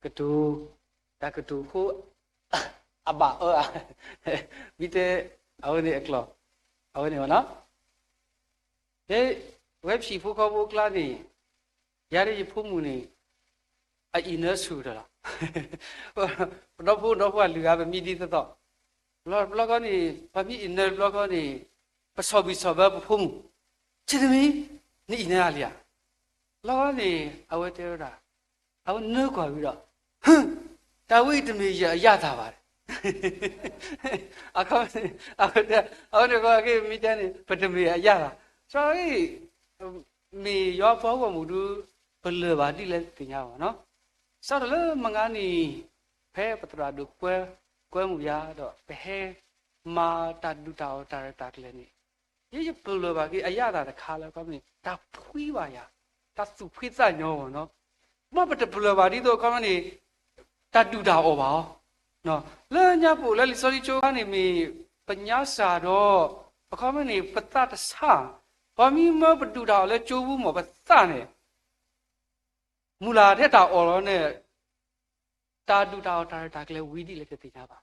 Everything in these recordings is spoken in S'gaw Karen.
ကတိၤ, တၢ်ကတိၤအဃိ အဘၣ်အၢဧါ, မ့ၢ်တဲ, အဝဲန့ၣ်အကျိာ်, အဝဲန့ၣ်ဘၣ်နီၤ. ယဲ, ဝဲဖံးဖိဃီဖိအကျါန့ၣ်, ယၤဒီးယဖိမုၣ်န့ၣ် အအံၤနၢဆူၣ်တၢ်လီၤ. ပဒီဖိဒီဖိအလုၢ်အဂၤ ပမံဒ်သိးသိး, ဘျီဘျီခီန့ၣ် ပှၤမ့ၢ်အံၤနၢတဘျီခီန့ၣ်, ပဆီၣ်ဘံၣ်ဆီၣ်ဘၢပဖိမုၣ်, ဆံးတမံၤ, နအံၤနၢအါလံဧါ. လီၤန့ၣ် အဝဲတဲဝဲဒၣ်, အဝဲနၢကွၢ်ဝံၤဒီး, ဟၢ, တၢ်ဝဲအံၤတမ့ၢ်ယအရသာဘၣ်. အခီပညီ, အဝဲတဲ, အဝဲန့ၣ်ကီက့ၤမ့ၢ်တဲန့ၣ် ပတမ့ၢ်အရသာ. စီၤအံၤ မ့ၢ်ယွၤပှၤဂီၢ်မုၢ်ဒုး ပလၢၢ်ဘၣ်ဒ်လဲၣ်တသ့ၣ်ညါဘၣ်နီၤ. စးထီၣ်လၢမုၢ်ဂၤန့ၣ်, ဖဲပသရၣ်ဒိၣ်ကွဲ, ကွဲမုၢ်ယၤဒီး ပဟဲမၤတၢ်ဒုၣ်တၢ်အီၣ်တၢ်ရဲၣ်တၢ်ကျဲၤန့ၣ်, ယဲယပလၢၢ်ဘၣ်က့ၤအရသာတခါလၢအခီပညီန့ၣ် တၢ်ဖှံဘၣ်ယၤ, တၢ်သူၣ်ဖှံသးညီဘၣ်နီၤ. မ့ၢ်ပတပလၢၢ်ဘၣ်ဒ်သိးအခီပညီန့ၣ် တၢ်ဒုၣ်တၢ်အီၣ်ဘၣ်အီၤ. လၢညါပအိၣ်လၢလံာ်စီဆှံကၠိအခါန့ၣ်မ့ၢ် ပညါစၢ်ဒီး အခီပညီန့ၣ် ပသးတဆါ, ပှၤမ့ၢ်မၢပဒုၣ်တၢ်အီၣ်လၢကၠိပူၤမ့ၢ်ပသးန့ၣ် မုၢ်လၢ်ထဲတၢ်အီၣ်လီၤန့ၣ် တၢ်ဒုၣ်တၢ်အီၣ်တၢ်ရဲၣ်တၢ်ကျဲၤဝံၤဒ်လဲၣ်တသ့ၣ်ညါဘၣ်.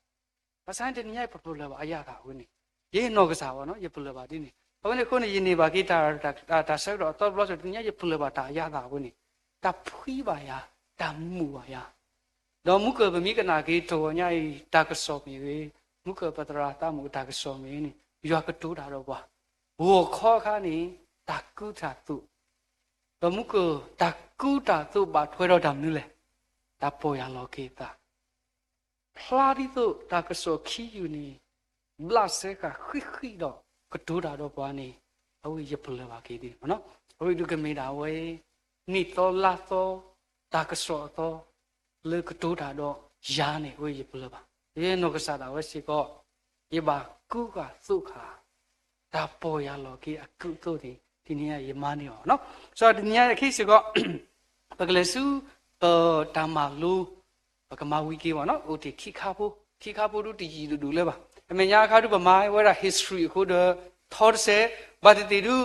ဘၣ်ဆၣ်န့ၣ် တနံၤညါအံၤပပလၢၢ်ဘၣ်အရသာအဝဲန့ၣ်, ယဲယနီၢ်ကစၢ်ဘၣ်နီၤ ယပလၢၢ်ဘၣ်ဒ်န့ၣ်. အဝဲန့ၣ်အဃိန့ၣ် ယန့ၢ်ဘၣ်က့ၤတၢ်, တၢ်ဆၢကတီၢ်အသီတဘျီ တနံၤညါယပလၢၢ်ဘၣ်တၢ်အရသာအဝဲန့ၣ်, တၢ်ဖှံဘၣ်ယၤ, တၢ်မုာ်ဘၣ်ယၤ. ဒီးမုၢ်ကၢၢ်ပမ့ၢ်ကနၣ်က့ၤတဂီၤညါအံၤ တၢ်ကစီၣ်မ့ၢ်ဂ့ၤ, မုၢ်ကၢၢ်ပသရၣ်သးမုၣ်အတၢ်ကစီၣ်မ့ၢ်ဂ့ၤန့ၣ် ယွၤကတိၤတၢ်ဒီးပှၤ, ဂီၤခီအခါန့ၣ် တၢ်ကူတၢ်သိး, ဒီးမုၢ်ကၢၢ်တၢ်ကူတၢ်သိးဘၣ်ထွဲဒီးတၢ်မနုၤလဲၣ်, တၢ်ပီၢ်ယၢ်လီၤက့ၤသး ဖျါဒ်သိးတၢ်ကစီၣ်ခံယူၢ်န့ၣ် ဘျးစဲဃာ်ဃံးဃံးဒီး ကတိၤတၢ်ဒီးပှၤန့ၣ်, အဝဲယပလၢၢ်ဘၣ်က့ၤဒ်န့ၣ်. အဝဲဒုးကမ့ၢ်ဒၣ်ဝဲ နံၣ်သီလါသီ တၢ်ကစီၣ်အသီ လၢကတိၤတၢ်ဒီးယၤန့ၣ် အဝဲယပလၢၢ်ဘၣ်. ယနီၢ်ကစၢ်ဒၣ်ဝဲစ့ၢ်ကီး ယဘၣ်ကူဃာ်သိးဃာ် တၢ်ပီၢ်ယၢ်လီၤက့ၤအကူအသိးန့ၣ် တနံၤညါယမၤန့ၢ်အီၤနီၤ. စီၤတနံၤညါအံၤစ့ၢ်ကီး ပကလဲၤဆူ ပတၢ်မၤလိ ပကမၤဝံၤက့ၤဘၣ်နီၤ အိၣ်တ့ၢ်ခံခါဖိ, ခံခါဖိဒုးတယံာ်တဒိၣ်လၢၤဘၣ်. အမဲာ်ညါအခါဒုးပမၤဝဲဒၣ် history အဃိဒီး ထီတစဲး, ဘၣ်သ့ၣ်သ့ၣ်ဒုး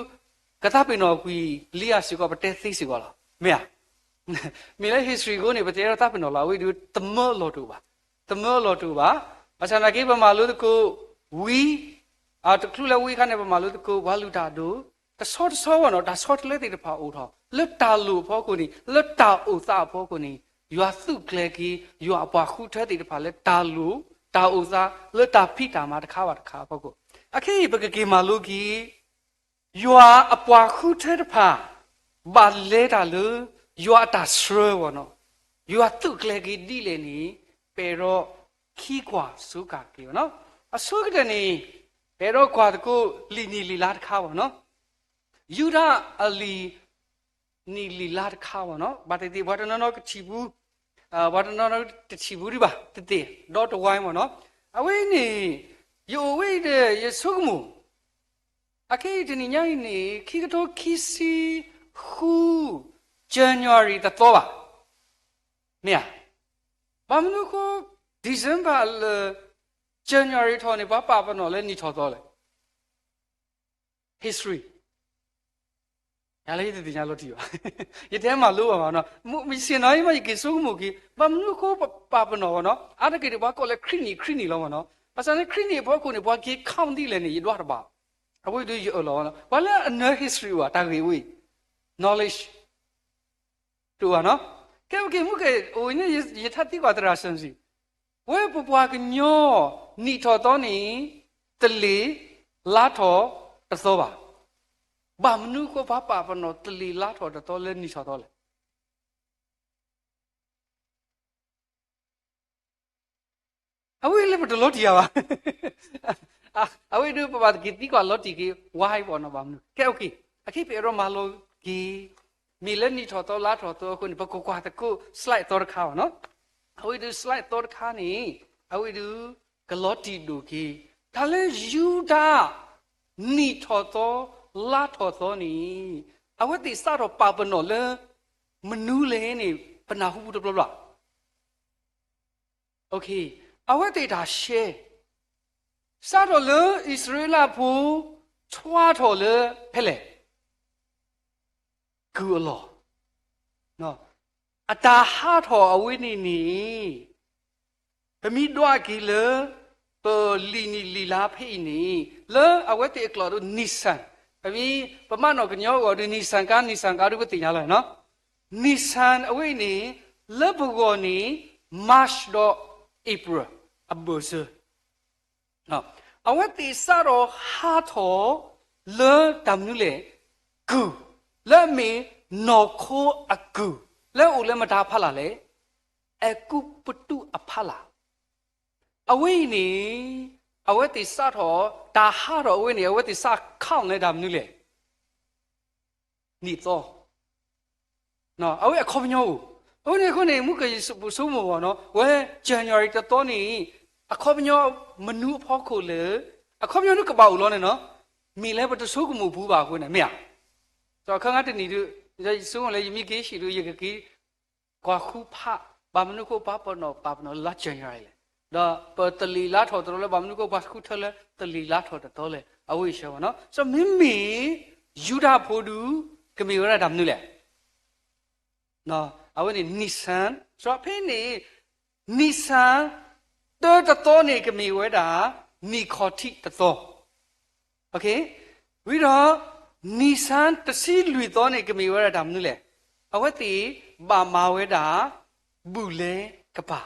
ကသးပ့ၤနီၣ်ကွံာ်လံဧါစ့ၢ်ကီး ပတဲသ့စ့ၢ်ကီးလီၤ. မ့ၢ်ဧါ. မ့ၢ်လၢ history အဃိန့ၣ် ပတဲထီၣ်သးပ့ၤနီၣ်လီၤ အဝဲဒုး တမၢအလီၢ်တအိၣ်ဘၣ်, တမၢအလီၢ်တအိၣ်ဘၣ်. ဘၣ်ဆၣ်သနာ်က့ ပမၤလိသကိးဝံၤ တချုးလၢဝံၤအခါန့ၣ် ပမၤလိသကိးပှၤလုၢ်တၢ်ဒိၣ် တဆီတဆီဘၣ်နီၤ တၢ်ဆီတလဲသ့ၣ်တဖၣ်အိၣ်ထီၣ် လၢတၢ်လိၣ်အဖီခိၣ်န့ၣ် လၢတၢ်အိၣ်သးအဖီခိၣ်န့ၣ် ယွၤသုးကျဲၤက့ၤ ယွၤအပှၤဃုထၢသ့ၣ်တဖၣ်လၢတၢ်လိၣ် တၢ်အိၣ်သး လၢတၢ်ဖံးတၢ်မၤတခါဘၣ်တခါအဖီခိၣ်. အခဲအံၤ ပကက့ၤမၤလိက့ၤ ယွၤအပှၤဃုထၢတဖၣ် ဘၣ်လဲၤတၢ်လၢ ယွၤအတၢ်ဆှၢဘၣ်နီၤ, ယွၤသုးကျဲၤက့ၤဒ်လဲၣ်န့ၣ် ပအဲၣ်ဒိးခံကွၢ်စူးက့ၤဘၣ်နီၤ. အဆိကတၢၢ်န့ၣ် ပအဲၣ်ဒိးကွၢ်သကိးလံာ်နံၣ်လံာ်လါတခါဘၣ်နီၤ. ယူဒၤအလံာ်နံၣ်လံာ်လါတခါဘၣ်နီၤ. ဘၣ်သ့ၣ်သ့ၣ် ပှၤတနီၤနီၤကထံၣ်ဘူး, ပှၤတနီၤနီၤတထံၣ်ဘူးဒံးဘၣ် တသ့ၣ်ဒီတဝါဘၣ်နီၤ. အဝဲန့ၣ် ယအိၣ်ဝဲအံၤဒီး ယဆိကမိၣ် အခဲအံၤတနံၤညါအံၤန့ၣ် ခံကထိခံဆံဃု January တသီဘၣ်. မ့ၢ်ဧါ. ဘၣ်မနုၤအဃိ December လၢ January ထီၣ်န့ၣ် ပှၤပာ်ပနီၣ်လၢနံၣ်ထီၣ်သီလဲၣ်. History ယၤလၢယတသ့ၣ်ညါလီၤတံၢ်ဘၣ်. ယတမၤလိဘၣ်ဘၣ်နီၤ. မ့ၢ်ဆ့ၣ်နီၤအံၤမး ယက့ၤဆိကမိၣ်က့ၤ ဘၣ်မနုၤအဃိပပာ်ပနီၣ်ဘၣ်နီၤ. အါတက့ၢ်န့ၣ် ပှၤကိးလၢခရံာ်နံၣ် ခရံာ်နံၣ်လီၤမးနီၤ. ဘၣ်ဆၣ်န့ၣ် ခရံာ်နံၣ်အဖီခိၣ်န့ၣ် ပှၤက့ၤ count ဒ်လဲၣ်န့ၣ် ယဒွးတဘၣ်. အဝဲဒုးယအၢၣ်လီၤဘၣ်နီၤ. ပှၤလၢအနၢ history ဘၣ် တၢ်ဂ့ၢ်ဝဲအံၤ knowledge တအိၣ်ဘၣ်နီၤ. ကဲ okay မုၢ်ကဲၣ်အိၣ်န့ၣ် ယထါသံကွၢ်သရၣ်စၢၣ်စံၣ်, ဝဲပပှၤကညီ နံၣ်ထီၣ်သီန့ၣ် တလ့ၢ်လါထီၣ်တသီဘၣ်. ဘၣ်မနုၤအဃိပှၤပာ်ပနီၣ်တလ့ၢ်လါထီၣ်တသီလၢနံၣ်ထီၣ်သီလဲၣ်. အဝဲလၢပတလီၤတံၢ်ယၤဘၣ်. အဝဲဒုးပဘၣ်သက့ၤသံကွၢ်လီၤတံၢ်က့ၤ why ဘၣ်နီၤ ဘၣ်မနုၤ. ကဲ okay အခဲအံၤပအဲၣ်ဒိးမၤလိက့ၤ မ့ၢ်လၢနံၣ်ထီၣ်သီလါထီၣ်သီအဃိန့ၣ် ပကကွၢ်သကိး slide သီတခါဘၣ်နီၤ. အဝဲဒုး slide သီတခါန့ၣ် အဝဲဒုး ကလီၤတံၢ်ဒိၣ်က့ၤ တၢ်လၢယူဒၤ နံၣ်ထီၣ်သီ လါထီၣ်သီန့ၣ် အဝဲသ့ၣ်စးထီၣ်ပာ်ပနီၣ်လၢ မနုၤလဲၣ်န့ၣ် ပနၢ်ဟူပူၤတဘျီဘျီ အဝဲသ့ၣ်တၢ်ရှဲ စးထီၣ်လၢအံၣ်စရ့လးဖိ ထွါထီၣ်လၢဖဲလဲၣ် ကုၢ်အလီၢ် အတၢ်ဟးထီၣ်အဝဲန့ၣ်န့ၣ် ပမ့ၢ်ဒွးက့ၤလၢ ပလံာ်နံၣ်လံာ်လါဖဲအံၤန့ၣ် လၢအဝဲသ့ၣ်အကျိာ်ဒိ Nisan, ပမ့ၢ်ပမၣ်နီၣ်ကညီအဂီၢ်ဒု Nisan ကါ Nisan ကါဒုပသ့ၣ်ညါလီၤနီၤ. Nisan အဝဲအံၤန့ၣ် လၢပဂီၢ်န့ၣ် March ဒီး April အဘၢၣ်စၢၤ အဝဲသ့ၣ်စးထီၣ်ဟးထီၣ်လၢတၢ်မနုၤလဲၣ်, ကုၢ်, လၢအမ့ၢ်နီၢ်ခိအကုၢ်, လၢအအိၣ်လၢမတၤအဖီလာ်လဲၣ်, အဲၤကူပတူးအဖီလာ်. အဝဲအံၤန့ၣ် အဝဲသ့ၣ်စးထီၣ် တၢ်ဟးထီၣ်အဝဲန့ၣ် အဝဲသ့ၣ်စး count လၢတၢ်မနုၤလဲၣ် နံၣ်သီ အဝဲအခီပညီအိၣ်. အဃိန့ၣ်အဃိန့ၣ် မုၢ်ကယဆိကမိၣ်ဘၣ်နီၤ ဝဲ January တသီန့ၣ် အခီပညီမနုၤအဖီခိၣ်လဲၣ်, အခီပညီဒုကဘၣ်အိၣ်လီၤန့ၣ်နီၤ, မ့ၢ်လၢပတဆိကမိၣ်ပူၤဘၣ်အဃိန့ၣ် မ့ၢ်ဧါ. ဒီးအခါတနံၤဒု ယဆိကမိၣ်လၢယမ့ၢ်က့ၤဟံၣ်ဒု ယကက့ၤကွၢ်ဃုဖး ဘၣ်မနုၤဃိပှၤပနီၣ်ပာ်ပနီၣ်လါ January လဲၣ်, ဒီးပတလ့ၤလါထီၣ်တရီလဲၣ် ဘၣ်မနုၤဃိပှၤဃုထၢလၢတလ့ၤလါထီၣ်တသီလဲၣ် အဝဲအံၤဆၢဘၣ်နီၤ. စီၤမ့မ့ၢ် ယူဒၤဖိဒု ကမ့ၢ်ဝဲဒၣ်တၢ်မနုၤလဲၣ် အဝဲန့ၣ် Nisan, စီၤဖဲန့ၣ် Nisan တၢတသီန့ၣ် ကမ့ၢ်ဝဲဒၣ် နံၣ်ခီၣ်ထံးတသီ, ဝံၤဒီး Nisan တဆံလွံၢ်သီန့ၣ် ကမ့ၢ်ဝဲဒၣ်တၢ်မနုၤလဲၣ်, အဝဲသ့ၣ်ဘၣ်မၤဝဲဒၣ် ဘူၣ်လဲၤကပၤ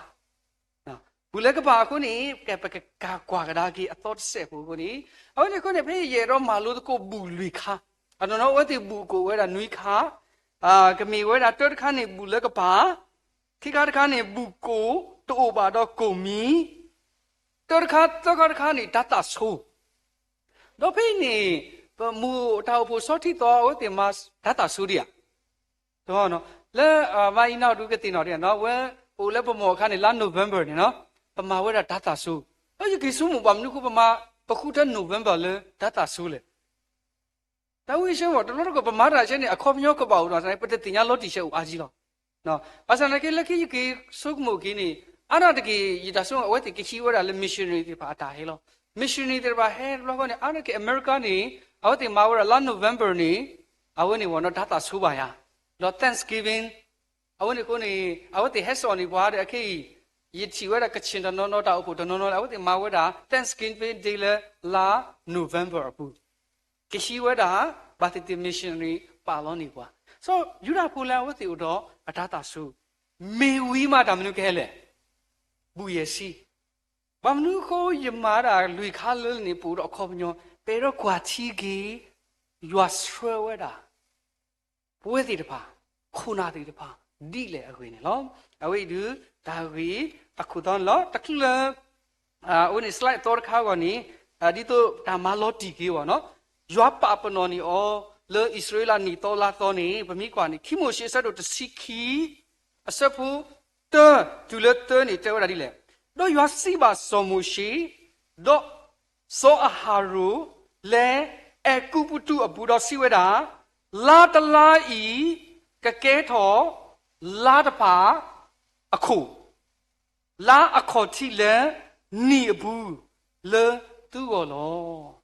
ဘူၣ်လဲၤကပၤအဃိန့ၣ် ပကကးကွၢ်ကဒါက့ၤအသီတစဲးဖိအဃိန့ၣ်, အဝဲန့ၣ်အဃိန့ၣ် ဖဲယအဲၣ်ဒိးမၤလိသကိးဘူၣ်လွံၢ်ခါ, အနီၢ်နီၢ်အဝဲသ့ၣ်ဘူၣ်အကိာ်ဝဲဒၣ်နွံခါ, ကမ့ၢ်ဝဲဒၣ်တၢတခါန့ၣ်ဘူၣ်လဲၤကပၤ, ခံခါတခါန့ၣ် ဘူၣ်ကိာ်တအိၣ်ဘၣ်ဒီးကိာ်မံၤ, တၢတခါ သၢခါတခါန့ၣ် တၤသၣ်ဆိ, ဒီးဖဲအံၤန့ၣ် ပမိၢ်တၢ်အိၣ်ဖှိၣ်ဆီထံသီ အဝဲသ့ၣ်မၤတၤသၣ်ဆိဒံးဧါ လၢ မၤအံၤနီၢ်ဒုးကသ့ၣ်နီၣ်ဒံးဧါနီၤ, ဝဲအိၣ်လၢပမိၢ်အခါန့ၣ် လါ November န့ၣ်နီၤ, ပမၤဝဲဒၣ်တၤသၣ်ဆိ, ဒီးယက့ၤဆိကမိၣ်ဘၣ်မနုၤဃိပမၤ ပဃုထၢ November လၢတၤသၣ်ဆိလဲၣ်. တၢ်ဝံၣ်ဆၢမ့ၢ် တလီတကီၢ် ပမၤတၢ်ဆၢန့ၣ် အခီပညီကဘၣ်အိၣ်ဒီး ပတသ့ၣ်ညါလီၤတံၢ်ဆၢအိၣ်အါကံလီၤ. ဘၣ်ဆၣ်သနာ်က့ လၢခံယက့ၤဆိကမိၣ်က့ၤန့ၣ် အါဒၣ်တက့ၢ် ယတၢ်ဆိကမိၣ် အဝဲသ့ၣ်ကဟံးဝဲဒၣ်လၢ missionary သ့ၣ်တဖၣ်အတၢ်ဟဲလီၤ. missionary သ့ၣ်တဖၣ်ဟဲတဘျီဃီန့ၣ် အါဒၣ်က့ၢ် America န့ၣ် အဝဲသ့ၣ်မၤဝဲဒၣ်လါ November န့ၣ် အဝဲန့ၣ်ဝဲနီၤ တၤသၣ်ဆိဘၣ်ယၤ, ဒီး Thanksgiving အဝဲန့ၣ်အဃိန့ၣ် အဝဲသ့ၣ်ဟဲစိာ်န့ၢ်ပှၤဒီး အခဲအံၤ ယထံၣ်ဝဲဒၣ်ကချ့ၣ်တနီၤနီၤ တၢ်အိၣ်ဖှိၣ်တနီၤနီၤ အဝဲသ့ၣ်မၤဝဲဒၣ် Thanksgiving Day လၢလါ November အပူၤ, ကဟံးဝဲဒၣ် ဘၣ်သ့ၣ်သ့ၣ် missionary ပာ်လီၤန့ၢ်ပှၤ, စီၤယူဒၤဖိလၢအဝဲသ့ၣ်အိၣ်ဒီးအတၤသၣ်ဆိ, မ့ၢ်ဝံၤမးတၢ်မနုၤကဟဲလဲၣ်, ဘူၣ်ယဲၢ်ဆံ, ဘၣ်မနုၤအဃိယမၤဒၣ်လွံၢ်ခါလၢန့ၣ် ပအိၣ်ဒီးအခီပညီ ပအဲၣ်ဒိးကွၢ်ထံက့ၤ ယွၤဆှၢဝဲဒၣ် ပဝဲသ့ၣ်တဖၣ် ခိၣ်နၢ်သ့ၣ်တဖၣ် ဒ်လဲၣ်အဂ့ၢ်န့ၣ်လီၤ. အဝဲအံၤဒုး တၢ်ဂ့ၢ်အခိၣ်သီန့ၣ်လီၤ. တချုးလၢ အဝဲန့ၣ် slide အသီတခါအဂီၢ်န့ၣ် ဒ်သိးတၢ်မၤလီၤတံၢ်က့ၤအဂီၢ်နီၤ, ယွၤပာ်ပနီၣ်န့ၢ်အီၤ လၢအံၣ်စရ့လးနံၣ်သီလါသီန့ၣ် ပမ့ၢ်ကွၢ်န့ၣ် ခံမိၤၡ့အဆၢဒိၣ်တဆံခံ အဆၢဖိတၢ တုၤလၢသၢန့ၣ် တဲဝဲဒၣ်ဒ်လဲၣ်, ဒီးယွၤစံးဘၣ်စီၤမိၤၡ့ ဒီးစီၤအၤဟရိၣ် လၢအဲၤကူပတူးအပူၤ ဒီးစံးဝဲဒၣ်, လါတလါအံၤ ကကဲထီၣ်လါတဖၣ်အခိၣ်, လါအခီၣ်ထံးလၢနံၣ်အပူၤ လၢသုဂီၢ်လီၤ.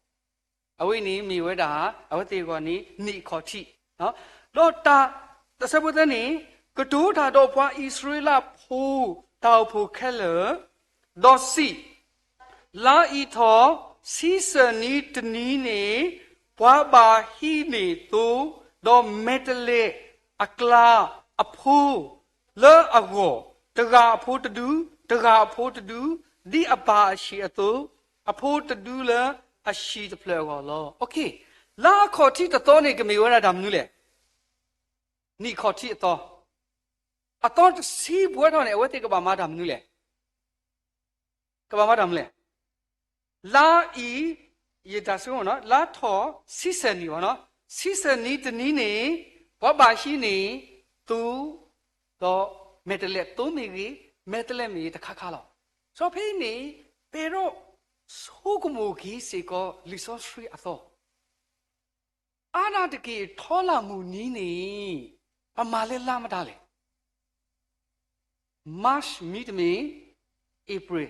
အဝဲန့ၣ်မ့ၢ်ဝဲဒၣ် အဝဲသ့ၣ်အဂီၢ်န့ၣ် နံၣ်အခီၣ်ထံး, ဒီးတၢ် တဆၢဖိသၢန့ၣ်, ကတိၤတၢ်ဒီးပှၤအံၣ်စရ့လးဖိတၢ်အိၣ်ဖှိၣ်ခဲလၢာ်, ဒီးစံး, လါအံၤထီၣ်ဆံဆၢနံၤတနံၤန့ၣ် ပှၤဘၣ်ဟံးန့ၢ်သိ, ဒီးမဲာ်တဲးလဲးအကျါအဖိ လၢအဂီၢ်, တဂၤအဖိတဒု, တဂၤအဖိတဒု, ဒ်အပၢ်အဟံၣ်အသိး, အဖိတဒုလၢအဟံၣ်တဖျၢၣ်အဂီၢ်လီၤ. လါအခီၣ်ထံးတသီန့ၣ် ကမ့ၢ်ဝဲဒၣ်တၢ်မနုၤလဲၣ်. နံၣ်ခီၣ်ထံးအသီ, အသီတဆံပှဲၤထီၣ်န့ၣ် အဝဲသ့ၣ်ကဘၣ်မၤတၢ်မနုၤလဲၣ်. ကဘၣ်မၤတၢ်မနုၤလဲၣ်. လါအံၤ, ယတၢ်ဆိကမိၣ်နီၤ, လါထီၣ်ဆံဆၢနံၤဘၣ်နီၤ, ဆံဆၢနံၤတနံၤန့ၣ် ပှၤဘၣ်ဟံးန့ၢ်သိ, ဒီးမဲာ်တဲးလဲးသိမ့ၢ်ဂ့ၤ, မဲာ်တဲးလဲးမ့ၢ်ဂ့ၤတခါခါလီၤ. စီၤဖဲအံၤန့ၣ် ပအဲၣ်ဒိးဆိကမိၣ်က့ၤစ့ၢ်ကီးလံာ်စီဆှံအသီ အါဒၣ်တက့ၢ် ထီလၣ်မုၢ်နံၤန့ၣ် ပမၤလၢလါမတၤလဲၣ်. March မ့တမ့ၢ် April,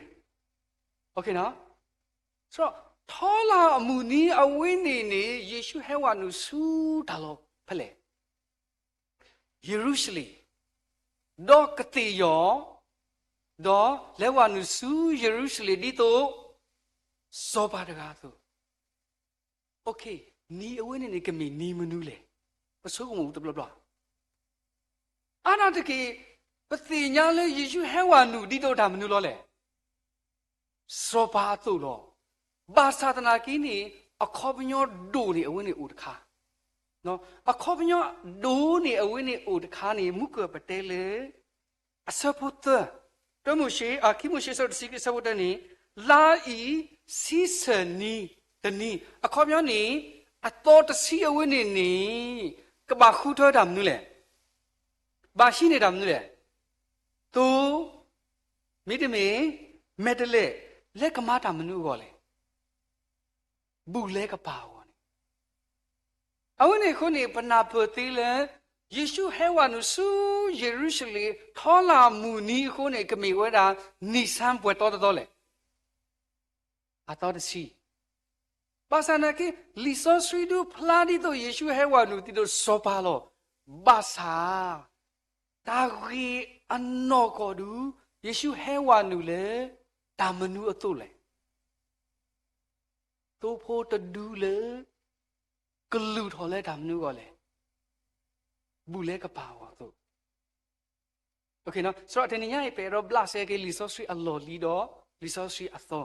ထီလၣ်အမုၢ်နံၤအဝဲန့ၣ်န့ၣ် ယ့ၣ်ၡူးဟဲဝဲနုာ်ဆူတၢ်လီၢ်ဖဲလဲၣ်. ယရူၤၡလ့ၣ်, ဒီးကသ့ၣ်ယီၤ, ဒီးလဲၤဝဲနုာ်ဆူယရူၤၡလ့ၣ်ဒ်သိး စီၤပၤတဂၤအသိး. Okay, နံၤအဝဲန့ၣ်န့ၣ် ကမ့ၢ်နံၤမနုၤလဲၣ်. ပဆိကမိၣ်တဘျီဘျီ. အါဒၣ်တက့ၢ်, ပသ့ၣ်ညါလၢယ့ၣ်ၡူးဟဲဝဲနုာ်ဒ်သိးတၢ်မနုၤလီၤလဲၣ်. စီၤပၤအသိးလီၤ. ဘၣ်ဆၣ်သနာ်က့န့ၣ် အခီပညီဒိၣ်န့ၣ်အဝဲန့ၣ်အိၣ်တခါ, အခီပညီဒိၣ်န့ၣ်အဝဲန့ၣ်အိၣ်တခါန့ၣ် မူကၢၢ်ပတဲလၢ အဆၢဖိသၢ, တၢမိၤၡ့, အခံမိၤၡ့ အဆၢဒိၣ်တဆံခံ အဆၢဖိတၢန့ၣ်, လါအံၤဆံဆၢၣ်နံၤတနံၤ, အခီပညီန့ၣ် အသီတဆံအဝဲန့ၣ်န့ၣ် ကဘၣ်ဃုထၢတၢ်မနုၤလဲၣ်. ဘၣ်ဟံးန့ၢ်တၢ်မနုၤလဲၣ်. သိ, မ့တမ့ၢ် မဲာ်တဲးလဲး, လဲၤကမၤတၢ်မနုၤအဂီၢ်လဲၣ်. ဘူၣ်လဲၤကပာ်အဂီၢ်န့ၣ်. အဝဲန့ၣ်အဃိန့ၣ် ပနၢ်ပၢၢ်သ့လၢ ယ့ၣ်ၡူးဟဲဝဲနုာ်ဆူယရူၤၡလ့ၣ် ထီလၢ်မုၢ်နံၤအဃိန့ၣ် ကမ့ၢ်ဝဲဒၣ် နံၣ်ဆၣ်ပှဲၤသီတသီလဲၣ်. အသီတဆံ. ဘၣ်ဆၣ်သနာ်က့ လံာ်စီဆှံဒုးဖျါဒ်သိးယ့ၣ်ၡူးဟဲဝဲနုာ်ဒ်သိးစီၤပၤလီၤ. ဘၣ်ဆၣ် တၢ်ဂ့ၢ်အနီၢ်ကီၢ်ဒုး ယ့ၣ်ၡူးဟဲဝဲနုာ်လၢ တၢ်မနုၤအသိးလဲၣ်. သိဖိတဒုလၢ ကလုၢ်ထီၣ်လၢတၢ်မနုၤအဂီၢ်လဲၣ်. ဘူၣ်လဲၤကပာ်အဂီၢ်အသိး. သတးတနံၤညါအံၤ ပအဲၣ်ဒိးဘျးစဲက့ၤလံာ်စီဆှံအလီၢ်လံၤဒီး လံာ်စီဆှံအသီ,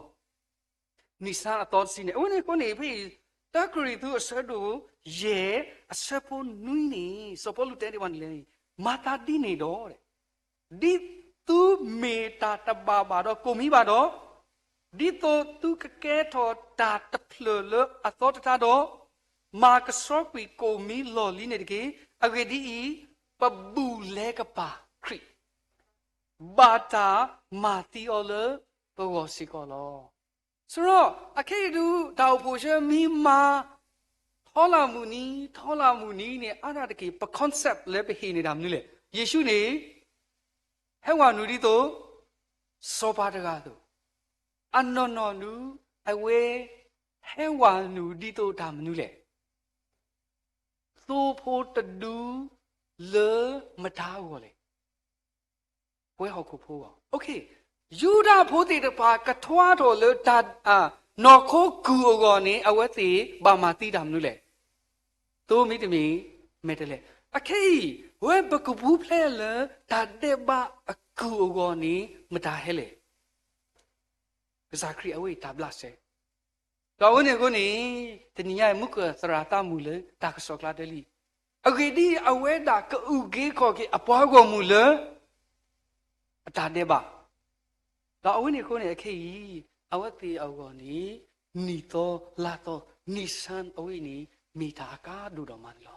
နံၣ်ဆၣ်အသီတဆံန့ၣ်. အဝဲန့ၣ်အဃိန့ၣ် ဖဲအံၤ တၢကရံၣ်သူး အဆၢဒိၣ်ယဲၢ် အဆၢဖိနွံန့ၣ် စီၤပီလူးတဲဒ်လဲၣ်န့ၣ်, မၤသးဒ်န့ၣ်ဒီး ဒ်သုမ့ၢ်တၢ်တဘၣ်ဘၣ်ဒီးကိၣ်မံၤဘၣ်ဒီး, ဒ်သိးသုကကဲထီၣ်တၢ်တဖျၢၣ်လၢအသီတတါဒီး, မၤကဆှီကွံာ်ကိၣ်မံၤလီၢ်လံၤန့ၣ်တက့ၢ်. အဂ့ၢ်ဒ်အံၤ, ပဘူၣ်လဲၤကပာ်ခရံာ်, ဘၣ်တၢ်မၤသံအီၤလၢပဂီၢ်စ့ၢ်ကီးလီၤ. စရီ, အခဲအံၤဒုး တၢ်အိၣ်ဖှိၣ်ဆၢမံမၤ ထီလၢ်မုၢ်နံၤ ထီလၢ်မုၢ်နံၤန့ၣ် အါဒၣ်တက့ၢ် ပ concept လၢပဟ့ၣ်န့ၢ်တၢ်မနုၤလဲၣ်. ယ့ၣ်ၡူးန့ၣ် ဟဲဝဲနုာ်ဒ်သိး စီၤပၤတဂၤအသိး, အနီၢ်နီၢ်ဒုး အဝဲ ဟဲဝဲနုာ်ဒ်သိးတၢ်မနုၤလဲၣ်. သိဖိတဒု လၢမတၤအဂီၢ်လဲၣ်. ပှၤဟီၣ်ခိၣ်ဖိအဂီၢ်, ယူဒၤဖိသ့ၣ်တဖၣ်ကထွါထီၣ်လၢတၢ် နီၢ်ခိကုၢ်အဂီၢ်န့ၣ် အဝဲသ့ၣ်ဘၣ်မၤသံတၢ်မနုၤလဲၣ်. သိမ့တမ့ၢ် မဲာ်တဲးလဲး. အခဲအံၤ ဝဲပကပူၤဖျဲးလၢတၢ်ဒဲးဘးအကုၢ်အဂီၢ်န့ၣ် မတၤဟဲလဲၣ်. ကစၢ်ခရံာ်အဝဲအံၤတၢ်ဘျးစဲ ဒီးအဝဲန့ၣ်အဃိန့ၣ် တနံၤညါအံၤ မူခိၣ်သရၣ်သးမုၣ်လၢတၢ်ကစီၣ်ကျါတလံၤ, အဂ့ၢ်ဒ်အံၤ အဝဲဒၣ်ကအုၣ်က့ၤခီၣ်က့ၤအပှၤဂီၢ်မုၢ်လၢ အတၢ်ဒဲးဘး, ဒီးအဝဲန့ၣ်အဃိန့ၣ် အခဲအံၤ အဝဲသ့ၣ်အဂီၢ်န့ၣ် နံၣ်သီလါသီ နံၣ်ဆၣ်အဝဲအံၤန့ၣ် မ့ၢ်တၢ်အကါဒိၣ်ဒီးမးန့ၣ်လီၤ.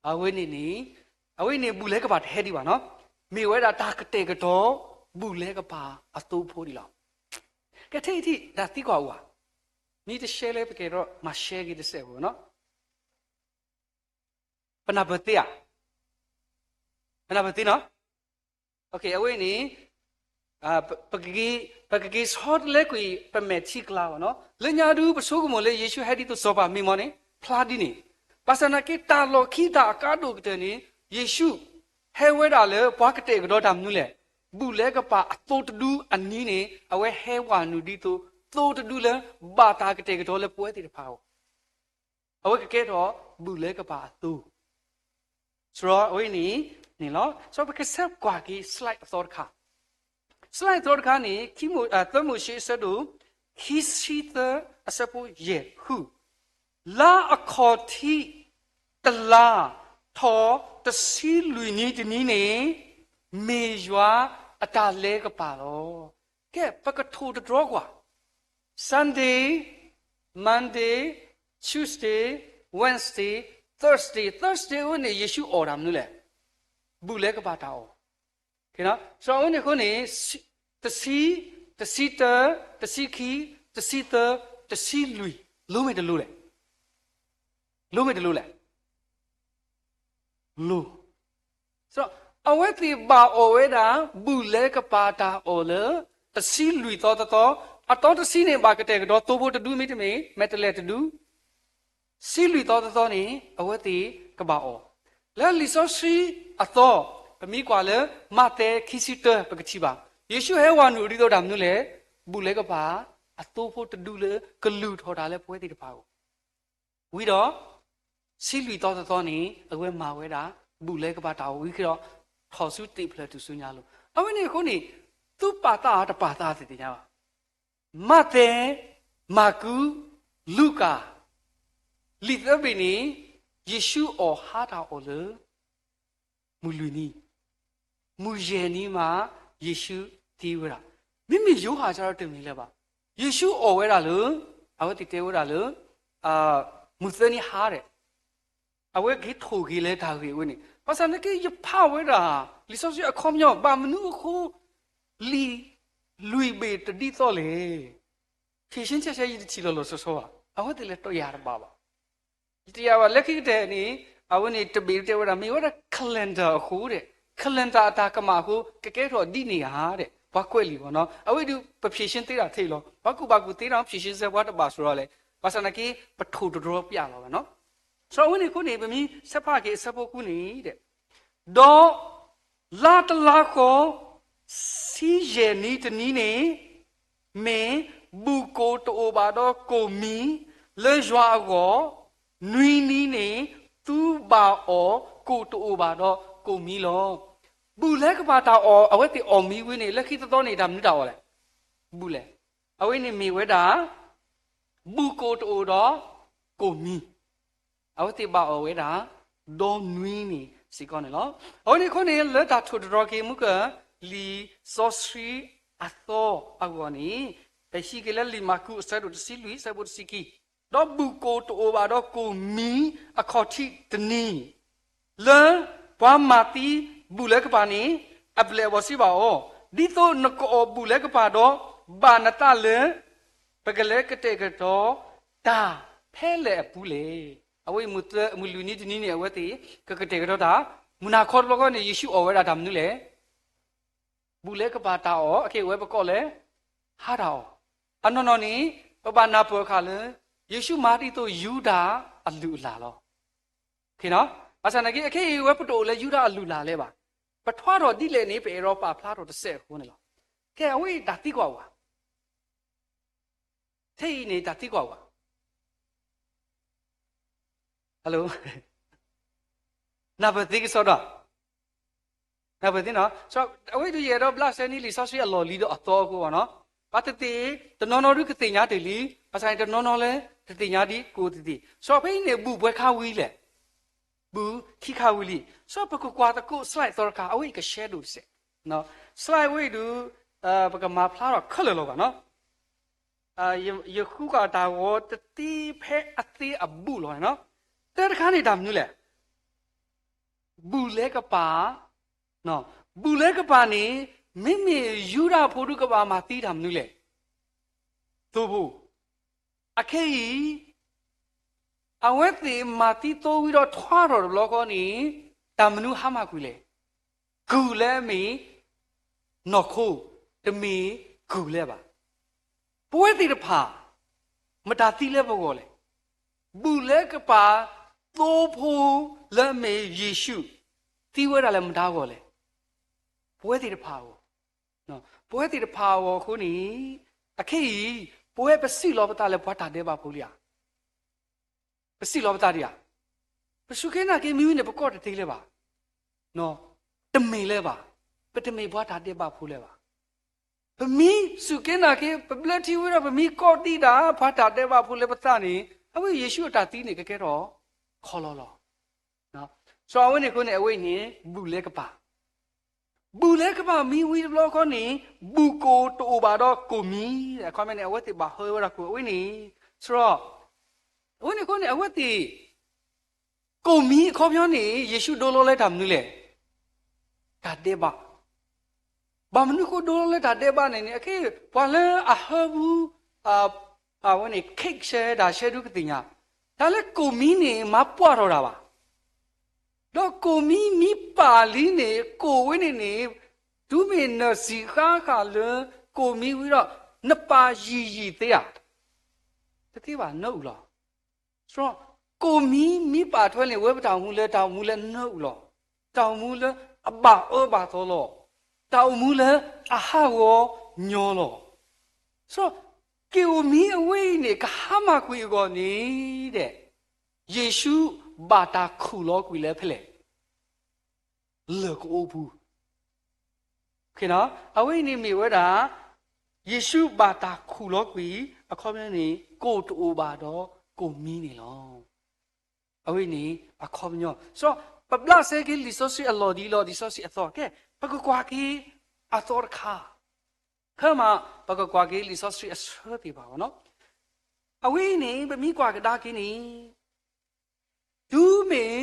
အဝဲန့ၣ်န့ၣ် အဝဲန့ၣ်ဘူၣ်လဲၤကပာ်တဟဲဒံးဘၣ်နီၤ, မ့ၢ်ဝဲဒၣ်တၢ်ကတဲာ်ကတီၤ ဘူၣ်လဲၤကပာ်အသိဖိဒံးလီၤ. ကထဲအံၤထံၣ် တၢ်သံကွၢ်အိၣ်ဧါ, မ့ၢ်တရှဲလၢပကဲထီၣ်မၤရှဲက့ၤတစဲးဖိနီၤ, ပနၢ်ပၢၢ်သ့ဧါ, ပနၢ်ပၢၢ်သ့နီၤ, အဝဲန့ၣ် ပကက့ၤဆီတလဲကွံာ် ပမဲာ်ထံကလၤဘၣ်နီၤ, လၢညါဒုး ပဆိကမိၣ်လၢယ့ၣ်ၡူးဟဲဒ်သိးစီၤပၤမ့ၢ်မ့ၢ်န့ၣ် ဖျါဒ်န့ၣ်, ဘၣ်ဆၣ်သနာ်က့ တၢ်လီၢ်ခံတၢ်အကါဒိၣ်ကတၢၢ်န့ၣ် ယ့ၣ်ၡူး ဟဲဝဲဒၣ်လၢပှၤကတဲာ်ကတီၤတၢ်မနုၤလဲၣ်, ဘူၣ်လဲၤကပာ်အသိတဒုအနံၤန့ၣ် အဝဲဟဲဝဲနုာ်ဒ်သိး သိတဒုလၢ ဘၣ်တၢ်ကတဲာ်ကတီၤလၢပဝဲသ့ၣ်တဖၣ်အဂီၢ် အဝဲကကဲထီၣ် ဘူၣ်လဲၤကပာ်အသိ, စရီအဝဲန့ၣ် န့ၣ်လီၤ. စရီပကဆဲးကွၢ်က့ၤ slide အသီတခါ, slide အသီတခါန့ၣ် သၢမိၤၡ့အဆၢဒိၣ် ခံဆံသၢ အဆၢဖိယဲၢ်ဃု, လါအခီၣ်ထံးတလါ ထီၣ်တဆံလွံၢ်နံၤတနံၤန့ၣ် မ့ၢ်ယွၤအတၢ်လဲၤကပာ်လီၤ. ကဲ ပကထိၣ်တတြီကွၢ် Sunday, Monday, Tuesday, Wednesday, Thursday, Thursday အဝဲန့ၣ် ယ့ၣ်ၡူးအီၣ်တၢ်မနုၤလဲၣ်, ဘူၣ်လဲၤကပာ်တၢ်အီၣ်, အဝဲန့ၣ်အဃိန့ၣ် တဆံ, တဆံတၢ, တဆံခံ, တဆံသၢ, တဆံလွံၢ်, လိမ့ၢ်တလိလဲၣ်, လိမ့ၢ်တလိလဲၣ် လိၤ, အဝဲသ့ၣ်ဘၣ်အီၣ်ဝဲဒၣ် ဘူၣ်လဲၤကပာ်တၢ်အီၣ်လၢ တဆံလွံၢ်သီတသီ, အသီတဆံန့ၣ် ဘၣ်ကတဲာ်ကတီၤသိဖိတဒု မ့တမ့ၢ် မဲာ်တဲးလဲးတဒု, ဆံလွံၢ်သီတသီန့ၣ် အဝဲသ့ၣ်ကဘၣ်အီၣ်, လၢလံာ်စီဆှံအသီ ပမ့ၢ်ကွၢ်လၢ မးသဲခံဆံတၢ ပကထံၣ်ဘၣ်, ယ့ၣ်ၡူးဟဲဝဲနုာ်ဒ်သိးတၢ်မနုၤလဲၣ်, ဘူၣ်လဲၤကပၤ အသိဖိတဒုလၢကလုၢ်ထီၣ်တၢ်လၢပဝဲသ့ၣ်တဖၣ်အဂီၢ်, ဝံၤဒီး ဆံလွံၢ်သီတသီန့ၣ် အဝဲမၤဝဲဒၣ် ဘူၣ်လဲၤကပၤတၢ်အီၣ်ဝံၤကဒီး ထီၣ်ဆူသ့ၣ်ဖျၢၣ်ထူၣ်စုညါအလိၤ, အဝဲန့ၣ်အဃိန့ၣ် သုပာ်သးအီၤတပာ်သးသ့ၣ်ညါဘၣ်. မးသဲ, မၢ်ကူး, လူၤကၣ်, လံာ်သၢဘ့ၣ်န့ၣ် ယ့ၣ်ၡူးအီၣ်ဟါတၢ်အီၣ်လၢ မုၢ်လွံၢ်နံၤ, မုၢ်ယဲၢ်နံၤမး ယ့ၣ်ၡူးသံဝဲဒၣ်. မ့မ့ၢ်ယိၤဟၣ်စ့ၢ်ကီးတမ့ၢ်လၢၤဘၣ်. ယ့ၣ်ၡူးအီၣ်ဝဲဒၣ်လၢ အဝဲသ့ၣ်တဲဝဲဒၣ်လၢ မုၢ်သၢနံၤဟါဒီး အဝဲက့ၤထိၣ်က့ၤလၢတၢ်ဂ့ၢ်အဝဲန့ၣ် ဘၣ်ဆၣ်သနာ်က့ ယဖးဝဲဒၣ် လံာ်စီဆှံအခီပညီ ဘၣ်မနုၤအဃိ လံာ်လွံၢ်ဘ့ၣ်တဒ်သိးလဲၣ်. ခ့ၡ့ဆဲဆဲ ယတထံၣ်လီၤလီၤဆီဆီဘၣ်. အဝဲသ့ၣ်လဲၤတယာ်တဘၣ်ဘၣ်. ယတယာ်ဘၣ် လၢခံကတၢၢ်န့ၣ် အဝဲန့ၣ်တဘ့ၣ်တဲဝဲဒၣ် မ့ၢ်ဝဲဒၣ် calendar အဃိဒီး calendar အတၢ်ကမၣ်အဃိ ကကဲထီၣ်ဒ်န့ၣ်ဧါဒီး ပှၤကွဲးလံာ်ဘၣ်နီၤ. အဝဲဒုး ပဖြေရှင်းသ့တၢ်ထဲအံၤလီၤ. ပှၤကူၣ်ဘၣ်ကူၣ်သ့တၢ် ဖြေရှင်းစဲပှၤတဘၣ်ဆိဒီးလဲၣ်. ဘၣ်ဆၣ်သနာ်က့ ပထိၣ်တတြီပျၢ်လီၤဘၣ်နီၤ. စီၤအဝဲန့ၣ်အဃိန့ၣ် ပမ့ၢ်ဆဲးဖးက့ၤအဆၢဖိဃုန့ၣ်ဒီး ဒီး လါတလါဃီ ဆံယဲၢ်နံၤတနံၤန့ၣ် မ့ၢ်ဘူၣ်ကိၣ်တအိၣ်ဘၣ်ဒီးကိၣ်မံၤ လၢယွၤအဂီၢ်, နွံနံၤန့ၣ် သုဘၣ်အီၣ်ကိၣ်တအိၣ်ဘၣ်ဒီးကိၣ်မံၤလီၤ. ဘူၣ်လဲၤကပၤတၢ်အီၣ် အဝဲသ့ၣ်အီၣ်မံၤဝံၤန့ၣ် လၢခံတသီန့ၣ် တၢ်မနုၤတၢ်အီၣ်လဲၣ်. ဘူၣ်လဲၤ. အဝဲန့ၣ်မ့ၢ်ဝဲဒၣ် ဘူၣ်ကိၣ်တအိၣ်ဒီးကိၣ်မံၤ အဝဲသ့ၣ်ဘၣ်အီၣ်ဝဲဒၣ် ဒီနွံန့ၣ်စ့ၢ်ကီးန့ၣ်လီၤ. အဝဲန့ၣ်အဃိန့ၣ် လၢတၢ်ထိၣ်တတြီၤက့ၤမူက လံာ်စီဆှံအသီအဂီၢ်န့ၣ် ပဟံးက့ၤလၢလံာ်မၢ်ကူးအဆၢဒိၣ်တဆံလွံၢ် အဆၢဖိတဆံခံ, ဒီးဘူၣ်ကိၣ်တအိၣ်ဘၣ်ဒီးကိၣ်မံၤအခီၣ်ထံးတနံၤ လၢပှၤမၤသံဘူၣ်လဲၤကပၤန့ၣ် အဘျဲၣ်အဘီၣ်စံးဘၣ်အီၤ, ဒ်သိးနကအီၣ်ဘူၣ်လဲၤကပၤဒီး ဘၣ်နသးလၢ ပကလဲၤကတဲာ်ကတီၤတၢ်ဖဲလဲၣ်အပူၤလဲၣ်. အဝဲအံၤမုၢ်လွံၢ်နံၤတနံၤန့ၣ် အဝဲသ့ၣ်ကကတဲာ်ကတီၤတၢ်, မုၢ်နၤခီတဘျီဃီန့ၣ် ယ့ၣ်ၡူးအီၣ်ဝဲဒၣ်တၢ်မနုၤလဲၣ်. ဘူၣ်လဲၤကပၤတၢ်အီၣ် အခဲအံၤဝဲပကိးလၢ ဟါတၢ်အီၣ်, အနီၢ်နီၢ်န့ၣ် ပဘၣ်နၢ်ပၢၢ်အခါလၢ ယ့ၣ်ၡူးမၤဒ်သိးယူဒၤအလုၢ်အလၢ်လီၤ. ဘၣ်ဆၣ်သနာ်က့ အခဲအံၤ ဝဲပတအိၣ်လၢယူဒၤအလုၢ်အလၢ်လၢၤဘၣ်. ပထွါထီၣ်ဒ်လဲၣ်န့ၣ် ပအဲၣ်ဒိးပာ်ဖျါထီၣ်တစဲးအဃိန့ၣ်လီၤ. ခဲအံၤအဝဲအံၤတၢ်သံကွၢ်ဝဲ ထဲအံၤန့ၣ် တၢ်သံကွၢ်ဝဲ နၢ်ပၢၢ်သ့ကစီဒီ, နၢ်ပၢၢ်သ့နီၤ. အဝဲဒုးယအဲၣ်ဒိးဘျးစဲန့ၣ် လံာ်စီဆှံအလီၢ်လံၤဒီးအသီအဃိဘၣ်နီၤ. ဘၣ်သ့ၣ်သ့ၣ် တနီၤနီၤဒုးကသ့ၣ်ညါတ့ၢ်လံ, ဘၣ်ဆၣ်န့ၣ် တနီၤနီၤလၢ တသ့ၣ်ညါဒံးကိးသ့ၣ်သ့ၣ်. စီၤဖဲအံၤန့ၣ် ဘူၣ်ပှဲၤခါဝံၤလဲၣ်, ဘူၣ်ခံခါဝံၤလံ. စီၤပကကွၢ်သကိး slide သီတခါ အဝဲအံၤကရှဲဒိၣ်တစဲး, slide ဝဲအံၤဒုး ပကမၤဖျါထီၣ်ခဲလၢာ်လီၤဘၣ်နီၤ. ယဃုကွၢ်တၢ်ဂီၤတသ့ဖဲအသ့အဘူၣ်လီၤနီၤ. တၢတခါန့ၣ်တၢ်မနုၤလဲၣ်. ဘူၣ်လဲၤကပၤ, ဘူၣ်လဲၤကပၤန့ၣ် မ့မ့ၢ်ယူဒၤဖိဒုးကဘၣ်မၤသံတၢ်မနုၤလဲၣ်. သိဖိ, အခဲအံၤ အဝဲသ့ၣ်မၤသံသိဝံၤဒီးထွါထီၣ်တဘျီဃီန့ၣ် တၢ်မနုၤဟါမၢ်ကွံာ်လဲၣ်. ကုၢ်လၢအမ့ၢ် နီၢ်ခိ, တမ့ၢ်ကုၢ်လၢၤဘၣ်. ပဝဲသ့ၣ်တဖၣ် မတၤသံလၢပဂီၢ်လဲၣ်. ဘူၣ်လဲၤကပၤ သိဖိလၢအမ့ၢ်ယ့ၣ်ၡူး သံဝဲဒၣ်လၢမတၤအဂီၢ်လဲၣ်. ပဝဲသ့ၣ်တဖၣ်အဂီၢ်, ပဝဲသ့ၣ်တဖၣ်အဂီၢ်အဃိန့ၣ် အခဲအံၤ ပဝဲပစံးလီၤပသးလၢပှၤတၢ်ဒဲးဘးဖိလံဧါ. ပစံးလီၤပသးဒံးဧါ. ပစူၢ်က့ၤနာ်က့ၤမ့ၢ်ဝံၤန့ၣ် ပကီၢ်တသ့လၢၤဘၣ်, တမ့ၢ်လၢၤဘၣ်, ပတမ့ၢ်ပှၤတၢ်ဒဲးဘးဖိလၢၤဘၣ်. ပမ့ၢ်စူၢ်က့ၤနာ်က့ၤ ပဘျၢထံဝံၤဒီး ပမ့ၢ်ကီၢ်ဒံးဒၣ် ပှၤတၢ်ဒဲးဘးဖိလၢပသးန့ၣ် အဝဲယ့ၣ်ၡူးအတၢ်သံန့ၣ် ကကဲထီၣ်ခီလီလီၤ. စီၤအဝဲန့ၣ်အဃိန့ၣ် အဝဲအံၤန့ၣ် ဘူၣ်လဲၤကပၤ ဘူၣ်လဲၤကပၤမံဝံၤတဘျီဃီန့ၣ် ဘူၣ်ကိၣ်တအိၣ်ဘၣ်ဒီးကိၣ်မံၤ, အခီပညီန့ၣ် အဝဲသ့ၣ်ဘၣ်ဟၢဝဲဒၣ်ကိၣ်အဝဲန့ၣ်, စရီ, အဝဲန့ၣ်အဃိန့ၣ် အဝဲသ့ၣ် ကိၣ်မံၤအခီပညီန့ၣ် ယ့ၣ်ၡူးဒိလီၤလၢတၢ်မနုၤလဲၣ်. တၢ်ဒဲးဘး. ဘၣ်မနုၤအဃိဒိလီၤလၢတၢ်ဒဲးဘးန့ၣ်န့ၣ် အခဲ ပှၤလၢအဟၢဖု အဝဲန့ၣ် cake ရှဲဒၣ်ရှဲဒုကသ့ၣ်ညါ, တၢ်လၢကိၣ်မံၤန့ၣ် မၤပှၢ်ထီၣ်တၢ်ဘၣ်. ဒီးကိၣ်မံၤမံပာ်လံန့ၣ် ကိၣ်ဝဲန့ၣ်န့ၣ် တုၤမ့ၢ်နစံၣ်ဃါဃာ်လၢကိၣ်မံၤဝံၤဒီး နပာ်ယံာ်ယံာ်သ့ဧါ. တသ့ဘၣ် နၢအုၣ်လီၤ. ကိၣ်မံၤမံပာ်ထွဲန့ၣ် ဝဲပတၢ်အိၣ်မူလၢ တၢ်အိၣ်မူလၢနၢအုၣ်လီၤ. တၢ်အိၣ်မူလၢ အဘၣ်အၢဘၣ်သီလီၤ. တၢ်အိၣ်မူလၢအဟးဂီၤညီလီၤ. စီၤ က့ၤအိၣ်မံအဝဲအံၤန့ၣ် ကဟါမၢ်ကွံာ်အဂီၢ်န့ၣ်ဒီး ယ့ၣ်ၡူးဘၣ်တၢ်ခူၣ်လီၤကွံာ်လၢဖဲလဲၣ်. လၢၢ်ကအိပူၤ. အဝဲအံၤန့ၣ်မ့ၢ်ဝဲဒၣ် ယ့ၣ်ၡူးဘၣ်တၢ်ခူၣ်လီၤကွံာ် အခီပညီန့ၣ် ကိၣ်တအိၣ်ဘၣ်ဒီးကိၣ်မံန့ၣ်လီၤ. အဝဲအံၤန့ၣ်အခီပညီ. စီၤ ပဘျးစဲက့ၤလံာ်စီဆှံအလီၢ်ဒ်လီၤ လံာ်စီဆှံအသီကဲ, ပကကွၢ်က့ၤအသီတခါ. ခဲမး ပကကွၢ်က့ၤလံာ်စီဆှံအဆၢသ့ၣ်တဖၣ်ဘၣ်နီၤ. အဝဲအံၤန့ၣ် ပမ့ၢ်ကွၢ်ကဒါက့ၤန့ၣ် တုၤမ့ၢ်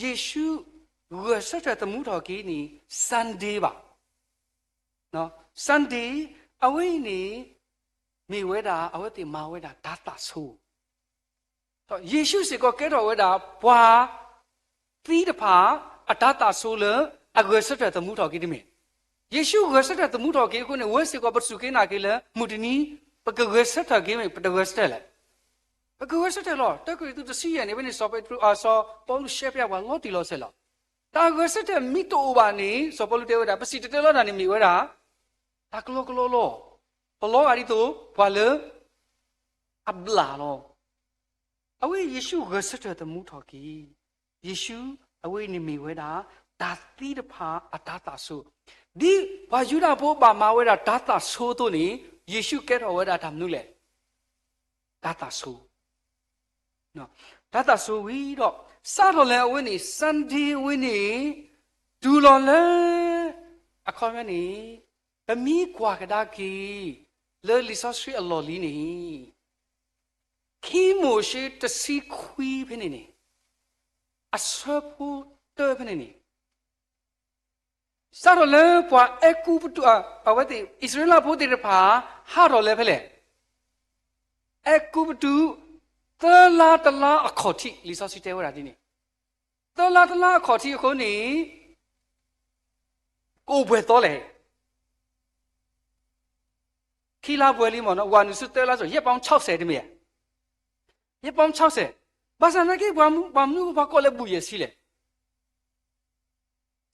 ယ့ၣ်ၡူးဂဲၤဆၢထၢၣ်သမူထီၣ်က့ၤန့ၣ် Sunday ဘၣ်. Sunday အဝဲအံၤန့ၣ် မ့ၢ်ဝဲဒၣ် အဝဲသ့ၣ်မၤဝဲဒၣ်တၤသၣ်ဆိ. ဒီးယ့ၣ်ၡူးစ့ၢ်ကီးကဲထီၣ်ဝဲဒၣ် ပှၤသံတဖၣ် အတၤသၣ်ဆိလၢအဂဲၤဆၢထၢၣ်သမူထီၣ်က့ၤတမ့ၢ်. ယ့ၣ်ၡူးဂဲၤဆၢထၢၣ်သမူထီၣ်က့ၤအဃိန့ၣ် အဝဲစ့ၢ်ကီးပစူၢ်က့ၤနာ်က့ၤလၢ မုၢ်တနံၤ ပကဂဲၤဆၢထၢၣ်က့ၤမ့ၢ် ပတဂဲၤဆၢထၢၣ်လဲၣ်. ပကဂဲၤဆၢထၢၣ်လီၤ. တၢကရံၣ်သူးတဆံယဲၢ်န့ၣ် ဖဲန့ၣ် စီၤပ့းတရူး အ စီၤပီလူးရှဲပျးပှၤလီၤတံၢ်လီၤဆဲးလီၤ. တၢ်ဂဲၤဆၢထၢၣ်မ့ၢ်တအိၣ်ဘၣ်န့ၣ် စီၤပီလူးတဲဝဲဒၣ် ပစံၣ်တဲၤတဲလီၤတၢ်န့ၣ်မ့ၢ်ဝဲဒၣ် တၢ်ကလီကလီလီၤ. ပလီဂာ်ဒ်သိး ပှၤလၢအဘျၣ်လီၤ. အဝဲယ့ၣ်ၡူးဂဲၤဆၢထၢၣ်သမူထီၣ်က့ၤ. ယ့ၣ်ၡူးအဝဲအံၤန့ၣ်မ့ၢ်ဝဲဒၣ် တၢ်သံတဖၣ်အတၤသၣ်ဆိ. ဒ်ပှၤယူဒၤဖိဘၣ်မၤဝဲဒၣ်တၤသၣ်ဆိအသိးန့ၣ် ယ့ၣ်ၡူးကဲထီၣ်ဝဲဒၣ်တၢ်မနုၤလဲၣ်. တၤသၣ်ဆိ. တၤသၣ်ဆိဝံၤဒီး စးထီၣ်လၢအဝဲန့ၣ် Sunday အဝဲန့ၣ် တုၤလီၤလၢ အခီပညီန့ၣ် ပမ့ၢ်ကွၢ်ကဒါက့ၤ လၢလံာ်စီဆှံအလီၢ်လံၤန့ၣ် ခံမိၤၡ့တဆံခွံဖဲန့ၣ်န့ၣ် အဆၢဖိတၢဖဲန့ၣ်န့ၣ် စးထီၣ်လၢပှၤအဲၤကူပတူး အဝဲသ့ၣ် အံၣ်စရ့လးဖိသ့ၣ်တဖၣ် ဟးထီၣ်လၢဖဲလဲၣ်. အဲၤကူပတူး သၢလါတလါအခီၣ်ထံး လံာ်စီဆှံတဲဝဲဒၣ်ဒ်န့ၣ်, သၢလါတလါအခီၣ်ထံးအဃိန့ၣ် ကအိၣ်ပှဲၤသီလဲၣ်. ခံလါပှဲၤလံမ့ၢ်နီၤ, ဝၤနုာ်ဆူသၢလါစိၤ ယဲၢ်ပီၣ်ဆံဆဲးတမ့ၢ်ဧါ. ယဲၢ်ပီၣ်ဆံဆဲး. ဘၣ်ဆၣ်သနာ်က့ ပှၤမနုၤပှၤကိးလၢဘူၣ်ယဲၢ်ဆံလဲၣ်.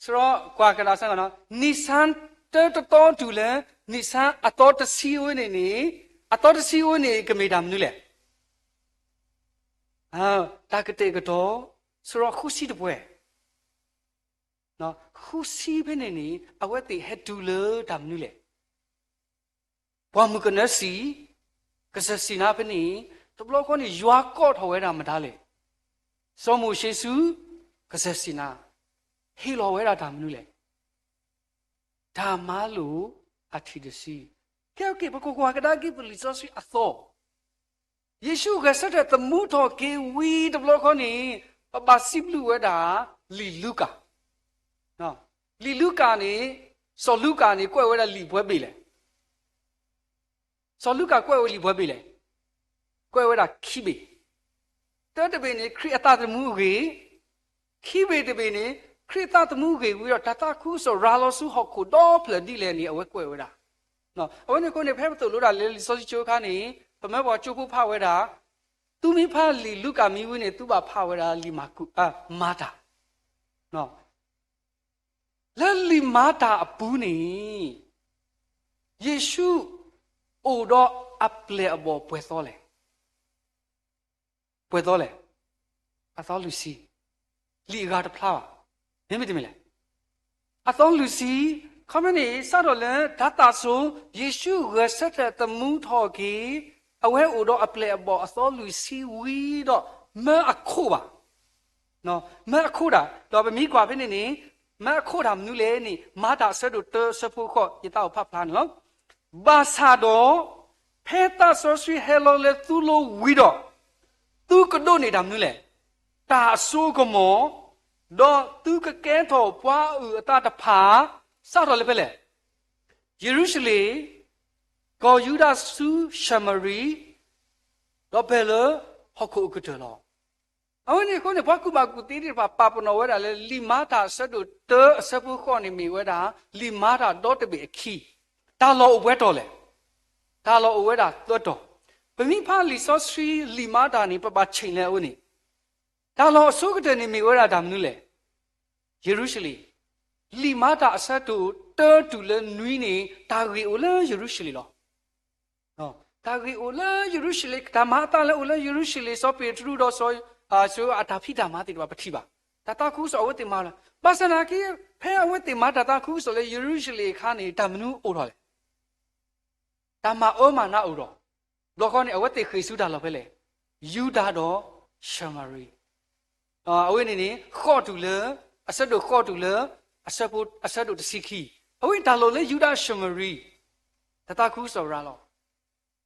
စရီကွၢ်ကဒါဆၢနီၤ, နံၣ်ဆၣ်တၢတသီတုၤလၢ နံၣ်ဆၣ်အသီတဆံအဝဲန့ၣ်န့ၣ်, အသီတဆံအဝဲန့ၣ် ကမ့ၢ်တၢ်မနုၤလဲၣ်. တၢ်ကတဲာ်ကတီၤ, စရီဃုဆံတပှဲၤ, ဃုဆံဖဲန့ၣ်န့ၣ် အဝဲသ့ၣ်ဟဲတုၤလၢတၢ်မနုၤလဲၣ်. ပှၢ်မုၢ်ကနၢစံၣ်, ကစၢၢ်စံၣ်နါဖဲန့ၣ်, တဘျီဃီန့ၣ် ယွၤကိးထီၣ်ဝဲဒၣ်မတၤလဲၣ်. စီၤမိၤၡ့ဆူ ကစၢၢ်စံၣ်နါ, ဟ့ၣ်လီၤဝဲဒၣ်တၢ်မနုၤလဲၣ်. တၢ်မၤလိာ်အထံၣ်တဆံ. ကဲ ပကကွၢ်ကဒါက့ၤပလံာ်စီဆှံအသီ ယ့ၣ်ၡူးဂဲၤဆၢထၢၣ်သမူထီၣ်က့ၤဝံၤတဘျီဃီန့ၣ်, ပဘၣ်စံးဘျုးဝဲဒၣ် လံာ်လူၤကၣ်. လံာ်လူၤကၣ်န့ၣ်, စီၤလူၤကၣ်န့ၣ် ကွဲးဝဲဒၣ်လံာ်ပှဲၤဘ့ၣ်လဲၣ်. စီၤလူၤကၣ်ကွဲးဝဲလံာ်ပှဲၤဘ့ၣ်လဲၣ်. ကွဲးဝဲဒၣ်ခံဘ့ၣ်. တၢတဘ့ၣ်န့ၣ် ခရံာ်အသးသမူအဂ့ၢ်, ခံဘ့ၣ်တဘ့ၣ်န့ၣ် ခရံာ်အသးသမူအဂ့ၢ်ဝံၤဒီး တၢ်သးခုကစီၣ်ရၤလီၤဆူဟီၣ်ခိၣ်ဒီဖျၢၣ်ဒ်လဲၣ်န့ၣ် အဝဲကွဲးဝဲဒၣ်. အဝဲန့ၣ်အဃိန့ၣ် ဖဲပသိၣ်လိတၢ်လၢလံာ်စီဆှံကၠိအခါန့ၣ်, ပမၢပှၤကၠိဖိဖးဝဲဒၣ်, သုမ့ၢ်ဖးလံာ်လူၤကၣ်မံၤဝံၤန့ၣ် သုဘၣ်ဖးဝဲဒၣ်လံာ်မၤကူး, မၤတၢ် လၢလံာ်မၤတၢ်အပူၤန့ၣ်, ယ့ၣ်ၡူးအိၣ်ဒီးအပျဲၢ်အဘီၣ်ပှဲၤသီလဲၣ်. ပှဲၤသီလဲၣ်. အသီလွံၢ်ဆံ. လံာ်အဂၤတဖျါဘၣ်. မ့မ့ၢ်တမ့ၢ်လဲၣ်. အသီလွံၢ်ဆံ, ခီမ့ၢ်န့ၣ် စးထီၣ်လၢတၤသၣ်ဆိ, ယ့ၣ်ၡူးဂဲၤဆၢထၢၣ်သမူထီၣ်က့ၤ, အဝဲအိၣ်ဒီးအပျဲၢ်အဘီၣ်အသီလွံၢ်ဆံဝံၤဒီး မၢအခိၣ်ဘၣ် မၢအခိၣ်တၢ်, ဒီးပမ့ၢ်ကွၢ်ဖဲန့ၣ်န့ၣ်, မၢအခိၣ်တၢ်မနုၤလဲၣ်န့ၣ် မၤတၢ်အဆၢဒိၣ်တၢအဆၢဖိဃိး ယသးအိၣ်ဖးဖျါန့ၣ်လီၤ. ဘၣ်ဆၣ်ဒီး, ဖဲသးစီဆှံဟဲလီၤလၢသုလိၤဝံၤဒီး, သုကဒိးန့ၢ်တၢ်မနုၤလဲၣ်. တၢ်အစိအကမီၤ, ဒီးသုကကဲထီၣ်ပှၤအုၣ်အသးတဖၣ်, စးထီၣ်လၢဖဲလဲၣ်. ယရူၤၡလ့ၣ်, ကီၢ်ယူဒၤဆူၡမရံ, ဒီးဖဲလၢဟီၣ်ခိၣ်အကတၢၢ်လီၤ. အဝဲန့ၣ်အဃိန့ၣ် ပှၤကူၣ်ဘၣ်ကူၣ်သ့သ့ၣ်တဖၣ် ပာ်ပနီၣ်ဝဲဒၣ်လၢ လံာ်မၤတၢ်အဆၢဒိၣ်တၢအဆၢဖိဃိးန့ၣ်မ့ၢ်ဝဲဒၣ် လံာ်မၤတၢ်ဒီတဘ့ၣ်အခံ, တၢ်လီၢ်အိၣ်ပှဲၤတီၤလဲၣ်. တၢ်လီၢ်အိၣ်ဝဲဒၣ်သၢတီၤ. ပမ့ၢ်ဖးလံာ်စီဆှံလံာ်မၤတၢ်န့ၣ် ပဘၣ်ဆဲးလဲအဝဲန့ၣ်, တၢ်လီၢ်အဆိကတၢၢ်န့ၣ်မ့ၢ်ဝဲဒၣ်တၢ်မနုၤလဲၣ်. ယရူၤၡလ့ၣ်, လံာ်မၤတၢ်အဆၢဒိၣ်တၢတုၤလၢနွံန့ၣ် တၢ်ဂ့ၢ်အိၣ်လၢယရူၤၡလ့ၣ်လီၤ. တၢ်ဂ့ၢ်အိၣ်လၢယရူၤၡလ့ၣ်, တၢ်မၤအသးလၢအိၣ်လၢယရူၤၡလ့ၣ်, စီၤပ့းတရူးဒီးစီၤ, အတၢ်ဖံးတၢ်မၤသ့ၣ်တဖၣ်ပထံၣ်ဘၣ်. တၢ်သးခုကစီၣ်အဝဲသ့ၣ်မၤလီၤ. ဘၣ်ဆၣ်သနာ်က့ ဖဲအဝဲသ့ၣ်မၤတၢ်သးခုကစီၣ်လၢယရူၤၡလ့ၣ်အခါန့ၣ် တၢ်မနုၤအိၣ်ထီၣ်လဲၣ်. တၢ်မၤအၢမၤနးအိၣ်ထီၣ်, ဘျီဃီန့ၣ် အဝဲသ့ၣ်ဃ့ၢ်ဆူတၢ်လီၢ်ဖဲလဲၣ်, ယူဒၤဒီးၡမရံ. အဝဲန့ၣ်န့ၣ် ဃီတုၤလၢ, အဆၢဒိၣ်ဃီတုၤလၢ, အဆၢဒိၣ်တဆံခံ, အဝဲတၢ်လီၢ်လၢယူဒၤၡမရံ, တၢ်သးခုကစီၣ်ရၤလီၤ.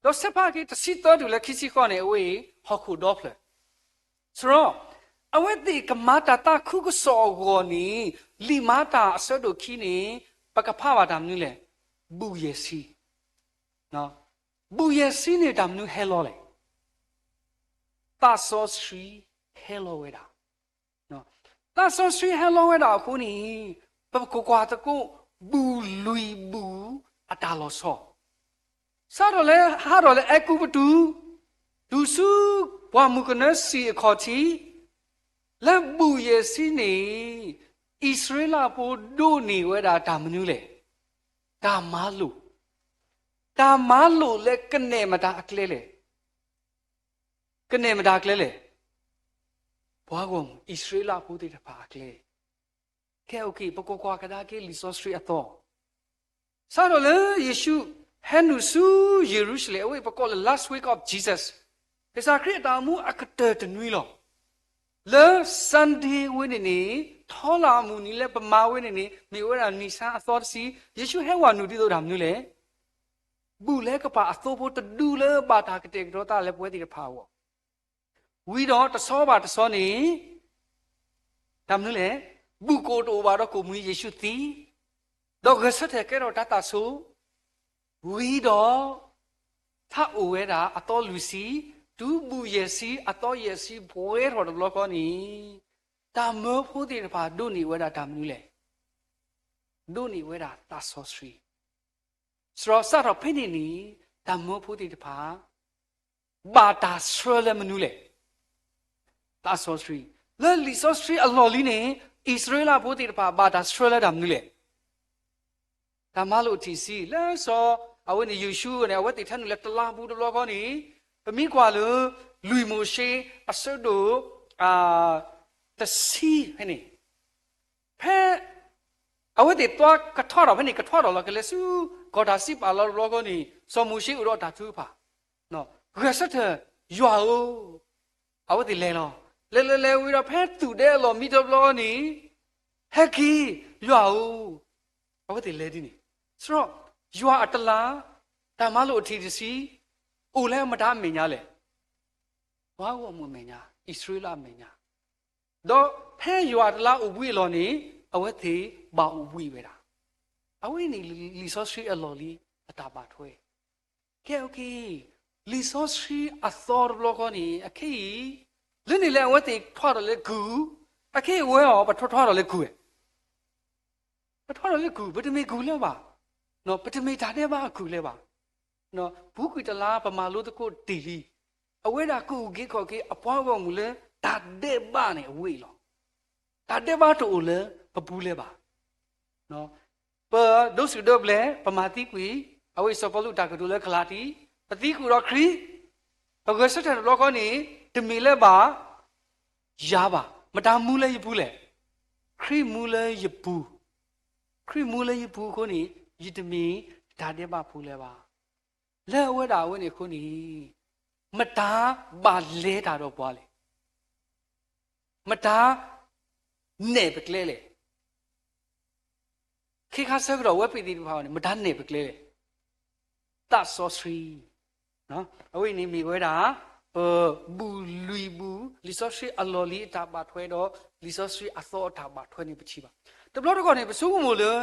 ဒီးစဲးဖးက့ၤတဆံသၢတုၤလၢခံဆံဃီန့ၣ် အဝဲအံၤဟီၣ်ခိၣ်ဒီဖျၢၣ်. စရီ, အဝဲသ့ၣ်ကမၤတၢ်သးခုကစီၣ်အဂီၢ်န့ၣ် လံာ်မၤတၢ်အဆၢဒိၣ်ခံန့ၣ် ပကဖးဘၣ်တၢ်မနုၤလဲၣ်, ဘူၣ်ယဲၢ်ဆံ, ဘူၣ်ယဲၢ်ဆံန့ၣ်တၢ်မနုၤဟဲလီၤလဲၣ်. သးစီဆှံဟဲလီၤဝဲဒၣ်. သးစီဆှံဟဲလီၤဝဲဒၣ်အဃိန့ၣ် ပကကွၢ်သကိး ဘူၣ်လွံၢ်ဘူၣ်အတၢ်လီၤဆီ, စးထီၣ်လၢဟးထီၣ်လၢအဲၤကူပတူး တုၤဆူပှၢ်မုၢ်ကနၢစံၣ်အခီၣ်ထံး, လၢဘူၣ်ယဲၢ်ဆံန့ၣ် အံၣ်စရ့လးဖိဒိးန့ၢ်ဝဲဒၣ်တၢ်မနုၤလဲၣ်, တၢ်မၤလိာ်. တၢ်မၤလိာ်လၢကနဲၣ်မတၤအကျဲလဲၣ်. ကနဲၣ်မတၤအကျဲလဲၣ်. ပှၤဂီၢ်မုၢ်အံၣ်စရ့လးဖိသ့ၣ်တဖၣ်အကျဲ. ကဲ ပကကွၢ်ကဒါက့ၤလံာ်စီဆှံအသီ, စးထီၣ်လၢယ့ၣ်ၡူးဟဲနုာ်ဆူယရူၤၡလ့ၣ်, အဝဲပကိးလၢ last week of Jesus, ကစၢ်ခရံာ်အတၢ်အိၣ်မူအကတၢၢ်တနွံလီၤ. လၢ Sunday ဝဲန့ၣ်န့ၣ် ထီလၢ်အမုၢ်နံၤလၢပမၤဝဲန့ၣ်န့ၣ် မ့ၢ်ဝဲဒၣ်နံၣ်ဆါအသီတဆံ, ယ့ၣ်ၡူးဟဲဝဲနုာ်ဒ်သိးတၢ်မနုၤလဲၣ်. ဘူၣ်လဲကပာ်အသိဖိတဒူလၢဘၣ်တၢ်ကတဲာ်ကတီၤသးလၢပဝဲသ့ၣ်တဖၣ်အဂီၢ်, ဝံၤဒီးတဆီဘၣ်တဆီန့ၣ် တၢ်မနုၤလဲၣ်, ဘူၣ်ကအိၣ်တအိၣ်ဘၣ်ဒီးကအိၣ်မူယ့ၣ်ၡူးသံ, ဒီးဂဲၤဆၢထၢၣ်ကဲထီၣ်တၢ်သးဆိ, ဝံၤဒီး ထးအိၣ်ဝဲဒၣ်အသီလွံၢ်ဆံ, တုၤဘူၣ်ယဲၢ်ဆံအသီယဲၢ်ဆံပှဲၤထီၣ်တဘျီဃီန့ၣ်, တၢ်မၢဖိသ့ၣ်တဖၣ်ဒိးန့ၢ်ဝဲဒၣ်တၢ်မနုၤလဲၣ်, ဒိးန့ၢ်ဝဲဒၣ်သးစီဆှံ. စရီစးထီၣ်ဖဲန့ၣ်န့ၣ် တၢ်မၢဖိသ့ၣ်တဖၣ် ဘၣ်တၢ်ဆှၢလၢမနုၤလဲၣ်. သးစီဆှံ. လၢလံာ်စီဆှံအလီၢ်လံန့ၣ် အံၣ်စရ့လးဖိသ့ၣ်တဖၣ်ဘၣ်တၢ်ဆှၢလၢတၢ်မနုၤလဲၣ်. တၢ်မၤလိာ်ထံၣ်ဆံ လၢစီၤအဝဲန့ၣ်ယ့ၣ်ၡူးန့ၣ် အဝဲသ့ၣ်ထၢနုာ်လၢတလးပူၤတဘျီဃီန့ၣ်, ပမ့ၢ်ကွၢ်လၢ လွံၢ်မိၤၡ့ အဆၢဒိၣ် တဆံဖဲန့ၣ် ဖဲ အဝဲသ့ၣ်သွားကထီထီၣ်ဖဲန့ၣ် ကထီထီၣ်လီၤကလဲၤဆူ ကီၢ်တၢ်စံးပာ်လီၤတဘျီဃီန့ၣ် စီၤမိၤၡ့အိၣ်ဒီးတၢ်ထုကဖၣ်, ဂဲၤဆၢထၢၣ် ယွၤဧၢ, အဝဲသ့ၣ်လဲၤလီၤ. လဲၤလဲၤလဲၤဝံၤဒီး ဖဲသူၣ်ဒဲအလီၢ်မံတဘျီန့ၣ် ဟဲက့ၤ ယွၤဧၢ, အဝဲသ့ၣ်လဲၤဒ်န့ၣ်. စရီ ယွၤအတလး တၢ်မၤလိာ်အထံၣ်တဆံ အိၣ်လၢမတၤအမဲာ်ညါလဲၣ်. ပှၤဂီၢ်မုၢ်အမဲာ်ညါ, အံၣ်စရ့လးအမဲာ်ညါ ဒီးဖဲယွၤအတလးအိၣ်ဘှံးအလီၢ်န့ၣ် အဝဲသ့ၣ်ဘၣ်အိၣ်ဘှံးဝဲဒၣ်. အဝဲန့ၣ်လံာ်စီဆှံအလီၢ်လံအတၢ်ဘၣ်ထွဲ. ကဲ လံာ်စီဆှံအသီတဘျီဃီန့ၣ် အခဲအံၤ လၢန့ၣ်လၢအဝဲသ့ၣ်ထွါထီၣ်လၢကုၢ်, အခဲအံၤဝဲအီၤ ပထွါထွါထီၣ်လၢကုၢ်ဝဲ ပထွါထီၣ်လၢကုၢ်, ပတမ့ၢ်ကုၢ်လၢၤဘၣ်, ပတမ့ၢ်တၢ်ဒဲးဘးအကုၢ်လၢၤဘၣ်. ပူၤကွံာ်တလါ ပမၤလိသကိးတ့ၢ်လံ, အဝဲဒၣ်ကအိၣ်က့ၤခီၣ်က့ၤအပှၤဂီၢ်မုၢ်လၢ တၢ်ဒဲးဘးန့ၣ်အဝဲအံၤလီၤ. တၢ်ဒဲးဘးတအိၣ်လၢပပူၤလၢၤဘၣ်. ပဒိးစံးဒိးဘျဲး ပမၤသံကွံာ် အဝဲအံၤစီၤပီလူးတၢ်ကတိၤလၢကလၤတံ, ပသံကွံာ်ဒီးခရံာ်, ပဂဲၤဆၢထၢၣ်တဘျီဃီန့ၣ် တမ့ၢ်လၢၤဘၣ် ယၤဘၣ်, မတၤမူလၢယပူၤလဲၣ်. ခရံာ်မူလၢယပူၤ, ခရံာ်မူလၢယပူၤအဃိန့ၣ် ယတမ့ၢ်တၢ်ဒဲးဘးဖိလၢၤဘၣ်. လၢအဝဲဒၣ်အဝဲန့ၣ်အဃိန့ၣ် မတၤဘၣ်လဲၤတၢ်ဒီးပှၤလဲၣ်. မတၤနဲၣ်ပကျဲလဲၣ်. ခဲခါဆၢကတီၢ်ဝဲပသ့ၣ်တဖၣ်န့ၣ် မတၤနဲၣ်ပကျဲလဲၣ်. သးစီဆှံ. အဝဲန့ၣ်မ့ၢ်ဝဲဒၣ် ပဘူၣ်လွံၢ်ဘူၣ် လံာ်စီဆှံအလီၢ်လံအတၢ်ဘၣ်ထွဲဒီး လံာ်စီဆှံအသီအတၢ်ဘၣ်ထွဲန့ၣ်ပထံၣ်ဘၣ်. တဘျီတခီၣ်န့ၣ် ပဆိကမိၣ်လၢ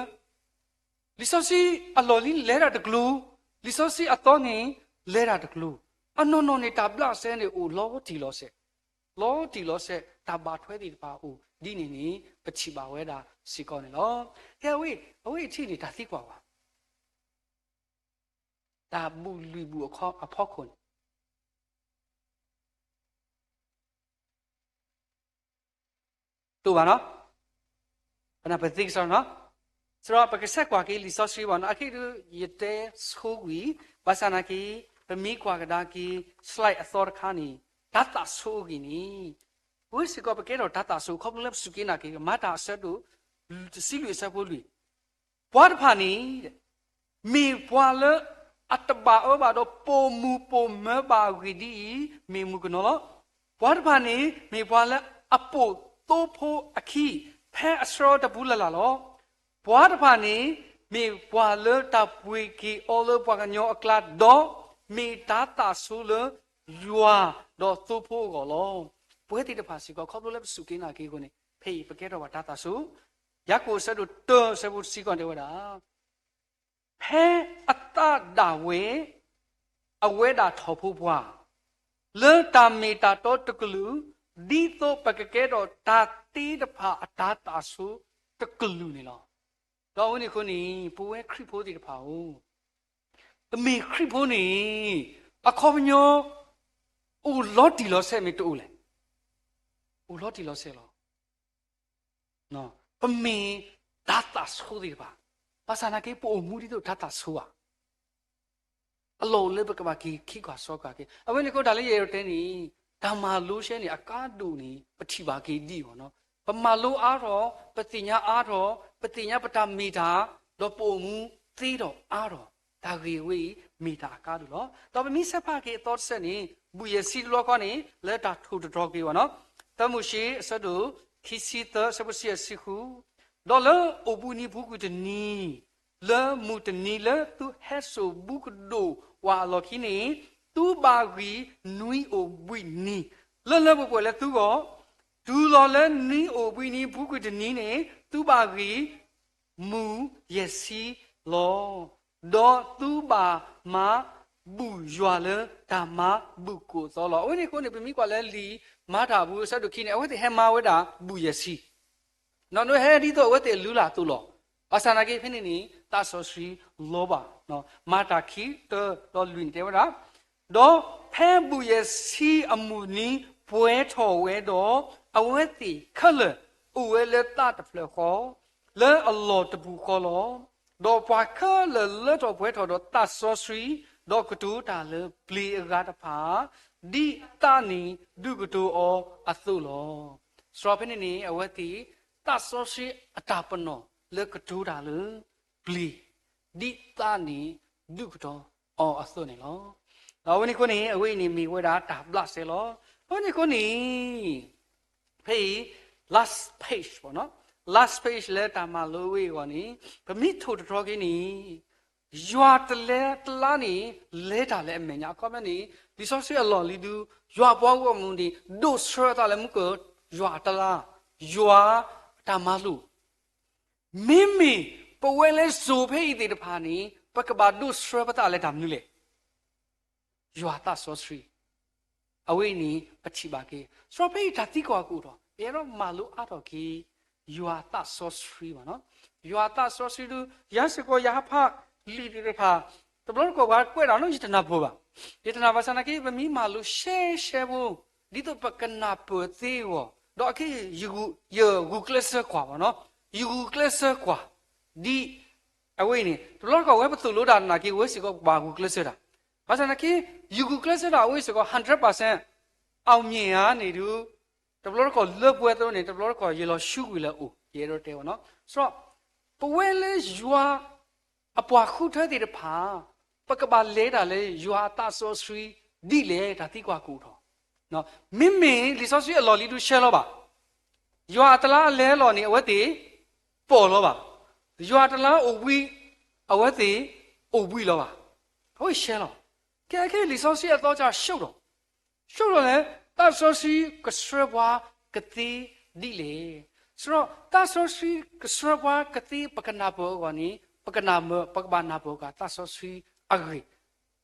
လံာ်စီဆှံအလီၢ်လံလဲၤတၢ်တကျိၤ, လံာ်စီဆှံအသီန့ၣ် လဲၤတၢ်တကျိၤ, အနီၢ်နီၢ်န့ၣ် တၢ်ဘျးစဲန့ၣ်အိၣ်လီၤတံၢ်လီၤဆဲး, လီၤတံၢ်လီၤဆဲး တၢ်ဘၣ်ထွဲသ့ၣ်တဖၣ်အိၣ်ဒ်န့ၣ်န့ၣ် ပထံၣ်ဘၣ်ဝဲဒၣ်စ့ၢ်ကီးန့ၣ်လီၤ. ကဲ အဝဲ အဝဲအံၤထံၣ်န့ၣ် တၢ်သံကွၢ်ဝဲ တၢ်ဘူၣ်လွံၢ်ဘူၣ်အဖီခိၣ်န့ၣ် တိၢ်ဘၣ်နီၤ, ပနၢ်ပသ့ကစီဒီနီၤ စရီပကစဲးကွၢ်က့ၤလံာ်စီဆှံဘၣ်နီၤ, အခဲအံၤဒုး ယတဲဆိကွံာ်, ဘၣ်ဆၣ်နာ်က့ ပမ့ၢ်ကွၢ်ကဒါက့ၤ slide အသီတခါန့ၣ် တၤသၣ်ဆိအဂ့ၢ်န့ၣ်, ပဝဲစ့ၢ်ကီးပကဲထီၣ်တၤသၣ်ဆိ ခီဖျိလၢပစူၢ်က့ၤနာ်က့ၤ မၤတၢ်အဆၢဒိၣ် တဆံလွံၢ်အဆၢဖိလွံၢ် ပှၤတဖၣ်န့ၣ် မ့ၢ်ပှၤလၢအတဘၣ်အၢဘၣ်ဒီးပိာ်မုၣ်ပိာ်မၢၤဘၣ်အဂ့ၢ်ဒ်အံၤ, မ့ၢ်မုၣ်ကနီၤလီၤ. ပှၤတဖၣ်န့ၣ် မ့ၢ်ပှၤလၢအပိာ်သိဖိအခံ ဖဲအဆှၢတပူၤလၢ်လၢ်လီၤ. ပှၤတဖၣ်န့ၣ် မ့ၢ်ပှၤလၢတၢ်ပှ့ၤက့ၤအီၤလၢပှၤကညီအကျါ, ဒီးမ့ၢ်တၤသၣ်ဆိလၢယွၤဒီးသိဖိအဂီၢ်လီၤ. ပဝဲသ့ၣ်တဖၣ်စ့ၢ်ကီး ခီဖျိလၢပစူၢ်က့ၤနာ်က့ၤအဃိန့ၣ် ဖဲအံၤပကဲထီၣ်ဘၣ်တၤသၣ်ဆိ, ယၤကိာ်အဆၢဒိၣ်တၢ အဆၢဖိတဆံဃိးတဲဝဲဒၣ်, ဖဲအသးဒၣ်ဝဲ အဝဲဒၣ်ထီၣ်ဖိပှၤ လၢတၢ်မ့ၢ်တၢ်တီတကလုာ်, ဒ်သိးပကကဲထီၣ်တၢ်သ့တဖၣ်အတၤသၣ်ဆိတကလုာ်န့ၣ်လီၤ. ဒီးအဝဲန့ၣ်အဃိန့ၣ် ပဝဲခရံာ်ဖိသ့ၣ်တဖၣ်ဧၢ, ပမ့ၢ်ခရံာ်ဖိန့ၣ် အခီပညီ အိၣ်လီၤတံၢ်လီၤဆဲးမ့ၢ်တအိၣ်လဲၣ်. အိၣ်လီၤတံၢ်လီၤဆဲးလီၤ. ပမ့ၢ်တၤသၣ်ဆိသ့ၣ်တဖၣ်, ဘၣ်ဆၣ်နာ်က့ ပအိၣ်မူဒ်သိးတၤသၣ်ဆိဧါ. အလီၢ်အိၣ်လၢပကဘၣ်က့ၤခံကွၢ်စီကွၢ်က့ၤ. အဝဲန့ၣ်အဃိ တၢ်လၢယအဲၣ်ဒိးတဲန့ၣ် တၢ်မၤလိရှဲန့ၣ် အကါဒိၣ်န့ၣ် ပထံၣ်ဘၣ်က့ၤဒ်အံၤဘၣ်နီၤ. ပမၤလိအါထီၣ်, ပသ့ၣ်ညါအါထီၣ်, ပသ့ၣ်ညါပတၢ်မ့ၢ်တၢ်, ဒီးပအိၣ်မူသ့ထီၣ်အါထီၣ်, တၢ်ဂ့ၢ်ဝဲအံၤ မ့ၢ်တၢ်အကါဒိၣ်လီၤ. ဒီးပမ့ၢ်ဆဲးဖးက့ၤအသီတဆၢန့ၣ် ဘူၣ်ယဲၢ်ဆံတဘျီဃီန့ၣ် လၢတၢ်ထိၣ်သတြီၤက့ၤဘၣ်နီၤ. သၢမိၤၡ့ အဆၢဒိၣ်ခံဆံသၢ အဆၢဖိတဆံယဲၢ် တဆံဃု, ဒီးလၢအိၣ်ဘှံးနံၤပူၤကွံာ်တနံၤ, လၢမုၢ်တနံၤလၢသုဟဲစိာ်ဘူးကဒိၣ်ဝဲအလီၢ်ခံန့ၣ်, သုဘၣ်ဂံၢ်နွံအိၣ်ဘှံးနံၤ, လၢလၢပှဲၤပှဲၤလၢသုဂီၢ်, တုၤလီၤလၢနွံအိၣ်ဘှံးနံၤပူၤကွံာ်တနံၤန့ၣ် သုဘၣ်ဂံၢ် မုၢ်ယဲၢ်ဆံလီၤ. ဒီးသုဘၣ်မၤဘူၣ်ယွၤလၢတၢ်မၤဘူၣ်ကိၣ်သီလီၤ. အဝဲန့ၣ်အဃိန့ၣ် ပမ့ၢ်ကွၢ်လၢလံာ်မၤတၢ်အပူၤ အဆၢဒိၣ်ခံန့ၣ် အဝဲသ့ၣ်ဟဲမၤဝဲဒၣ်ဘူၣ်ယဲၢ်ဆံ, ဒီးဟဲဒ်သိးအဝဲသ့ၣ်အလုၢ်အလၢ်အသိးလီၤ. ဘၣ်ဆၣ်နာ်က့ဖဲန့ၣ်န့ၣ် သးစီဆှံလီၤဘၣ်. မၤတၢ်ခံ တၢ ဒီးလွံၢ်န့ၣ်တဲဝဲဒၣ်, ဒီးဖဲဘူၣ်ယဲၢ်ဆံအမုၢ်နံၤပှဲၤထီၣ်ဝဲဒီး, အဝဲသ့ၣ်ခဲလၢာ်အိၣ်ဝဲလၢသးတဖျၢၣ်ဃီ, လၢအလီၢ်တပူၤဃီလီၤ. ဒီးပှၤခဲလၢာ်လၢထီၣ်ပှဲၤထီၣ်ဒီးသးစီဆှံ, ဒီးကတိၤတၢ်လၢပျ့ၤအဂၤတဖၣ်, ဒ်သးန့ၣ်ဒုးကတိၤအီၤအသိးလီၤ. စရီဖဲန့ၣ်န့ၣ် အဝဲသ့ၣ် သးစီဆှံအတၢ်ပနီၣ်လၢကတိၤတၢ်လၢပျ့ၤ, ဒ်သးန့ၣ်ဒုးကတိၤအီၤအသိးန့ၣ်လီၤ. ဒီးအဝဲန့ၣ်အဃိန့ၣ် အဝဲအံၤန့ၣ်မ့ၢ်ဝဲဒၣ်တၢ်ဘျးစဲလီၤ. အဝဲန့ၣ်အဃိန့ၣ် ဖဲအံၤ last page ဘၣ်နီၤ, last page လၢတၢ်မၤလိဝဲအံၤအဂီၢ်န့ၣ် ပမ့ၢ်ထိၣ်သတြီၤက့ၤန့ၣ် ယွၤတလဲတလါန့ၣ် လဲၤတၢ်လၢအမဲာ်ညါ အခီပညီန့ၣ် လံာ်စီဆှံအလီၢ်လံၤဒုး ယွၤပှၤဂီၢ်မုၢ်န့ၣ် ဒိးဆှၢအသးလၢမူကၢၢ် ယွၤအတလါ, ယွၤအတၢ်မၤလိာ် မ့မ့ၢ်ပဝဲလၢစိၤဖဲအံၤသ့ၣ်တဖၣ်န့ၣ် ပကဘၣ်ဒိးဆှၢပသးလၢတၢ်မနုၤလဲၣ်. ယွၤသးစီဆှံ, အဝဲအံၤန့ၣ် ပထံၣ်ဘၣ်က့ၤ စရီဖဲအံၤတၢ်သံကွၢ်ကအိၣ်ထီၣ် ပအဲၣ်ဒိးမၤလိအါထီၣ်က့ၤ ယွၤသးစီဆှံဘၣ်နီၤ. ယွၤသးစီဆှံဒုး ယၤစ့ၢ်ကီးယဟးဖးလံာ်သ့ၣ်တဖၣ် တဘျီတခီၣ်ပှၤကွဲးတၢ်နီၤ ယတနၢ်ပၢၢ်ဘၣ်. ယတနၢ်ဘၣ်ဆၣ်နာ်က့ ပမ့ၢ်မၤလိရှဲရှဲဖိ ဒ်သိးပကနၢ်ပၢၢ်သ့အဂီၢ် ဒီးအခဲအံၤ ယဂုာ်ကျဲးစၢးကွၢ်ဘၣ်နီၤ, ယဂုာ်ကျဲးစၢးကွၢ် ဒ်အဝဲအံၤန့ၣ် တဘျီတခီၣ်ဝဲပသိၣ်လိတၢ်နာ်က့ ဝဲစ့ၢ်ကီးပကဘၣ်ဂုာ်ကျဲးစၢးတၢ်. ဘၣ်ဆၣ်နာ်က့ ယဂုာ်ကျဲးစၢးတၢ်အဝဲစ့ၢ်ကီး hundred percent အောင်မြင် ဧါန့ၣ်ဒုး တဘျီတခီၣ်လၢပှဲၤအသိးန့ၣ် တဘျီတခီၣ်ယလီၤဆူကွံာ်လၢအိၣ် ယအဲၣ်ဒိးတဲဘၣ်နီၤ. စရီ ပဝဲလၢယွၤအပှၤဃုထၢသ့ၣ်တဖၣ် ပကဘၣ်လဲၤတၢ်လၢယွၤအသးစီဆှံဒ်လဲၣ် တၢ်သံကွၢ်ကအိၣ်ထီၣ်. မ့မ့ၢ်လံာ်စီဆှံအလီၢ်လံၤဒုးရှဲလီၤဘၣ်. ယွၤအတလါအလဲအလီၢ်န့ၣ် အဝဲသ့ၣ်ပီၢ်လီၤဘၣ်. ယွၤအတလါအိၣ်ဘှံး အဝဲသ့ၣ်အိၣ်ဘှံးလီၤဘၣ်. အဝဲရှဲလီၤ. ကဲ ခဲအံၤလံာ်စီဆှံအသီစၢ်ဆိၣ်ထီၣ် ဆိၣ်ထီၣ်လဲၣ်, သးစီဆှံကဆှၢပှၤကသ့ဒ်လဲၣ်. စရီ သးစီဆှံကဆှၢပှၤကသ့ ပကနၢ်ပၢၢ်အဂီၢ်န့ၣ် ပကနၢ်မၢ ပကဘၣ်နၢ်ပၢၢ်အဂီၢ် သးစီဆှံအဂ့ၢ်,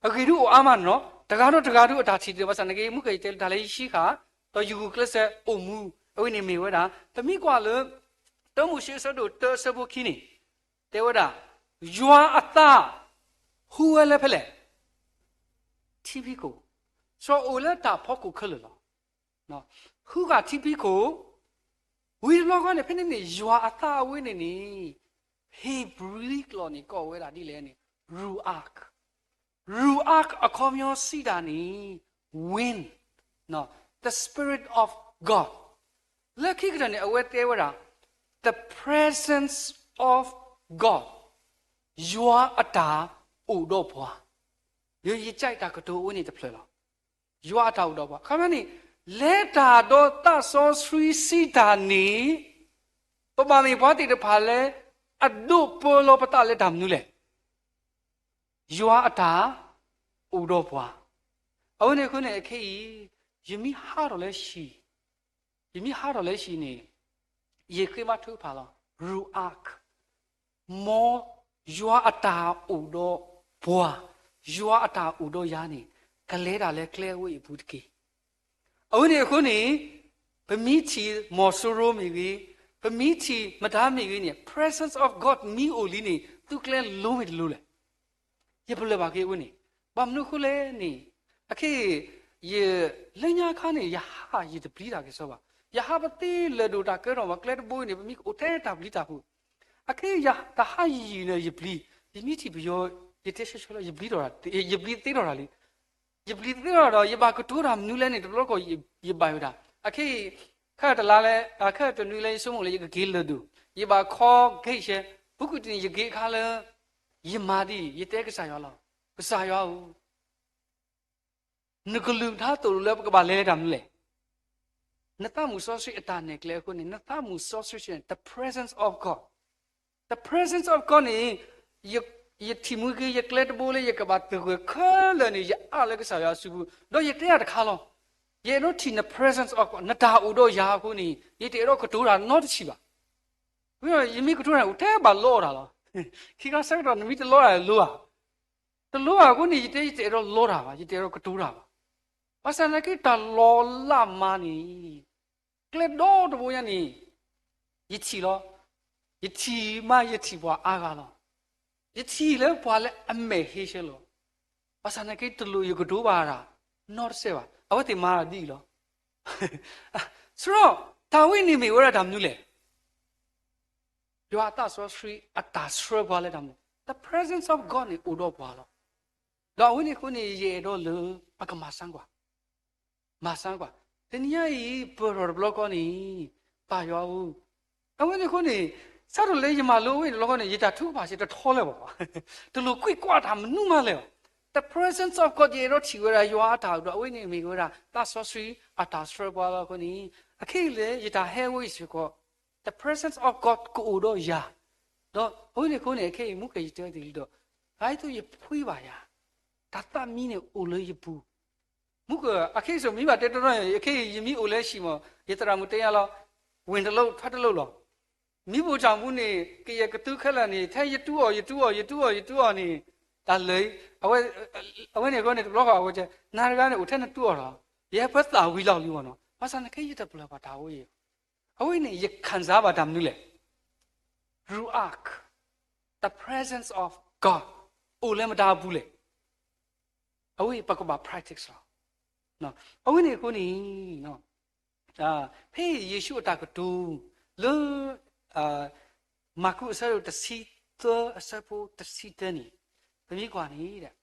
အဂ့ၢ်ဒုးအိၣ်အါမးန့ၣ်လီၤ. တဂၤဒီးတဂၤဒုးအတၢ်ထံၣ်တၢ်ဘၣ်ဆၣ်နာ်က့ မူကယတဲလၢတၢ်လၢယဟံးဃာ် ဒီးယဂုာ်ကျဲးစၢးအိၣ်မူ အဝဲန့ၣ်မ့ၢ်ဝဲဒၣ် ပမ့ၢ်ကွၢ်လၢ တၢမိၤၡ့အဆၢဒိၣ်တၢအဆၢဖိခံန့ၣ် တဲဝဲဒၣ် ယွၤအသး ဟူဝဲလၢဖဲလဲၣ် ထံဖံးခိၣ်, စရီအိၣ်လၢတၢ်ဖီခိၣ်ခဲလၢာ်လီၤ. ဟူဃာ်ထံဖံးခိၣ်, ဝံၤတဘျီဃီန့ၣ် ဖဲန့ၣ်န့ၣ် ယွၤအသးအဝဲန့ၣ်န့ၣ် ဖဲ Greek လီၤန့ၣ် ကိးဝဲဒၣ်ဒ်လဲၣ်န့ၣ် ruach, ruach အခီပညီစံးတၢ်န့ၣ် wind, the Spirit of God. လၢခံကတၢၢ်န့ၣ် အဝဲတဲဝဲဒၣ် the presence of God, ယွၤအတၢ်အိၣ်ဒီးပှၤ. ယ ယကြိုက်တၢ်ကတိၤအဝဲန့ၣ်တဖျၢၣ်လီၤ. ယွၤအတၢ်အိၣ်ဒီးပှၤ. အခီပညီန့ၣ် လဲၤတၢ်ဒီးသးစီဆှံစံးတၢ်န့ၣ် ပဘၣ်မ့ၢ်ပှၤသ့ၣ်တဖၣ်လၢ အဒိးပၢလီၤပသးလၢတၢ်မနုၤလဲၣ်. ယွၤအတၢ်အိၣ်ဒီးပှၤ. အဝဲန့ၣ်အဃိန့ၣ် အခဲအံၤ ယမ့ၢ်ဟးထီၣ်လၢဟံၣ်, ယမ့ၢ်ဟးထီၣ်လၢဟံၣ်န့ၣ် ယဃ့ဘါထုကဖၣ်လီၤ. Ruach, မ်ယွၤအတၢ်အိၣ်ဒီးပှၤ, ယွၤအတၢ်အိၣ်ဒီးယၤန့ၣ် ကလဲၤတၢ်လၢကျဲအဝဲအံၤအပူၤတက့ၢ်. အဝဲန့ၣ်အဃိန့ၣ် ပမ့ၢ်ထံၣ်မီၤစိရိၤမ့ၢ်ဂ့ၤ, ပမ့ၢ်ထံၣ်မတၤမ့ၢ်ဂ့ၤန့ၣ် presence of God မ့ၢ်အိၣ်လံန့ၣ် သုကျဲလိၤမ့ၢ်တလိၤလဲၣ်. ယပလၢၢ်ဘၣ်က့ၤအဝဲန့ၣ်. ဘၣ်မနုၤအဃိလဲၣ်န့ၣ် အခဲအံၤ ယ လၢညါခါန့ၣ် ယဟးယတပျံၤတၢ်ကစီၣ်ဘၣ်. ယဟးပသ့လၢာ်ဒိၣ်တၢ်ကဲထီၣ်ဘၣ် ကျဲတဘိအံၤန့ၣ် ပမ့ၢ်အိၣ်ထဲတၢ်ပျံၤတၢ်ဖုး. အခဲအံၤ တဟးယံာ်ယံာ်န့ၣ် ယပျံၤ, ယမ့ၢ်ထံၣ်ပယီၤ ယတဲဆၢဆၢလၢ ယပျံၤတၢ်, ယပျံၤသ့ထီၣ်တၢ်လံ. ယပျံၤသ့ထီၣ်ဒီး ယဘၣ်ကတိၤတၢ်မနုၤလဲၣ်န့ၣ် တဘျီကီၢ် ယဘၣ်ဝဲဒၣ်. အခဲအံၤ ခဲအံၤတလါလၢ ခဲအံၤတနွံလၢယဆိကမိၣ်လၢယကက့ၤလၢာ်ဒိၣ်, ယဘၣ်ခီ gate ဆဲ, ဖုကွံာ်တနံၤ ယ gate ခါလၢ ယမၤဒ်အံၤ ယတဲကစၢ်ယွၤလီၤ. ကစၢ်ယွၤဧၢ, နကလုၢ်ကထါသိၣ်လိလၢပကဘၣ်လဲၤလၢတၢ်မနုၤလဲၣ်. နသးမုၣ်စီဆှံအတၢ်နဲၣ်ကျဲအဃိန့ၣ် နသးမုၣ်စီဆှံန့ၣ် the presence of God, the presence of God န့ၣ် ယထံၣ်မှံက့ၤ ယကျဲတဘိလၢယကဘၣ်သဂၢၢ်ခဲလၢာ်န့ၣ် ယအးလၢကစၢ်ယွၤအစုပူၤ, ဒီးယတဲတၢ်တခါလီၤ. ယအဲၣ်ဒိးထံၣ်န presence of God, နတၢ်အိၣ်ဒီးယၤအဃိန့ၣ် ယတအဲၣ်ဒိးကတိၤတၢ်နီတဆံးဘၣ်. ယမ့ၢ်ကတိၤတၢ်န့ၣ် အိၣ်ထဲဘၣ်လီအီၣ်တၢ်လီၤ. ခံခါဆၢကတီၢ် နမ့ၢ်တလီတၢ်လိၤဧါ. တလိအဃိန့ၣ် ယတဲ ယတအဲၣ်ဒိးလီတၢ်ဘၣ်, ယတအဲၣ်ဒိးကတိၤတၢ်ဘၣ်. ဘၣ်ဆၣ်သနာ်က့ တၢ်လီၤလၢမၤန့ၣ် ကျဲဒီတဘိညါန့ၣ် ယထံၣ်လီၤ. ယထံၣ်မး ယထံၣ်ပှၤအါဂၤလီၤ. ယထံၣ်လၢပှၤလၢအမဲာ်ဟ့ဆၢလီၤ. ဘၣ်ဆၣ်သနာ်က့ တလိၣ်ယကတိၤဘၣ်တၢ်နီတစဲးဘၣ်. အဝဲသ့ၣ်မၤတၢ်ဒ်အံၤလီၤ. စရီ တၢ်ဝဲန့ၣ်မ့ၢ်ဝဲဒၣ်တၢ်မနုၤလဲၣ်. ယွၤအသးစီဆှံအတၢ်ဆှၢပှၤလၢတၢ်မနုၤ, the presence of God န့ၣ်အိၣ်ဒီးပှၤလီၤ. ဒီးအဝဲန့ၣ်အဃိန့ၣ် ယအဲၣ်ဒိးလၢပကမၤစၢၤကွၢ်, မၤစၢၤကွၢ်. တနံၤညါအံၤ ပၢၢ်ထီၣ်တဘျီဃီန့ၣ် ပၢ်ယွၤဧၢ, အဝဲန့ၣ်အဃိန့ၣ် ဆၢထၢၣ်လၢယမၤလိအဝဲန့ၣ်တဘျီဃီန့ၣ် ယတၢ်ထုကဖၣ်စ့ၢ်တထီလၢၤဘၣ်. တလိၣ်ကွံာ်ကွၢ်တၢ်မနုၤမးလဲၣ်. The presence of God ယအဲၣ်ဒိးထံၣ်ဝဲဒၣ်ယွၤအတၢ်အိၣ်ဒီး အဝဲန့ၣ်မ့ၢ်ဝဲဒၣ် သးစီဆှံအတၢ်ဆှၢပှၤလီၤအဃိန့ၣ် အခဲအံၤလၢယတၢ်ဟဲဝဲအံၤစ့ၢ်ကီး the presence of God ကအိၣ်ဒီးယၤ, ဒီးအဝဲန့ၣ်အဃိန့ၣ် အခဲအံၤ မူကယတဲတ့ၢ်လံဒီး ဂၤအံၤသိးယဖှံဘၣ်ယၤ, တၢ်သးမံန့ၣ်အိၣ်လၢယပူၤ, မူက အခဲအံၤစိမံဘၣ်တဲတရီ အခဲအံၤ ယမ့ၢ်အိၣ်လၢဟံၣ်မး ယသရၣ်မုၣ်တဲယၤလီၤ, ဝင်တလုပ် ထွက်တလုပ် လီၤ. မ့ၢ်ပိာ်တၢ်မူန့ၣ် ကယဲၢ်ကသူခဲလၢာ်န့ၣ် ထဲယတူၢ်အီၣ် ယတူၢ်အီၣ် ယတူၢ်အီၣ် ယတူၢ်အီၣ်န့ၣ် တၢ်လၢာ်, အဝဲန့ၣ်အဃိန့ၣ် တဘျီဃီအဝဲတဲ နၤတဂၤန့ၣ် အိၣ်ထဲနတူၢ်အီၣ်လီၤ, ယဟဲဖၢသးဝံၤလီၤလံမးနီၤ. ဘၣ်ဆၣ်သနာ်က့ ယတပလၢၢ်ဘၣ်တၢ်ဝဲအံၤ, အဝဲန့ၣ် ယခံစားဘၣ်တၢ်မနုၤလဲၣ်. Ruach, the presence of God အိၣ်လၢမတၤအပူၤလဲၣ်. အဝဲပကဘၣ် practice လီၤ. အဝဲန့ၣ်အဃိန့ၣ် ဖဲယ့ၣ်ၡူးအတၢ်ကတိၤလၢ မၢ်ကူးအဆၢဒိၣ်တဆံသၢအဆၢဖိတဆံတၢန့ၣ် ပမ့ၢ်ကွၢ်န့ၣ် ဒီး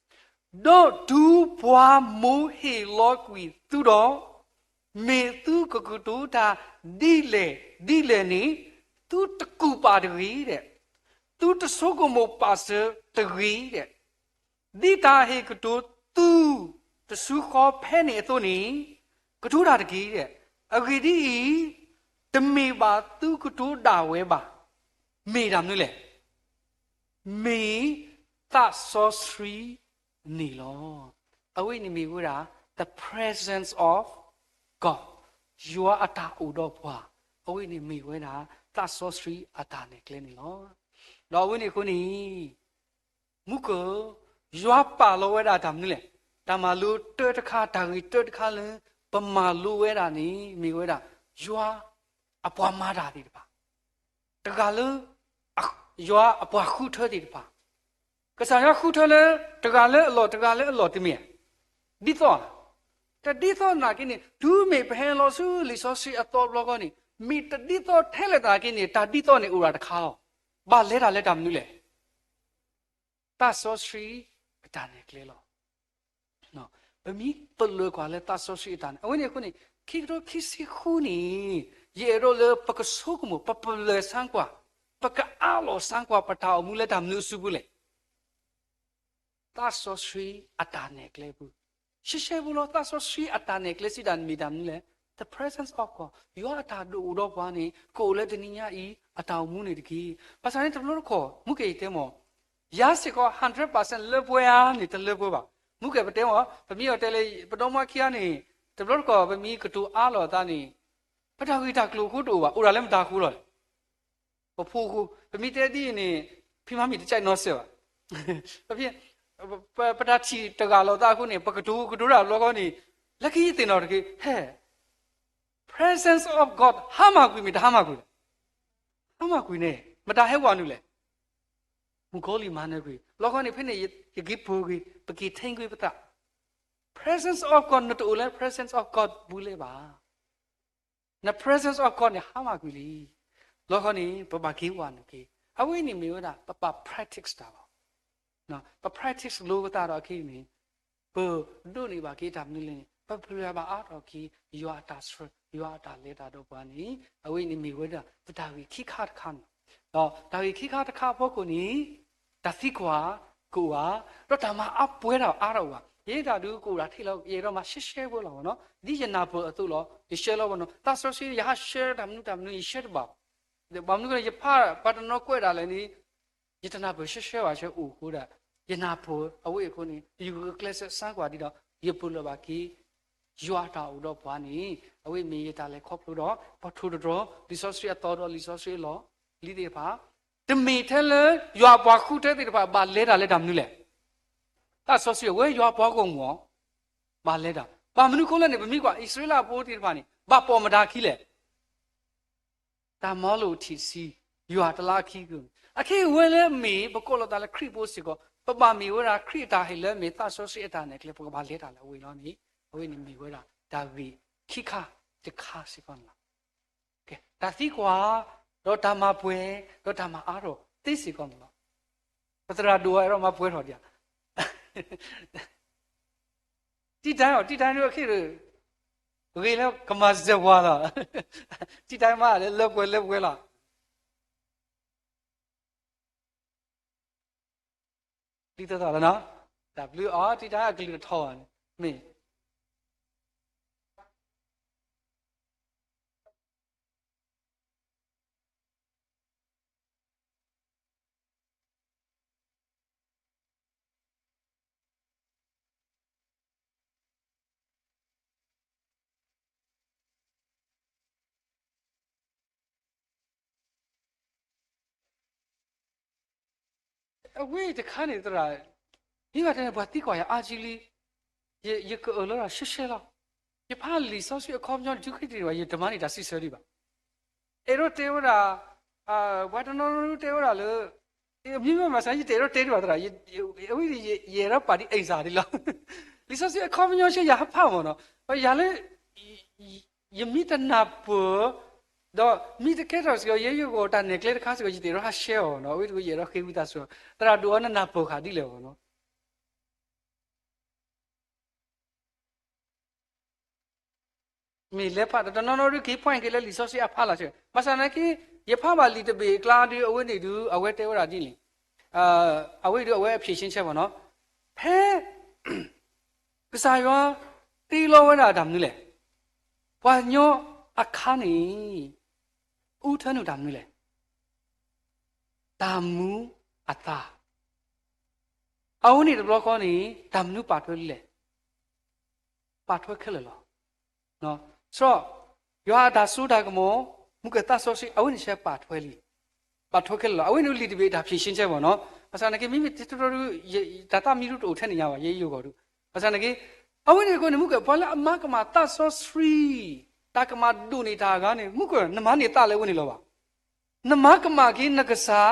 တုၤပှၤမိၤဟ့ၣ်လီၤကွံာ်သုဒီး, မ့ၢ်သုကကတိၤတၢ်ဒ်လဲၣ်ဒ်လဲၣ်န့ၣ် သုတကူၣ်ပာ်တဂ့ၤ, သုတဆိကမိၣ်ပာ်စၢၤတဂ့ၤ, ဒ်တၢ်ဟ့ၣ်ကတိၤသုတစုဃီဖဲန့ၣ်အသိးန့ၣ် ကတိၤတၢ်တက့ၢ်. အဂ့ၢ်ဒ်အံၤ, တမ့ၢ်ဘၣ်သုကတိၤဒၣ်ဝဲဘၣ်. မ့ၢ်တၢ်မနုၤလဲၣ်. မ့ၢ်သးစီဆှံန့ၣ်လီၤ. အဝဲန့ၣ်မ့ၢ်ဝဲဒၣ် the presence of God, ယွၤအတၢ်အိၣ်ဒီးပှၤ, အဝဲန့ၣ်မ့ၢ်ဝဲဒၣ် သးစီဆှံအတၢ်နဲၣ်ကျဲန့ၣ်လီၤ. ဒီးအဝဲန့ၣ်အဃိန့ၣ် မူကၢၢ်, ယွၤပာ်လီၤဝဲဒၣ်တၢ်မနုၤလဲၣ်. တၢ်မၤလိတၢတခါ, တၢ်ဂ့ၢ်တၢတခါလၢ ပမၤလိဝဲဒၣ်န့ၣ် မ့ၢ်ဝဲဒၣ် ယွၤအပှၤမၤတၢ်သ့ၣ်တဖၣ်, တဂၤလၢ ယွၤအပှၤဃုထၢသ့ၣ်တဖၣ်, ကစၢ်ယွၤဃုထၢလၢ တဂၤလၢအလီၢ် တဂၤလၢအလီၢ်တမ့ၢ်ဧါ. ဒ်သိးဧါ. တဒ်သိးသနာ်က့န့ၣ် တုၤမ့ၢ်ပဟဲလီၤဆူလံာ်စီဆှံအသီတဘျီဃီန့ၣ် မ့ၢ်တဒ်သိးထဲလဲၣ်သနာ်က့န့ၣ် တၢ်ဒ်သိးန့ၣ်အိၣ်ဒၣ်တခါလီၤ. ဘၣ်လဲၤတၢ်လၢတၢ်မနုၤလဲၣ်. သးစီဆှံအတၢ်နဲၣ်ကျဲလီၤ. ပမ့ၢ်ပလၢၢ်ကွၢ်လၢသးစီဆှံအတၢ်နဲၣ်, အဝဲန့ၣ်အဃိန့ၣ် ခံကထိခံဆံဃုန့ၣ် ယအဲၣ်ဒိးလၢပကဆိကမိၣ် ပပလၢၢ်ဆန်းကွၢ်, ပကအးလီၤဆန်းကွၢ် ပတၢ်အိၣ်မူလၢတၢ်မနုၤအစုပူၤလဲၣ်. သးစီဆှံအတၢ်နဲၣ်ကျဲပူၤ, ရှဲရှဲဖိလီၤ. သးစီဆှံအတၢ်နဲၣ်ကျဲစံးတၢ်န့ၣ်မ့ၢ်တၢ်မနုၤလဲၣ်. The presence of God, ယွၤအတၢ်ဒိၣ်အိၣ်ဒီးပှၤန့ၣ် ကအိၣ်လၢတနံၤညါအံၤ အတၢ်အိၣ်မူန့ၣ်တက့ၢ်. ဘၣ်ဆၣ်န့ၣ်တဘျီတခီၣ် မူကဲၢ်ယတဲမ့ၢ် ယၤစ့ၢ်ကီး hundred percent လၢပှဲၤဧါန့ၣ် တလၢပှဲၤဘၣ်. မူကဲၢ်ပတဲမ့ၢ် ပမ့ၢ်အီၤတဲလၢ ပဒီမါခံဂၤန့ၣ် တဘျီတခီၣ် ပမ့ၢ်ကတိၤအါလီၤအသးန့ၣ် ပတၢ်ဂ့ၢ်တၢ်ကျိၤအဃိတအိၣ်ဘၣ်, အိၣ်ဒၣ်လၢမတၤအဃိလီၤလဲၣ်. ပဖိအဃိ, ပမ့ၢ်တဲဒ်အံၤန့ၣ် ဖံမါမံၣ်တကဲနီစဲးဘၣ်. ပဖဲ ပ ပတၢ်ထံၣ်တဂၤလီၤသးအဃိန့ၣ် ပကတိၤကတိၤတၢ်ဘျီဃီန့ၣ် လၢခံယသ့ၣ်နီၣ်တက့ၢ် ဟဲ presence of God ဟါမၢ်ကွံာ်မ့ၢ်တဟါမၢ်ကွံာ်လဲၣ်. ဟါမၢ်ကွံာ်န့ၣ် မတၤဟဲဝဲနုာ်လဲၣ်. မုၣ်ကီၤလံၢ်မၤနၢၤကွံာ် ဘျီဃီန့ၣ် ဖဲန့ၣ် ယက့ၤပၢၤကွံာ် ပက့ၤထိကွံာ်ပသး presence of God နတအိၣ်လၢ presence of God ပူၤလၢၤဘၣ်. န presence of God န့ၣ် ဟါမၢ်ကွံာ်လံ. ဘျီဃီန့ၣ် ပဘၣ်က့ၤဝဲနုာ်က့ၤ အဝဲန့ၣ်မ့ၢ်ဝဲဒၣ် ပပာ် practice တၢ်လီၤ. ပ practice လိပသးဒီးအခံန့ၣ် ပဒိးန့ၢ်ဘၣ်က့ၤတၢ်မနုၤလဲၣ်န့ၣ် ပပလၢၢ်ဘၣ်အါထီၣ်က့ၤ ယွၤအတၢ်ဆှၢ ယွၤအတၢ်လဲၤတၢ်ဒီးပှၤန့ၣ် အဝဲန့ၣ်မ့ၢ်ဝဲဒၣ် ပတၢ်ဂ့ၢ်ခံခါတခါန့ၣ်လီၤ. ဒီးတၢ်ဂ့ၢ်ခံခါတခါအဖီခိၣ်န့ၣ် တၢ်သံကွၢ်ကအိၣ်ဧါ, ဒီးတၢ်မၤအါပှဲၤတၢ်အါထီၣ်ဧါ. ယဲဒၣ်ဒုးကအိၣ်ဒၣ်ထဲလီၤ ယအဲၣ်ဒိးမၤရှဲရှဲဖိလီၤမ့ၢ်နီၤ. ဒ်ယနၢ်ပၢၢ်အသိးလီၤ ယရှဲလီၤမ့ၢ်နီၤ. သးစီဆှံ ယဟးရှဲတၢ်မနုၤတၢ်မနုၤ ယရှဲတဘၣ်. ဘၣ်မနုၤလဲၣ် ယဖးပှၤတနီၤကွဲးဒၣ်လဲာ်န့ၣ် ယတနၢ်ပၢၢ်ရှဲရှဲဘၣ် ဆၢအိၣ်ဃိဒၣ် ယနၢ်ပၢၢ်အဝဲအံၤအဃိန့ၣ် ယဂုာ်ကျဲးစၢးစၢကွၢ်ဒံးဒီး ယပလၢၢ်ဘၣ်က့ၤ ယွၤအတၢ်အိၣ်ဒီးပှၤန့ၣ် အဝဲမ့ၢ်ယတၢ်လဲၤခီဖျိဒီး ပထိၣ်တတြီၤ လံာ်စီဆှံအသီဒီးလံာ်စီဆှံအလီၢ်လံၤသ့ၣ်တဖၣ် တမ့ၢ်ထဲလၢယွၤအပှၤဃုထၢသ့ၣ်တဖၣ် ဘၣ်လဲၤတၢ်လၢတၢ်မနုၤလဲၣ်. သးစီဆှံအဝဲယွၤအပှၤဂီၢ်မုၢ်အီၤ ဘၣ်လဲၤတၢ်. ဘၣ်မနုၤအဃိလဲၣ်န့ၣ် ပမ့ၢ်ကွၢ်အံၣ်စရ့လးဖိသ့ၣ်တဖၣ်န့ၣ် ဘၣ်ပိာ်မတၤအခံလဲၣ်. တၢ်မၤလိာ်ထံၣ်ဆံ ယွၤတလါအခံက့ၤန့ၣ် အခဲအံၤဝဲလၢအမ့ၢ် ပကိးလီၤသးလၢခရံာ်ဖိစ့ၢ်ကီး ပဘၣ်မ့ၢ်ဝဲဒၣ်ခရံာ်အတၢ်ဟ့ၣ်လၢအမ့ၢ်သးစီဆှံအတၢ်နဲၣ်ကျဲ ပကဘၣ်လဲၤတၢ်လၢအဝဲအံၤလီၤန့ၣ် အဝဲန့ၣ်မ့ၢ်ဝဲဒၣ်တၢ်ဂ့ၢ်ခံခါတခါစ့ၢ်ကီးန့ၣ်လီၤ. တၢ်သံကွၢ် ဒီးတၢ်မၤပှဲၤ ဒီးတၢ်မၤအါထီၣ်သ့စ့ၢ်ကီးန့ၣ်လီၤ. ပသရၣ်ဒိၣ်အီၤအဲၣ်ဒိးမၤပှဲၤထီၣ်ဒံးဧါ တံတၢ်အီၤ တံတၢ်န့ၣ်အခံဒီး ဂ့ၤလၢကမၤစၢၤပှၤလီၤ. တံတၢ်မၤလၢလၢပှဲၤလၢပှဲၤလီၤ. ဒ်သိးသိးလီၤနီၤ တၢ်ဘျုးအီၤ တံတၢ်အကလုၢ်တထီၣ်ဘၣ်န့ၣ် မ့ၢ် အဝဲတခါန့ၣ်သရၣ် မ့ၢ်ဘၣ်တဲန့ၣ် ပှၤသံကွၢ်ယၤအါကံလံ, ယကအၢၣ်လီၤတၢ်ရှဲရှဲလီၤ. ယဖးလံာ်စီဆှံအခီပညီ ဒုးခ့တ့ၢ်ဘၣ် ယတမၤန့ၢ်တၢ်စံးဆၢဒံးဘၣ်. အဲၣ်ဒိးတဲဝဲဒၣ် ပှၤတနီၤနီၤတဲဝဲဒၣ်လၢ မ့မ့ၢ်မၤစၢၤ ယတအဲၣ်ဒိးတဲဒံးဘၣ်သရၣ်, အဝဲယအဲၣ်ဒိးပာ်ဒ်အံၤစၢ်ဒ်လီၤ. လံာ်စီဆှံအခီပညီရှဲယၤဟးဖးမ့ၢ်နီၤ, ယၤလၢ ယမ့ၢ်တနၢ်ပၢၢ် ဒီးမ့ၢ်တကဲထီၣ်စ့ၢ်ကီး ယဲယဂီၢ်တၢ်နဲၣ်ကျဲတခါစ့ၢ်ကီး ယတအဲၣ်ဒိးဟးရှဲအီၤနီၤ, အဝဲတက့ၢ်ယအဲၣ်ဒိးဃ့ဝံသးစူၤ, သရၣ်ဒိၣ်အီၤ နနၢ်ပၢၢ်ဃာ်ဒ်လဲၣ်အီၤနီၤ. မ့ၢ်လဲၤဖးတနီၤနီၤဒုးက့ၤ point က့ၤလၢလံာ်စီဆှံအဖးလီၤဆၢ, ဘၣ်ဆၣ်သနာ်က့ ယဖးဘၣ်လံာ်တဘ့ၣ်အကျါဒုး အဝဲန့ၣ်ဒုး အဝဲတဲဝဲဒၣ်ဒ်န့ၣ်, အဝဲဒုးအဝဲအဖြေရှင်းချက်ပေါ့နော်, ဖဲ ကစၢ်ယွၤတ့လီၤဝဲဒၣ်တၢ်မနုၤလဲၣ်, ပှၤကညီအခါန့ၣ် အူထၢနုာ်တၢ်မနုၤလဲၣ်, တၢ်မူအသါ, အဝဲန့ၣ်တဘျီဃီန့ၣ် တၢ်မနုၤပာ်ထွဲလံလဲၣ်, ပာ်ထွဲခဲလၢာ်လီၤ. ဆိုတော့ ယွၤအတၢ်စိတၢ်ကမီၤ, မူကသးစီဆှံ အဝဲန့ၣ်ဆဲးပာ်ထွဲလံ, ပာ်ထွဲခဲလၢာ်လီၤ. အဝဲန့ၣ်လံာ်တဘ့ၣ်တၢ်ဖြေရှင်းချက်ပေါ့နော်, ဘၣ်ဆၣ်သနာ်က့ မ့မ့ၢ်တတီတီဒုး တၢ်သးမံဒုးတအိၣ်ထဲန့ၣ်ညါဘၣ်, ယဲယဂီၢ်ဒုး, ဘၣ်ဆၣ်သနာ်က့ အဝဲန့ၣ်အဃိန့ၣ် မူကပှၤလၢအမၤကမၣ်သးစီဆှံ တၢ်ကမၣ်ဒိၣ်န့ၢ်တၢ်အဂၤန့ၣ် မူကနမၤန့ၢ်သးလၢအဝဲန့ၣ်လီၤဘၣ်. နမၤကမၣ်က့ၤနကစၢ်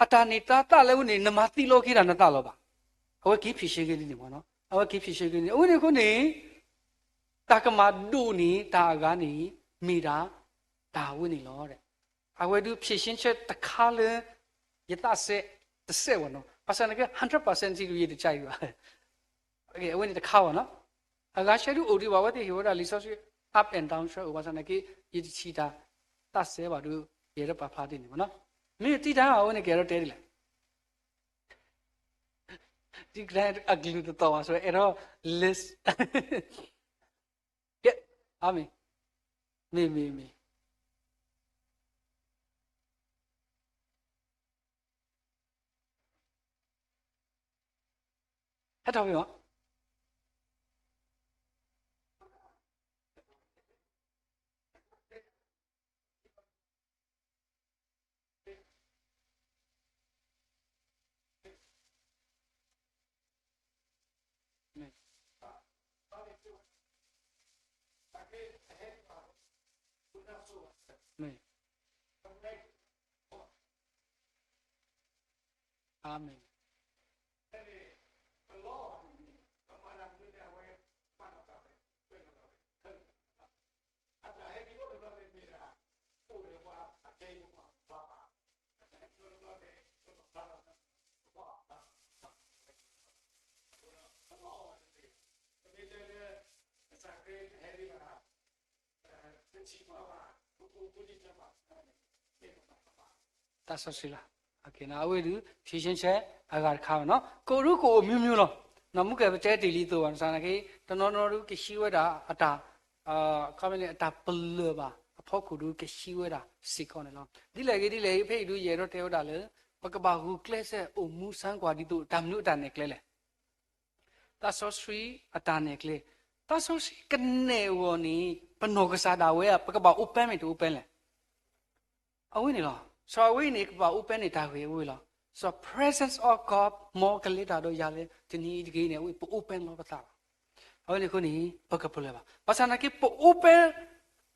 အတၢ်န့ၢ်သါသးလၢအဝဲန့ၣ် နမၤသံလီၤက့ၤတၢ်နသးလီၤဘၣ်. အဝဲက့ၤဖြေရှင်းက့ၤဒ်န့ၣ်, အဝဲက့ၤဖြေရှင်းက့ၤန့ၣ် အဝဲန့ၣ်အဃိန့ၣ် တၢ်ကမၣ်ဒိၣ်န့ၢ်တၢ်အဂၤန့ၣ် မ့ၢ်ဒၣ်တၢ်အဝဲန့ၣ်လီၤ. အဝဲဒုးဖြေရှင်းချက်တခါလၢ ယသးစဲတစဲးဝဲနီၤ. ဘၣ်ဆၣ်သနာ်က့ hundred percent စံးဒုးယတကးအံၤဘၣ်. အဝဲန့ၣ်တခါဝဲနီၤ. အဂၤဆှဲဒုးအိၣ်ဒံးဘၣ် အဝဲသ့ၣ်ဟ့ၣ်ဝဲဒၣ်လံာ်စီဆှံ up and down ဆှၢအိၣ်ဘၣ်ဆၣ်သနာ်က့ ယတထံၣ်တၢ်သးစဲဘၣ်ဒီး ယအဲၣ်ဒိးပာ်ဖျါဒ်န့ၣ်မ့ၢ်နီၤ. မ့ၢ်တံၢ်တၢ်အဝဲန့ၣ်ကအဲၣ်ဒိးတဲဒ်လဲၣ်. တံၢ်ကနၣ်အကလုၢ်တသီၣ်ဘၣ် so အဲၣ်ဒိး list ကဲ, အမ့ၢ်, မ့ၢ်မ့ၢ်မ့ၢ်, ဟဲထီၣ်ဖဲမ့ၢ် အၤမ့ၣ်. သးစီဆှံလီၤ. အဝဲဒုး ထံဆဲဆဲ အဂၤတခါဝဲနီၤ. ကအိၣ်ဒုးကအိၣ်မံၤမံၤလီၤ. နီၢ်မူကဲပတဲတ့ၢ်လံအသိးဘၣ်ဆၣ်သနာ်က့ တနီၤနီၤဒုးကဟံးဝဲဒၣ်အတၢ် ခီမ့ၢ်န့ၣ် အတၢ်ပလၢၢ်ဘၣ်အဖီခိၣ်ဒုးကဟံးဝဲဒၣ်စ့ၢ်ကီးန့ၣ်လီၤ. ဒ်လဲၣ်ဂ့ၤဒ်လဲၣ်ဂ့ၤ ဖဲအံၤဒုးယအဲၣ်ဒိးတဲဝဲဒၣ်လၢ ပကဘၣ်ဂုာ်ကျဲးစၢးအိၣ်မူစၢ်ကွၢ်ဒ်သိးတၢ်မနုၤအတၢ်နဲၣ်ကျဲလဲၣ်. သးစီဆှံအတၢ်နဲၣ်ကျဲ, သးစီဆှံကနဲၣ်အဂီၢ်န့ၣ် ပနီၢ်ကစၢ်ဒၣ်ဝဲ ပကဘၣ်အိၣ်ပဲမ့ၢ်တအိၣ်ပဲလဲၣ်. အဝဲန့ၣ်လီၤ. စီၤအဝဲအံၤန့ၣ် ကဘၣ်အိၣ်ပဲန့ၣ်တၢ်ဂ့ၢ်အဝဲလီၤ. စီၤ presence of God မ်ကလဲၤတၢ်ဒီးယၤလၢတနံၤအံၤတက့ၢ်န့ၣ် အဝဲပအိၣ်ပဲလီၤပသးလီၤ. အဝဲန့ၣ်အဃိန့ၣ် ပကပလၢၢ်ဘၣ်. ဘၣ်ဆၣ်သနာ်က့ ပအိၣ်ပဲ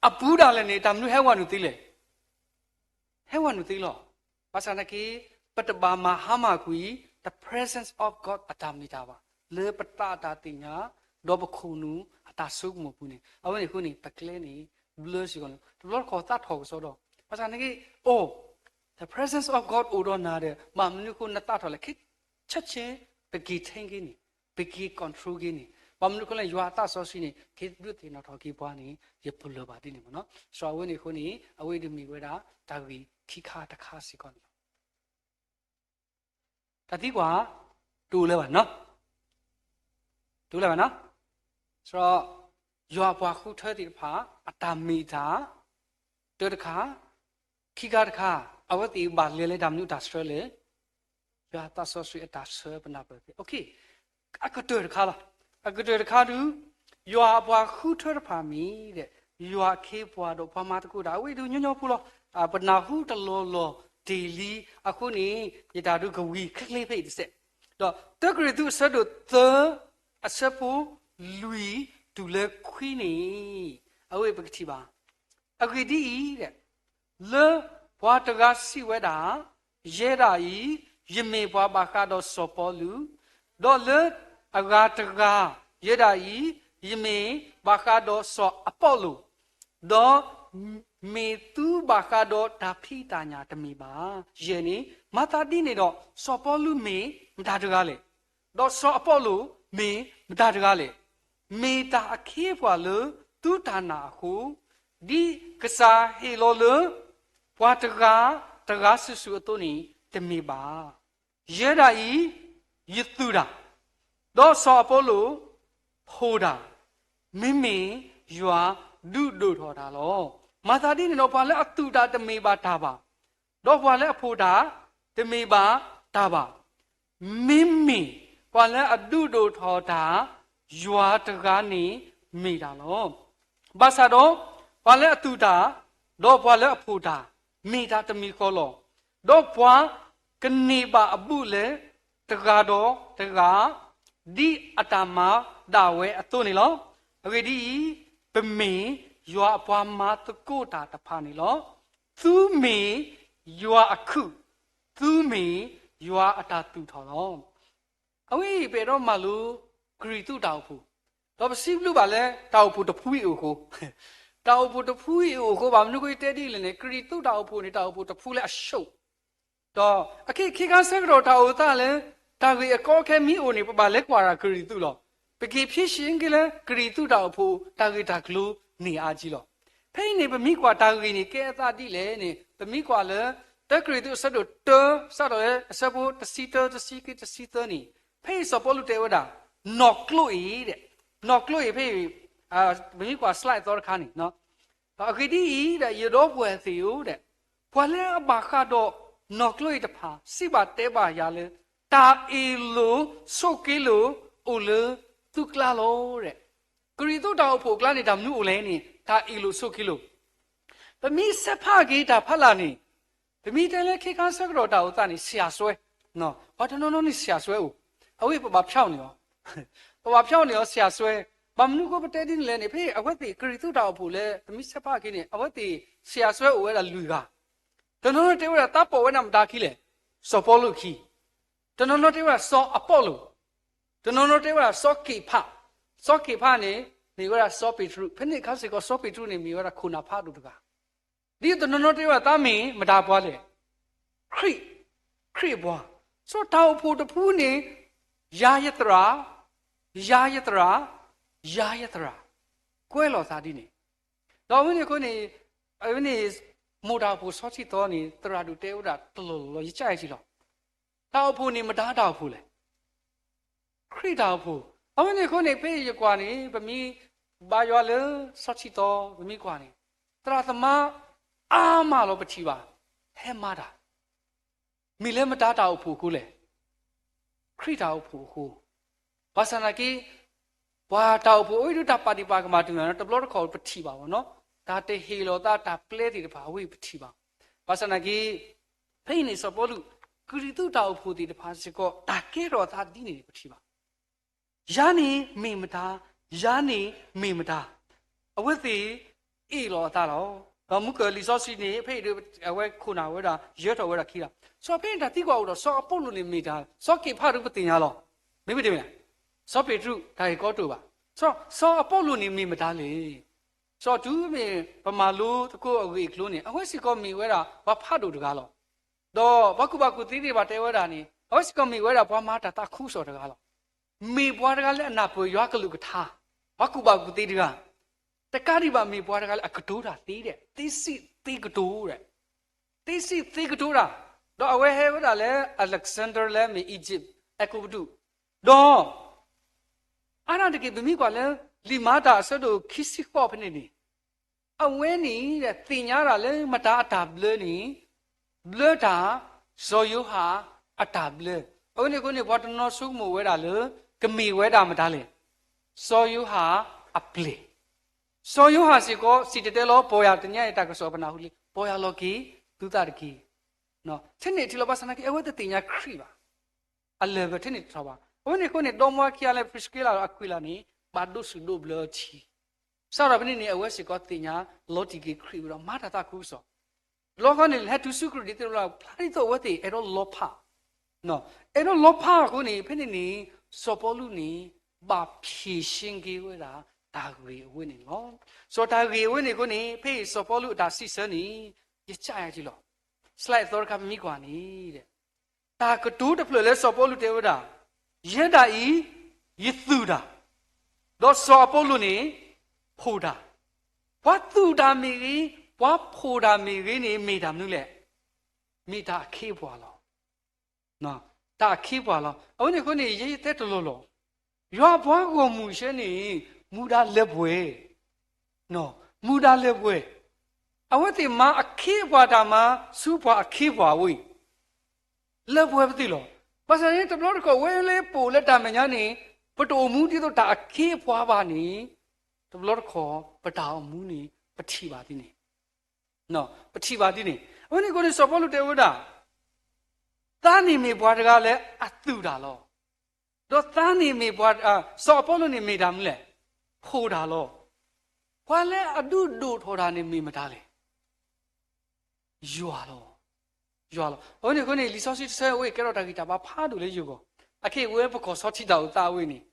အပူၤဒၣ်လဲာ်န့ၣ် တၢ်မနုၤဟဲဝဲနုာ်သ့လဲၣ်. ဟဲဝဲနုာ်သ့လီၤ. ဘၣ်ဆၣ်သနာ်က့ ပတဘၣ်မၤဟါမၢ်ကွံာ် the presence of God အတၢ်မ့ၢ်တၢ်ဘၣ် လၢပသးအတၢ်သ့ၣ်ညါ ဒီးပခိၣ်နူာ်အတၢ်ဆိကမိၣ်ပူၤန့ၣ် အဝဲန့ၣ်အဃိန့ၣ် ပကျဲန့ၣ် ဘျၢစ့ၢ်ကီးန့ၣ် တဘျီတခီၣ်သးထီၣ်ကစီဒီ ဘၣ်ဆၣ်သနာ်က့ အိၣ် the presence of God အိၣ်ဒီးနၤဒီး ဘၣ်မနုၤအဃိနသးထီၣ်လဲၣ် ခဲဆ့ဆ့ ပက့ၤထိန်းက့ၤန့ၣ် ပက့ၤ control က့ၤန့ၣ် ဘၣ်မနုၤအဃိလဲၣ် ယွၤအသးစီဆှံန့ၣ် က့ၤဒုးသ့ၣ်နီၣ်ထီၣ်က့ၤပှၤန့ၣ် ယပလၢၢ်ဘၣ်ဒ်န့ၣ်မ့ၢ်နီၤ. စီၤအဝဲန့ၣ်အဃိန့ၣ် အဝဲဒၣ်မ့ၢ်ဝဲဒၣ် တၢ်ဂ့ၢ်ခံခါတခါစ့ၢ်ကီးန့ၣ်လီၤ. တၢ်သံကွၢ် တအိၣ်လၢၤဘၣ်နီၤ တအိၣ်လၢၤဘၣ်နီၤ. စီၤ ယွၤအပှၤဃုထၢသ့ၣ်တဖၣ် အတၢ်မ့ၢ်တၢ် တၢတခါ ခံခါတခါ အဝဲသ့ၣ်ဘၣ်လဲၤလၢတၢ်မနုၤတၢ်ဆှၢလဲၣ်. ယွၤသးစီဆှံအတၢ်ဆှၢပနၢ်ပၢၢ်သ့ၣ် အကတၢၢ်တခါလီၤ. အကတၢၢ်တခါဒုး ယွၤအပှၤဃုထၢတဖၣ်မ့ၢ်ဒီး ယွၤအခ့အပှၤဒီးပှၤမၤသကိးတၢ် အဝဲဒုးညီညီဖိလီၤ. ပနၢ်ဟူတလီၢ်လီၢ်တ့ၢ်လံ အဃိန့ၣ် ယတၢ်ဒုးကဝံၤချ့ချ့ဖဲအံၤတစဲး ဒီးတၢကရံၣ်သူးအဆၢဒိၣ်သၢ အဆၢဖိလွံၢ်တုၤလၢခွံန့ၣ် အဝဲပကထံၣ်ဘၣ်. အဂ့ၢ်ဒ်အံၤ, လၢပှၤတဂၤစံးဝဲဒၣ်, ယဲဒၣ်အံၤ, ယမ့ၢ်ပှၤဘၣ်ဃးဒီးစီၤပီလူး, ဒီးလၢအဂၤတဂၤ, ယဲဒၣ်အံၤ, ယမ့ၢ်ဘၣ်ဃးဒီးစီၤအပီလိၣ်, ဒီးမ့ၢ်သုဘၣ်ဃးဒီးတၢ်ဖံးတၢ်ညၣ်တမ့ၢ်ဘၣ်. ယဲၢ်န့ၣ်, မၤသးဒ်န့ၣ်ဒီး စီၤပီလူးမ့ၢ်မတၤတဂၤလဲၣ်. ဒီးစီၤအပီလိၣ်မ့ၢ်မတၤတဂၤလဲၣ်. မ့ၢ်တၢ်အခ့အပှၤလၢသုတၢ်နာ်အဃိ, ဒ်ကစၢ်ဟ့ၣ်လီၤလၢပှၤတဂၤတဂၤစုာ်စုာ်အသိးန့ၣ် တမ့ၢ်ဘၣ်. ယဲဒၣ်အံၤ, ယသူၣ်တၢ်, ဒီးစီၤအပီလိၣ်ဖိၣ်တၢ်, မ့မ့ၢ်ယွၤဒုးဒိၣ်ထီၣ်တၢ်လီၤ. မၤသးဒ်န့ၣ်ဒီး ပှၤလၢအသူၣ်တၢ်တမ့ၢ်ဘၣ်တၢ်ဘၣ် ဒီးပှၤလၢအဖိၣ်တၢ်, တမ့ၢ်ဘၣ်တၢ်ဘၣ်. မ့မ့ၢ်ပှၤလၢအဒုးဒိၣ်ထီၣ်တၢ်, ယွၤတဂၤန့ၣ်မ့ၢ်တၢ်လီၤ. ဘၣ်ဆၣ်ဒီး, ပှၤလၢအသူၣ်တၢ်, ဒီးပှၤလၢအဖိၣ်တၢ်, မ့ၢ်တၢ်တမံၤဃီလီၤ. ဒီးပှၤကန့ၢ်ဘၣ်အဘူးအလဲတဂၤဒီးတဂၤ, ဒ်အတၢ်မၤဒၣ်ဝဲအသိးန့ၣ်လီၤ. အဂ့ၢ်ဒ်အံၤ, ပမ့ၢ်ယွၤအပှၤမၤသကိးတၢ်တဖၣ်န့ၣ်လီၤ. သုမ့ၢ်ယွၤအခုၣ်, သုမ့ၢ်ယွၤအတၢ်သူၣ်ထီၣ်လီၤ. အဝဲအံၤ ပအဲၣ်ဒိးမၤလိကရံၣ်သူးတၢ်အိၣ်ဖှိၣ်, ဒီးပစံးဘျုးဘၣ်လၢတၢ်အိၣ်ဖှိၣ်တဖုအံၤအိၣ်အဃိ, တၢ်အိၣ်ဖှိၣ်တဖုအံၤအိၣ်အဃိ ဘၣ်မနုၤအဃိယတဲဒ်လဲၣ်န့ၣ် ကရံၣ်သူးတၢ်အိၣ်ဖှိၣ်န့ၣ် တၢ်အိၣ်ဖှိၣ်တဖုလၢအဆိး ဒီးအခဲအံၤ ခ့ခါဆၢကတီၢ်တၢ်အိၣ်သးလၢ တၢ်ဂ့ၢ်အကီအခဲမ့ၢ်အိၣ်န့ၣ် ပဘၣ်လဲၤကွၢ်တၢ်ကရံၣ်သူးလီၤ. ပက့ၤဖြေရှင်းက့ၤလၢ ကရံၣ်သူးတၢ်အိၣ်ဖှိၣ် တၢ်ဂ့ၢ်တၢ်ကျိၤန့ၣ်အါကံလီၤ. ဖဲအံၤန့ၣ် ပမ့ၢ်ကွၢ်တၢ်ဂ့ၢ်န့ၣ် ကဲအသးဒ်လဲၣ်န့ၣ် ပမ့ၢ်ကွၢ်လၢ တၢကရံၣ်သူးအဆၢဒိၣ်တၢ စးထီၣ်လၢအဆၢဖိတဆံတၢ တဆံခံ တဆံသၢန့ၣ် ဖဲအံၤစီၤပီလူးတဲဝဲဒၣ် နီၢ်ကျိအံၤဒီး နီၢ်ကျိအံၤဖဲအံၤ ပမ့ၢ်ကွၢ် slide အသီတခါန့ၣ် အဂ့ၢ်ဒ်အံၤဒီး ယဒီပုၢ်ဝဲၢ်သ့ၣ်ဧၢဒီး, ပှၤလၢအဘၣ်ဃးဒီးနီၢ်ကျိအံၤတဖၣ် စံးဘၣ်တဲဘၣ်ယၤလၢ တၢ်အ့ၣ်လိာ်ဆိးက့လိာ်အိၣ်လၢသုကျါလီၤဒီး, ကရံၣ်သူးတၢ်အိၣ်ဖှိၣ်အကျါန့ၣ် တၢ်မနုၤအိၣ်လဲၣ်န့ၣ် တၢ်အ့ၣ်လိာ်ဆိးက့လိာ် ပမ့ၢ်ဆဲးဖးက့ၤတၢ်ဖးလၢ်န့ၣ်, ပမ့ၢ်တဲလၢခ့ခါဆၢကတီၢ်တၢ်အိၣ်သးန့ၣ် ဆရာစွဲ, ပှၤတနီၤနီၤန့ၣ် ဆရာစွဲအိၣ်, အဝဲပဘၣ်ဖျါအီၤန့ၣ်လီၤ. ပဘၣ်ဖျါအီၤန့ၣ်လီၤ ဆရာစွဲ, ဘၣ်မနုၤဃိပတဲဒ်န့ၣ်လဲၣ်န့ၣ် ဖဲအဝဲသ့ၣ်ကရံၣ်သူးတၢ်အိၣ်ဖှိၣ်လၢ ပမ့ၢ်ဆဲးဖးက့ၤန့ၣ် အဝဲသ့ၣ် ဆရာစွဲအိၣ်ဝဲဒၣ်လွံၢ်ဂၤ, တနီၤနီၤတဲဝဲဒၣ် သးပီၣ်ဝဲဒၣ်မတၤအခံလဲၣ်, စီၤပီလူးအခံ, တနီၤနီၤတဲဝဲဒၣ်စီၤအပီလူး, တနီၤနီၤတဲဝဲဒၣ်စီၤက့ၤဖး, စီၤက့ၤဖးန့ၣ် မ့ၢ်ဝဲဒၣ်စီၤပ့းတရူး, ဖဲန့ၣ်အခါစ့ၢ်ကီး စီၤပ့းတရူးန့ၣ် မ့ၢ်ဝဲဒၣ်ခိၣ်နၢ်ဖးဒိၣ်တဂၤ, ဒ်တနီၤနီၤတဲဝဲဒၣ်သးမ့ၢ်မတၤပှၤလဲၣ်, ခရံာ်, ခရံာ်အပှၤ, စီၤတၢ်အိၣ်ဖှိၣ်တဖုန့ၣ် ယၤယသရၣ်, ယၤယသရၣ်, ယၤယသရၣ်, ကွဲးလီၤသးဒ်န့ၣ်, ဒီးအဝဲန့ၣ်အဃိန့ၣ်, အဝဲန့ၣ် မိၢ်တၢ်အိၣ်ဖှိၣ်စီၤထံသီန့ၣ် သရၣ်ဒိၣ်တဲဝဲဒၣ်တလီၢ်လီၢ် ယကၢ်အံၤထံလီၤ, တၢ်အိၣ်ဖှိၣ်န့ၣ် မတၤတၢ်အိၣ်ဖှိၣ်လဲၣ်, ခရံာ်တၢ်အိၣ်ဖှိၣ်, အဝဲန့ၣ်အဃိန့ၣ် ဖဲယကွၢ်န့ၣ် ပမ့ၢ်ဘါယွၤလၢစီၤထံသီ ပမ့ၢ်ကွၢ်န့ၣ် သရၣ်သမါအါမးလီၤပထံၣ်ဘၣ်, ဟဲမၤတၢ် မ့ၢ်လၢမတၤတၢ်အိၣ်ဖှိၣ်အဃိလဲၣ်, ခရံာ်တၢ်အိၣ်ဖှိၣ်အဃိ, ဘၣ်ဆၣ်နာ်က့ ပှၤတၢ်အိၣ်ဖှိၣ်အဝဲဒၣ်တၢ်ပာ်ဒံးပာ်ကမၣ်တမံၤ တဘျီတခီၣ်ပထံၣ်ဘၣ်ဘၣ်နီၤ, တၢ်တဟ့ၣ်လီၤသးတၢ်ပျဲသ့ၣ်တဖၣ် အဝဲပထံၣ်ဘၣ်, ဘၣ်ဆၣ်နာ်က့ ဖဲအံၤန့ၣ်စီၤပီလူး ကရံၣ်သူးတၢ်အိၣ်ဖှိၣ်သ့ၣ်တဖၣ်စ့ၢ်ကီး တၢ်ကဲထီၣ်အသးဒ်န့ၣ်န့ၣ် ပထံၣ်ဘၣ် ယၤန့ၣ်မ့ၢ်မတၤ, ယၤန့ၣ်မ့ၢ်မတၤ, အဝဲသ့ၣ်အ့ၣ်လိာ်အသးလီၤ. ဒီးမုၢ်ကၢၢ်လံာ်စီဆှံန့ၣ် ဖဲအံၤဒၣ် အဝဲခိၣ်နၢ်ဝဲဒၣ် ယၢထီၣ်ဝဲဒၣ်ခံလီၤ. စီၤဖဲန့ၣ်တၢ်သံကွၢ်အိၣ်ဒီး စီၤအပီလူးန့ၣ်မ့ၢ်တၢ်, စီၤက့ၤဖးဒၣ်ပသ့ၣ်ညါလီၤ. မ့ၢ်ပတမ့ၢ်, စီၤပ့းတရူး တၢ်ဂ့ၢ်ကီတအိၣ်ဘၣ်. စီၤ, စီၤအပီလူးန့ၣ်မ့ၢ်မတၤလဲၣ်. စီၤတုၤမ့ၢ်ပမၤလိသကိးအဂ့ၢ်အကျိၤန့ၣ် အဝဲစ့ၢ်ကီးမ့ၢ်ဝဲဒၣ် ပှၤဖးဒိၣ်တဂၤလီၤ. ဒီးပှၤကူၣ်ဘၣ်ကူၣ်သ့သ့ၣ်တဖၣ်တဲဝဲဒၣ်န့ၣ် အဝဲစ့ၢ်ကီးမ့ၢ်ဝဲဒၣ်ပှၤမၤတၢ်သးခုကစီၣ်တဂၤလီၤ. မ့ၢ်ပှၤတဂၤလၢအနၢ်ပၢၢ်ယွၤကလုၢ်ကထါ, ပှၤကူၣ်ဘၣ်ကူၣ်သ့တဂၤ, တကးဒံးဘၣ်မ့ၢ်ပှၤတဂၤလၢအကတိၤတၢ်သ့ဒီး သ့စံးသ့ကတိၤဒီး, သ့စံးသ့ကတိၤတၢ်, ဒီးအဝဲဟဲဝဲဒၣ်လၢ Alexander လၢမ့ၢ် Egypt အဲၤကူပတူး, ဒီး အါဒၣ်တက့ၢ် ပမ့ၢ်ကွၢ်လၢ လံာ်မၤတၢ်အဆၢဒိၣ်ခံဆံဃိးဖဲန့ၣ်န့ၣ် အဝဲန့ၣ် သ့ၣ်ညါတၢ်လၢမတၤအတၢ်ဘျၢန့ၣ်, ဘျၢတၢ် စီၤယိၤဟၣ်အတၢ်ဘျၢ. အဝဲန့ၣ်အဃိန့ၣ် ပှၤတနီၤဆိကမိၣ်ဝဲဒၣ်လၢ ကမ့ၢ်ဝဲဒၣ်မတၤလဲၣ်, စီၤယိၤဟၣ်အပျဲၢ်. စီၤယိၤဟၣ်စ့ၢ်ကီး စံၣ်တဲၤတဲလီၤ ပီၢ်ယၢ်တနံၤအံၤတၢ်ကစီၣ်ပနၢ်ဟူလံ, ပီၢ်ယၢ်လီၤက့ၤသုသးတက့ၢ်. ထဲန့ၣ်ထံၣ်လီၤဘၣ်ဆၣ်နာ်က့ အဝဲတသ့ၣ်ညါခရံာ်ဘၣ်. အလၢၢ်ဘၢထဲန့ၣ်တထီၣ်ဘၣ်. အဝဲန့ၣ်အဃိန့ၣ် ဒီမါဝၤခံဂၤလၢ Priscilla ဒီး Aquila န့ၣ် ဘၣ်ဒိးစူၣ်ဒိးဘျၢအထံ စးထီၣ်ဖဲန့ၣ်န့ၣ် အဝဲစ့ၢ်ကီးသ့ၣ်ညါလီၤတံၢ်က့ၤခရံာ်ဝဲဒီးမၤတၢ်သးခုကစီၣ်. တဘျီဃီန့ၣ် လဲၤတုၤဆူကရံၣ်နံၤသ့ၣ်တဖၣ် ဖျါဒ်သိးအဝဲသ့ၣ်အဲၣ်ဒိးလီၤဖး, အဲၣ်ဒိးလီၤဖးအဃိန့ၣ် ဖဲန့ၣ်န့ၣ် စီၤပီလူးန့ၣ် ဘၣ်ဖြေရှင်းက့ၤဝဲဒၣ်တၢ်ဂ့ၢ်အဝဲန့ၣ်လီၤ. စီၤတၢ်ဂ့ၢ်အဝဲန့ၣ်အဃိန့ၣ် ဖဲအံၤစီၤပီလူးအတၢ်စံးဆၢန့ၣ် ယကၢ်ယၤက့ၤလီၤ. slide အသီတခါပမ့ၢ်ကွၢ်န့ၣ် တၢ်ကတိၤတဖျၢၣ်လၢစီၤပီလူးတဲဝဲဒၣ်, ယဲဒၣ်အံၤ ယသူၣ်တၢ်, ဒီးစီၤအပီလူးန့ၣ် ဖှိၣ်တၢ်. ပှၤသူၣ်တၢ်မ့ၢ်ဂ့ၤ, ပှၤဖှိၣ်တၢ်မ့ၢ်ဂ့ၤန့ၣ် မ့ၢ်တၢ်မနုၤလဲၣ်. မ့ၢ်တၢ်အခ့အပှၤလီၤ. တၢ်အခ့အပှၤလီၤ. အဝဲန့ၣ်အဃိန့ၣ် ယတဲတလီၢ်လီၤ. ယွၤအပှၤဂီၢ်မုၢ်ဆှၢန့ၣ် မူဒါလၢပှဲၤ မူဒါလၢပှဲၤ, အဝဲသ့ၣ်မၤအခ့အပှၤတၢ်မၤ ဆူပှၤအခ့အပှၤအဝဲအံၤ လၢပှဲၤပသ့ၣ်လီၤ. ဘၣ်ဆၣ်န့ၣ် တဘျီတခီၣ်ဝဲလၢပအိၣ်လၢတၢ်မဲာ်ညါန့ၣ် ပတအိၣ်မူဒ်သိးတၢ်အခ့အပှၤဘၣ်န့ၣ် တဘျီတခီၣ် ပတၢ်အိၣ်မူန့ၣ် ပထံၣ်ဘၣ်ဒ်န့ၣ် ပထံၣ်ဘၣ်ဒ်န့ၣ်. အဝဲန့ၣ်အဃိန့ၣ် စီၤပီလူးတဲဝဲဒၣ်, သးန့ၣ်မ့ၢ်ပှၤတဂၤလၢအသူၣ်တၢ်လီၤ. ဒီးသးန့ၣ်မ့ၢ်ပှၤ, စီၤအပီလူးန့ၣ်မ့ၢ်တၢ်မနုၤလဲၣ်, ဖှိၣ်တၢ်လီၤ. ပှၤလၢအဒုးဒိၣ်ထီၣ်တၢ်န့ၣ်မ့ၢ်မတၤလဲၣ်, ယွၤလီၤ. ယွၤလီၤ. အဝဲန့ၣ်အဃိန့ၣ် လံာ်စီဆှံတဆၢဝဲအံၤ ကဲထီၣ်တၢ်ဂံၢ်တၢ်ဘါဖးဒိၣ်လၢယဂီၢ်, အခဲအံၤဝဲပကီၢ်စီၤထံတၢ်အိၣ်သးဝဲန့ၣ်,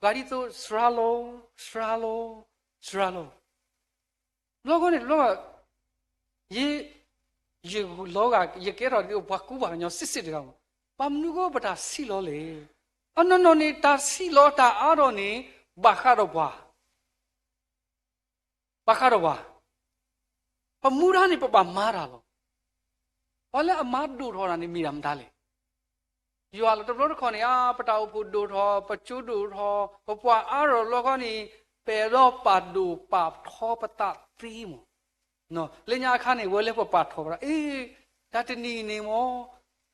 ပှၤဒ်သိး စှၤလီၤ, စှၤလီၤ, စှၤလီၤ. ဘျီဃီန့ၣ် တဘျီဃီ ယ, ယလီၤဂာ် ယကဲထီၣ်ဒ်သိးပှၤကူပှၤကညီစ့ၢ်စ့ၢ်တဂၤမး. ဘၣ်မနုၤအဃိပတၢ်ဆံးလီၤလဲၣ်. အနီၢ်နီၢ်န့ၣ် တၢ်ဆံးလီၤတၢ်အါထီၣ်န့ၣ် ဘၣ်ဃးဒီးပှၤ ဘၣ်ဃးဒီးပှၤ, ပမူဒါန့ၣ် ပဘၣ်မၤတၢ်လီၤ. ပှၤလၢအမၤဒိၣ်ထီၣ်တၢ်န့ၣ် မ့ၢ်ဒၣ်မတၤလဲၣ်. ယွၤလၢတဘျီတခီၣ်န့ၣ် အါ ပတၢ်အိၣ်ဖှိၣ်ဒိၣ်ထီၣ် ပကၠိဒိၣ်ထီၣ် ပပှၤအါထီၣ်တဘျီဃီန့ၣ် ပအဲၣ်ဒိးပာ်ဒိၣ်ပာ်ထီပသးသ့မး. လၢညါအခါန့ၣ် ဝဲလၢပပာ်ထီၣ်ဝဲဒၣ် အ့ တၢ်တနံၤအံၤန့ၣ်မး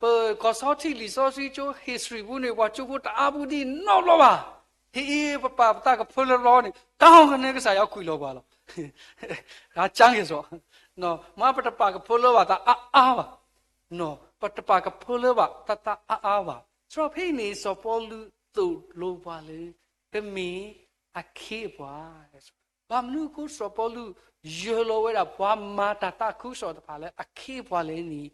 ပကီၢ်စီထံလံာ်စီဆှံကၠိ history ပူၤန့ၣ် ပှၤကၠိဖိတအါပူၤဒံးနီတဘျီဘၣ်. ဟ့ၣ်အ့ ပပာ်ပသးကဖၢလၢလီၤန့ၣ် တၢ်ဟီၣ်ကန့ၢ်ကစၢ်ယွၤကွံာ်လီၤပှၤလီၤ. တၢ်ကၢ်က့ၤစီး, မ့ၢ်ပတပာ်ကဖၢလၢဘၣ်သးအါအါဘၣ်, ပတပာ်ကဖၢလၢဘၣ်သးသးအါအါဘၣ်. စီၤဖဲအံၤန့ၣ် စီၤပီလူးသိၣ်လိပှၤလၢ ကမ့ၢ်အခ့အပှၤ ဘၣ်မနုၤအဃိ စီၤပီလူး ယၢၤလီၤဝဲဒၣ်ပှၤမၤတၢ်သးခုကစီၣ်တဖၣ်လၢအခ့အပှၤလဲၣ်န့ၣ်,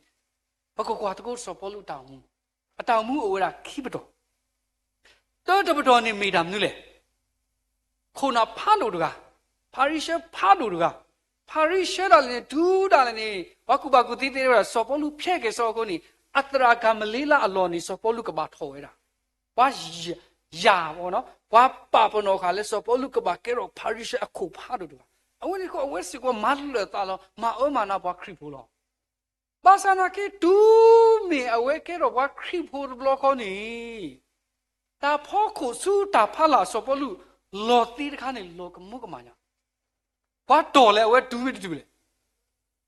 ပကကွၢ်သကိးစီၤပီလူးအတၢ်အိၣ်မူ, အတၢ်အိၣ်မူအိၣ်ဝဲဒၣ်ခံပတီၢ်, တၢတပတီၢ်န့ၣ်မ့ၢ်တၢ်မနုၤလဲၣ်. ခိၣ်နၢ်ဖးဒိၣ်တဂၤ, ဖၤရံၤၡဲဖးဒိၣ်တဂၤ, ဖၤရံၤၡဲဒၣ်လဲာ်န့ၣ် တုၤဒၣ်လဲာ်န့ၣ် ပှၤကူၣ်ဘၣ်ကူၣ်သ့တဲဝဲဒၣ် စီၤပီလူးဖျဲးက့ၤအဆၢအဃိန့ၣ် အသရၣ်ကၤမလ့လးအလီၢ်န့ၣ် စီၤပီလူးကဘၣ်ထီၣ်ဝဲဒၣ် ပှၤယၢ်, ပှၤပာ်ပနီၣ်ဃာ်လၢစီၤပီလူးကဘၣ်ကဲထီၣ်ဖၤရံၤၡဲအခိၣ်ဖးဒိၣ်တဂၤ, အဝဲန့ၣ်အဃိ အဝဲစ့ၢ်ကီးမၤလၢာ်သးလီၤ, မၤအၢမၤနးပှၤခရံာ်ဖိလီၤ. ဘၣ်ဆၣ်နာ်က့ တုၤမ့ၢ်အဝဲကဲထီၣ်ပှၤခရံာ်ဖိတဘျီဃီန့ၣ်, တၢ်ဖီခိၣ်ဆူတၢ်ဖးလၢ်စီၤပီလူး လီၤသ့တခါန့ၣ် လီၤကမူကမၣ်ညါ ပှၤတီၢ်လၢအဝဲတုၤမ့ၢ်တတုၤလဲၣ်.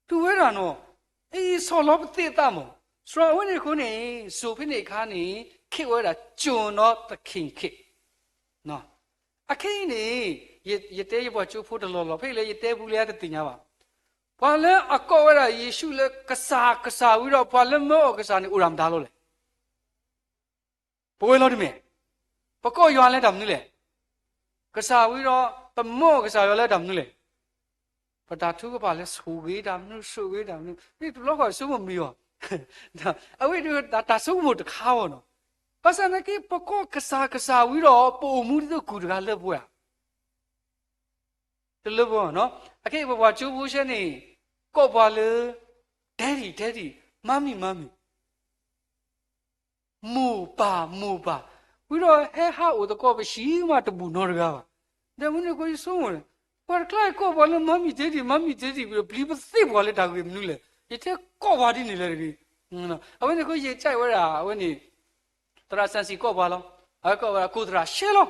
တုၤဝဲဒၣ်နီၤ, အံၤဆီၣ်လီၤပသ့အသးမး, စရီအဝဲန့ၣ်အဃိန့ၣ် စိၤဖဲန့ၣ်အခါန့ၣ် ခ့ၣ်ဝဲဒၣ် ကျွန်တော်သခင်ခေတ်, အခဲအံၤန့ၣ် ယတဲယပှၤကၠိဖိတလီၢ်လီၢ် ဖဲအံၤလၢယတဲပူလၢယတသ့ၣ်ညါဘၣ်, ပှၤလၢအကိးဝဲဒၣ်ယ့ၣ်ၡူးလၢကစၢ် ကစၢ်ဝံၤဒီး ပှၤလၢမၢအီၤကစၢ်န့ၣ် အိၣ်ဒၣ်မတၤလီၤလဲၣ်. ပဝဲလီၤတမ့ၢ်, ပကိးယွၤလၢတၢ်မနုၤလဲၣ်. ကစၢ်ဝံၤဒီး ပမၢအီၤကစၢ်ယွၤလၢတၢ်မနုၤလဲၣ်. ပတၢ်ထုကဖၣ်လၢဆိၣ်ဂ့ၤတၢ်မနုၤ ဆိၣ်ဂ့ၤတၢ်မနုၤ မ့ၢ်တဘျီဃီဆိကမိၣ်မံၤအီၤ, အဝဲဒၣ်တၢ်ဆိကမိၣ်တခါအီၤနီၤ. ဘၣ်ဆၣ်နာ်က့ ပကိးကစၢ် ကစၢ်ဝံၤဒီး ပအိၣ်မူဒ်သိးကူၣ်တဂၤလၢပှဲၤဧါ တလၢပှဲၤနီၤ. အခဲအံၤပပှၤကၠိဖိဆဲန့ၣ် ကိးပှၤလၢ Daddy Daddy, Mommy Mommy, မိၢ်ပၢ်မိၢ်ပၢ်, ဝံၤဒီးဟဲဟးအိၣ်သကိးပဟံၣ်မးတဘူၣ်နီတဂၤဘၣ်. ဒီးမနုၤအဃိယဆိကမိၣ်န့ၣ်, ပှၤတကျါအံၤကိးပှၤလၢ Mommy Daddy, Mommy Daddy ဝံၤဒီး ပျံၤပသ့ၣ်ပှၤလၢတၢ်ဂ့ၢ်မနုၤလဲၣ်. ယတဲကိးပှၤဒ်န့ၣ်လၢတဂ့ၤ. အဝဲန့ၣ်အဃိယကဲဝဲဒၣ် အဝဲန့ၣ် သရၣ်စၣ်စံၣ်ကိးပှၤလီၤ. အဝဲကိးဝဲဒၣ် ကိုယ်သရၣ်ရှဲလီၤ.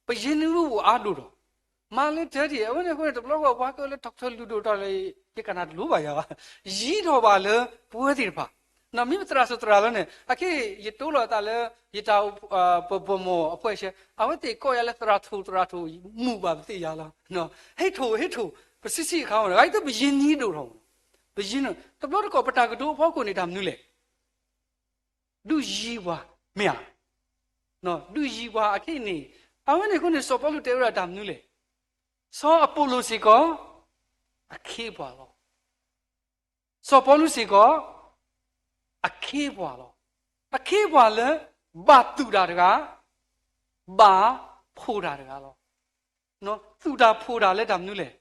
ပယံၤနုာ်အိၣ်အါဒိၣ်ဒီး မၤလၢ Daddy အဝဲန့ၣ်အဃိန့ၣ် တဘျီဃီပှၤကလၢ doctor လုၢ်ဒိၣ်ထီၣ်လၢ ယကနၣ်တလိၤဘၣ်ယၤဘၣ်. ယံၤထီၣ်ဘၣ်လၢပဝဲသ့ၣ်တဖၣ်, မ့ၢ်ပသရၣ်စိၤသရၣ်လီၤန့ၣ် အခဲအံၤ ယတိလီၤအသးလၢ ယတၢ် ပဘီၣ်မီၢ်အဖှဲၣ်ဆဲ အဝဲသ့ၣ်ကိးယၤလၢသရၣ်ထိၣ်သရၣ်ထိၣ် မုာ်ဘၣ်ပသ့ၣ်ယၤလီၤ. ဟ့ၣ်ထိၣ်ဟ့ၣ်ထိၣ် ပဆံးဆံးအခါမး ဂၤအံၤသ့ၣ်ပယံၤနံၤဒိၣ်ထီၣ်မး, ပယံၤ တဘျီတခီၣ်ပတၢ်ကတိၤအဖီခိၣ်န့ၣ်တၢ်မနုၤလဲၣ်. ဒုးယံၤပှၤ မ့ၢ်ဧါ. ဒုးယံၤပှၤအခဲအံၤန့ၣ် အဝဲန့ၣ်အဃိန့ၣ် စီၤပီလူးတဲဝဲဒၣ်တၢ်မနုၤလဲၣ်. စီၤအပီလိၣ်စ့ၢ်ကီး အခ့အပှၤလီၤ. စီၤပီလူးစ့ၢ်ကီး အခ့အပှၤလီၤ. အခ့အပှၤလၢ ဘၣ်သူၣ်တၢ်တဂၤ ဘၣ်ဖှီၣ်တၢ်တဂၤလီၤ. သူၣ်တၢ်ဖှီၣ်တၢ်လၢတၢ်မနုၤလဲၣ်.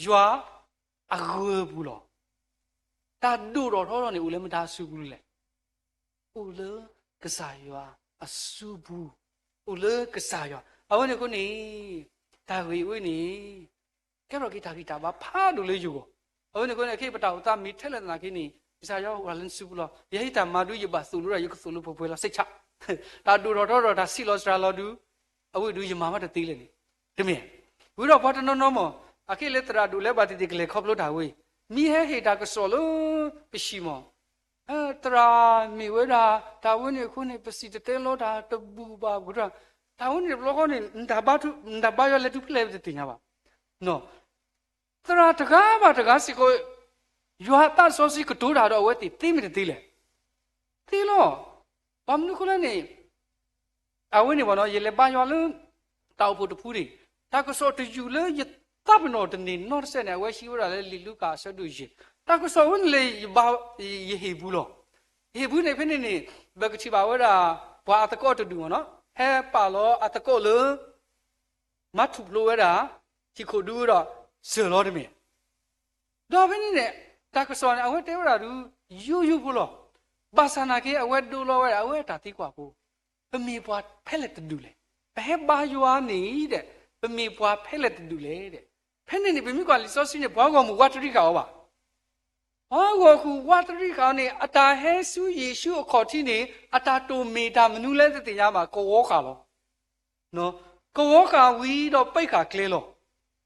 ယွၤအဂၢၤပူၤလီၤ. တၢ်ဒိၣ်ထီၣ်ထီထီၣ်န့ၣ် အိၣ်လၢမတၤအစုပူၤလဲၣ်. အိၣ်လၢကစၢ်ယွၤအစုပူၤ, အိၣ်လၢကစၢ်ယွၤ. အဝဲန့ၣ်အဃိန့ၣ် တၢ်ဂ့ၢ်ဝဲန့ၣ် ကဲထီၣ်က့ၤတၢ်ဂံၢ်တၢ်ဘါဖးဒိၣ်လၢယဂီၢ်. အဝဲန့ၣ်အဃိန့ၣ် အခဲအံၤပတၢ်အိၣ်သးမ့ၢ်ထဲလဲၣ်သနာ်က့န့ၣ် ကစၢ်ယွၤအိၣ်လၢနစုပူၤလီၤ. ယဟဲတၢ်မၤဒုး ယဘၣ်သိၣ်လိတၢ် ယကသိၣ်လိပှဲၤပှဲၤလီၤ စိတ်ချ. တၢ်ဒိၣ်ထီၣ်ထီထီၣ် တၢ်ဆံးလီၤစှၤလီၤဒုး အဝဲဒုးယမၤမးတသ့လဲၣ်န့ၣ် တမ့ၢ်. ဝံၤဒီးပှၤတနီၤနီၤမး အခဲအံၤလၢသရၣ်ဒိၣ်လဲၤဘၣ်သ့ၣ်သ့ၣ် ကလဲၤခီဖျိတၢ်ဝဲ မ့ၢ်ဟဲဟ့ၣ်တၢ်ကစီၣ်လၢပဟံၣ်မး သရၣ်မ့ၢ်ဝဲဒၣ် တၢ်ဝဲန့ၣ်အဃိန့ၣ် ပစံၣ်တဲၤတဲလီၤတၢ်တဘူၣ်ဘၣ် တၢ်ဝဲန့ၣ်တဘျီဃီန့ၣ် နတၢ်ဘါယွၤလဲၤတုၤဖဲလဲၣ်တသ့ၣ်ညါဘၣ်. သရၣ်တဂၤဘၣ်တဂၤစ့ၢ်ကီး ယွၤအသးစီဆှံကတိၤတၢ်ဒီးအဝဲသ့ၣ်သ့မ့ၢ်တသ့လဲၣ်. သ့လီၤ. ဘၣ်မနုၤအဃိလဲၣ်န့ၣ် အဝဲန့ၣ်ဘၣ်နီၤ ယလဲၤဘါယွၤလၢ တၢ်အိၣ်ဖှိၣ်တဖုန့ၣ် တၢ်ကစီၣ်တယုၢ်လၢယသးပ့ၤနီၣ်တန့ၢ်နီတစဲးန့ၣ် အဝဲဟံးဝဲဒၣ်လၢလံာ်လူၤကၣ်အဆၢဒိၣ်ယဲၢ် တၢ်ကစီၣ်ဝဲန့ၣ်လၢ ယဟ့ၣ်ပူၤလီၤ. ယဟ့ၣ်ပူၤန့ၣ်ဖဲန့ၣ်န့ၣ် ပကထံၣ်ဘၣ်ဝဲဒၣ် ပှၤအသကိးတဒူၣ်မ့ၢ်နီၤ ဟဲပာ်လီၤအသကိးလၢ မၤထူၣ်ဖျိဝဲဒၣ် ဟံၣ်ခိၣ်ဒူဒီး စၢၤလီၤတမ့ၢ်. ဒီးဖဲန့ၣ်န့ၣ် တၢ်ကစီၣ်န့ၣ် အဝဲတဲဝဲဒၣ်ဒုး ယိယိဖိလီၤ. ဘၣ်ဆၣ်နာ်က့ အဝဲဒိလီၤဝဲဒၣ် အဝဲတၢ်သံကွၢ်ဖိ, ပမ့ၢ်ပှၤဖဲလဲၣ်တဒူၣ်လဲၣ်. ပဟဲဘါယွၤန့ၣ်ဒီး ပမ့ၢ်ပှၤဖဲလဲၣ်တဒူၣ်လဲၣ်ဒီး, ဖဲန့ၣ်န့ၣ် ပမ့ၢ်ကွၢ်လံာ်စီဆှံန့ၣ် ပှၤဂီၢ်မုၢ်ဝးတရံးဃာ်အီၤဘၣ်. ပှၤဂီၢ်မုၢ်ဝးတရံးဃာ်အီၤန့ၣ် အတၢ်ဟဲဆူယ့ၣ်ၡူးအခီၣ်ထံးန့ၣ် အတၢ်တိာ်မ့ၢ်တၢ်မနုၤလဲၣ်တသ့ၣ်ညါဘၣ်, ကဝီၤဃာ်လီၤ. ကဝီၤဃာ်ဝံၤဒီးပံးဃာ်ကျဲလီၤ.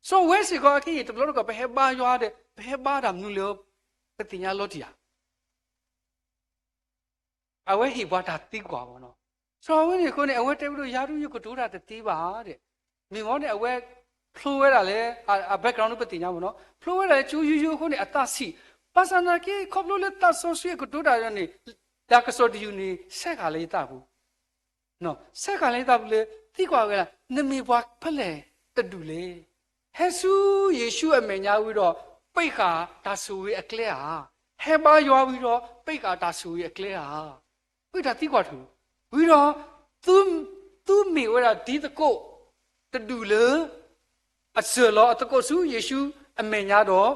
စီၤဝဲစ့ၢ်ကီးအခဲအံၤ တဘျီတခီၣ် ပဟဲဘါယွၤဒီး ပဟဲဘါတၢ်မနုၤလဲၣ်, ပသ့ၣ်ညါလီၤတံၢ်ဧါ. အဝဲဟ့ၣ်ပှၤတၢ်သံကွၢ်ဘၣ်နီၤ. စီၤဝဲန့ၣ်အဃိန့ၣ် အဝဲတဲဝဲဒၣ် ယၤဒုး ယကတိၤတၢ်တသ့ဘၣ်ဒီး, မ့ၢ်မ့ၢ်န့ၣ် အဝဲဖျိဝဲဒၣ်လၢ အ background ပသ့ၣ်ညါဘၣ်နီၤ, ဖျိဝဲဒၣ်လၢကၠိယိယိအဃိန့ၣ် အသးဆံး, ဘၣ်ဆၣ်နာ်က့ ခီဖျိလၢသးစီဆှံအကတိၤတၢ်န့ၣ် တၢ်ကစီၣ်တယူၢ်န့ၣ် ဆဲးဃာ်လၢယသးပူၤ ဆဲးဃာ်လၢယသးပူၤလၢ သံကွၢ်ဝဲဒၣ် နမ့ၢ်ပှၤဖဲလဲၣ်တဒူၣ်လဲၣ်. ဟဲဆူယ့ၣ်ၡူးအမဲာ်ညါဝံၤဒီး ပံးဃာ်တၢ်ဆိၣ်ဂ့ၤအကျဲဧါ. ဟဲဘါယွၤဝံၤဒီး ပံးဃာ်တၢ်ဆိၣ်ဂ့ၤအကျဲဧါ. ဝံတၢ်သံကွၢ်တခါ, ဝံၤဒီး သုမ့ၢ်ဝဲဒၣ်ဒ်သကိး တဒူၣ်လၢ အစၢၢ်လီၤအသကိးဆူယ့ၣ်ၡူးအမဲာ်ညါဒီး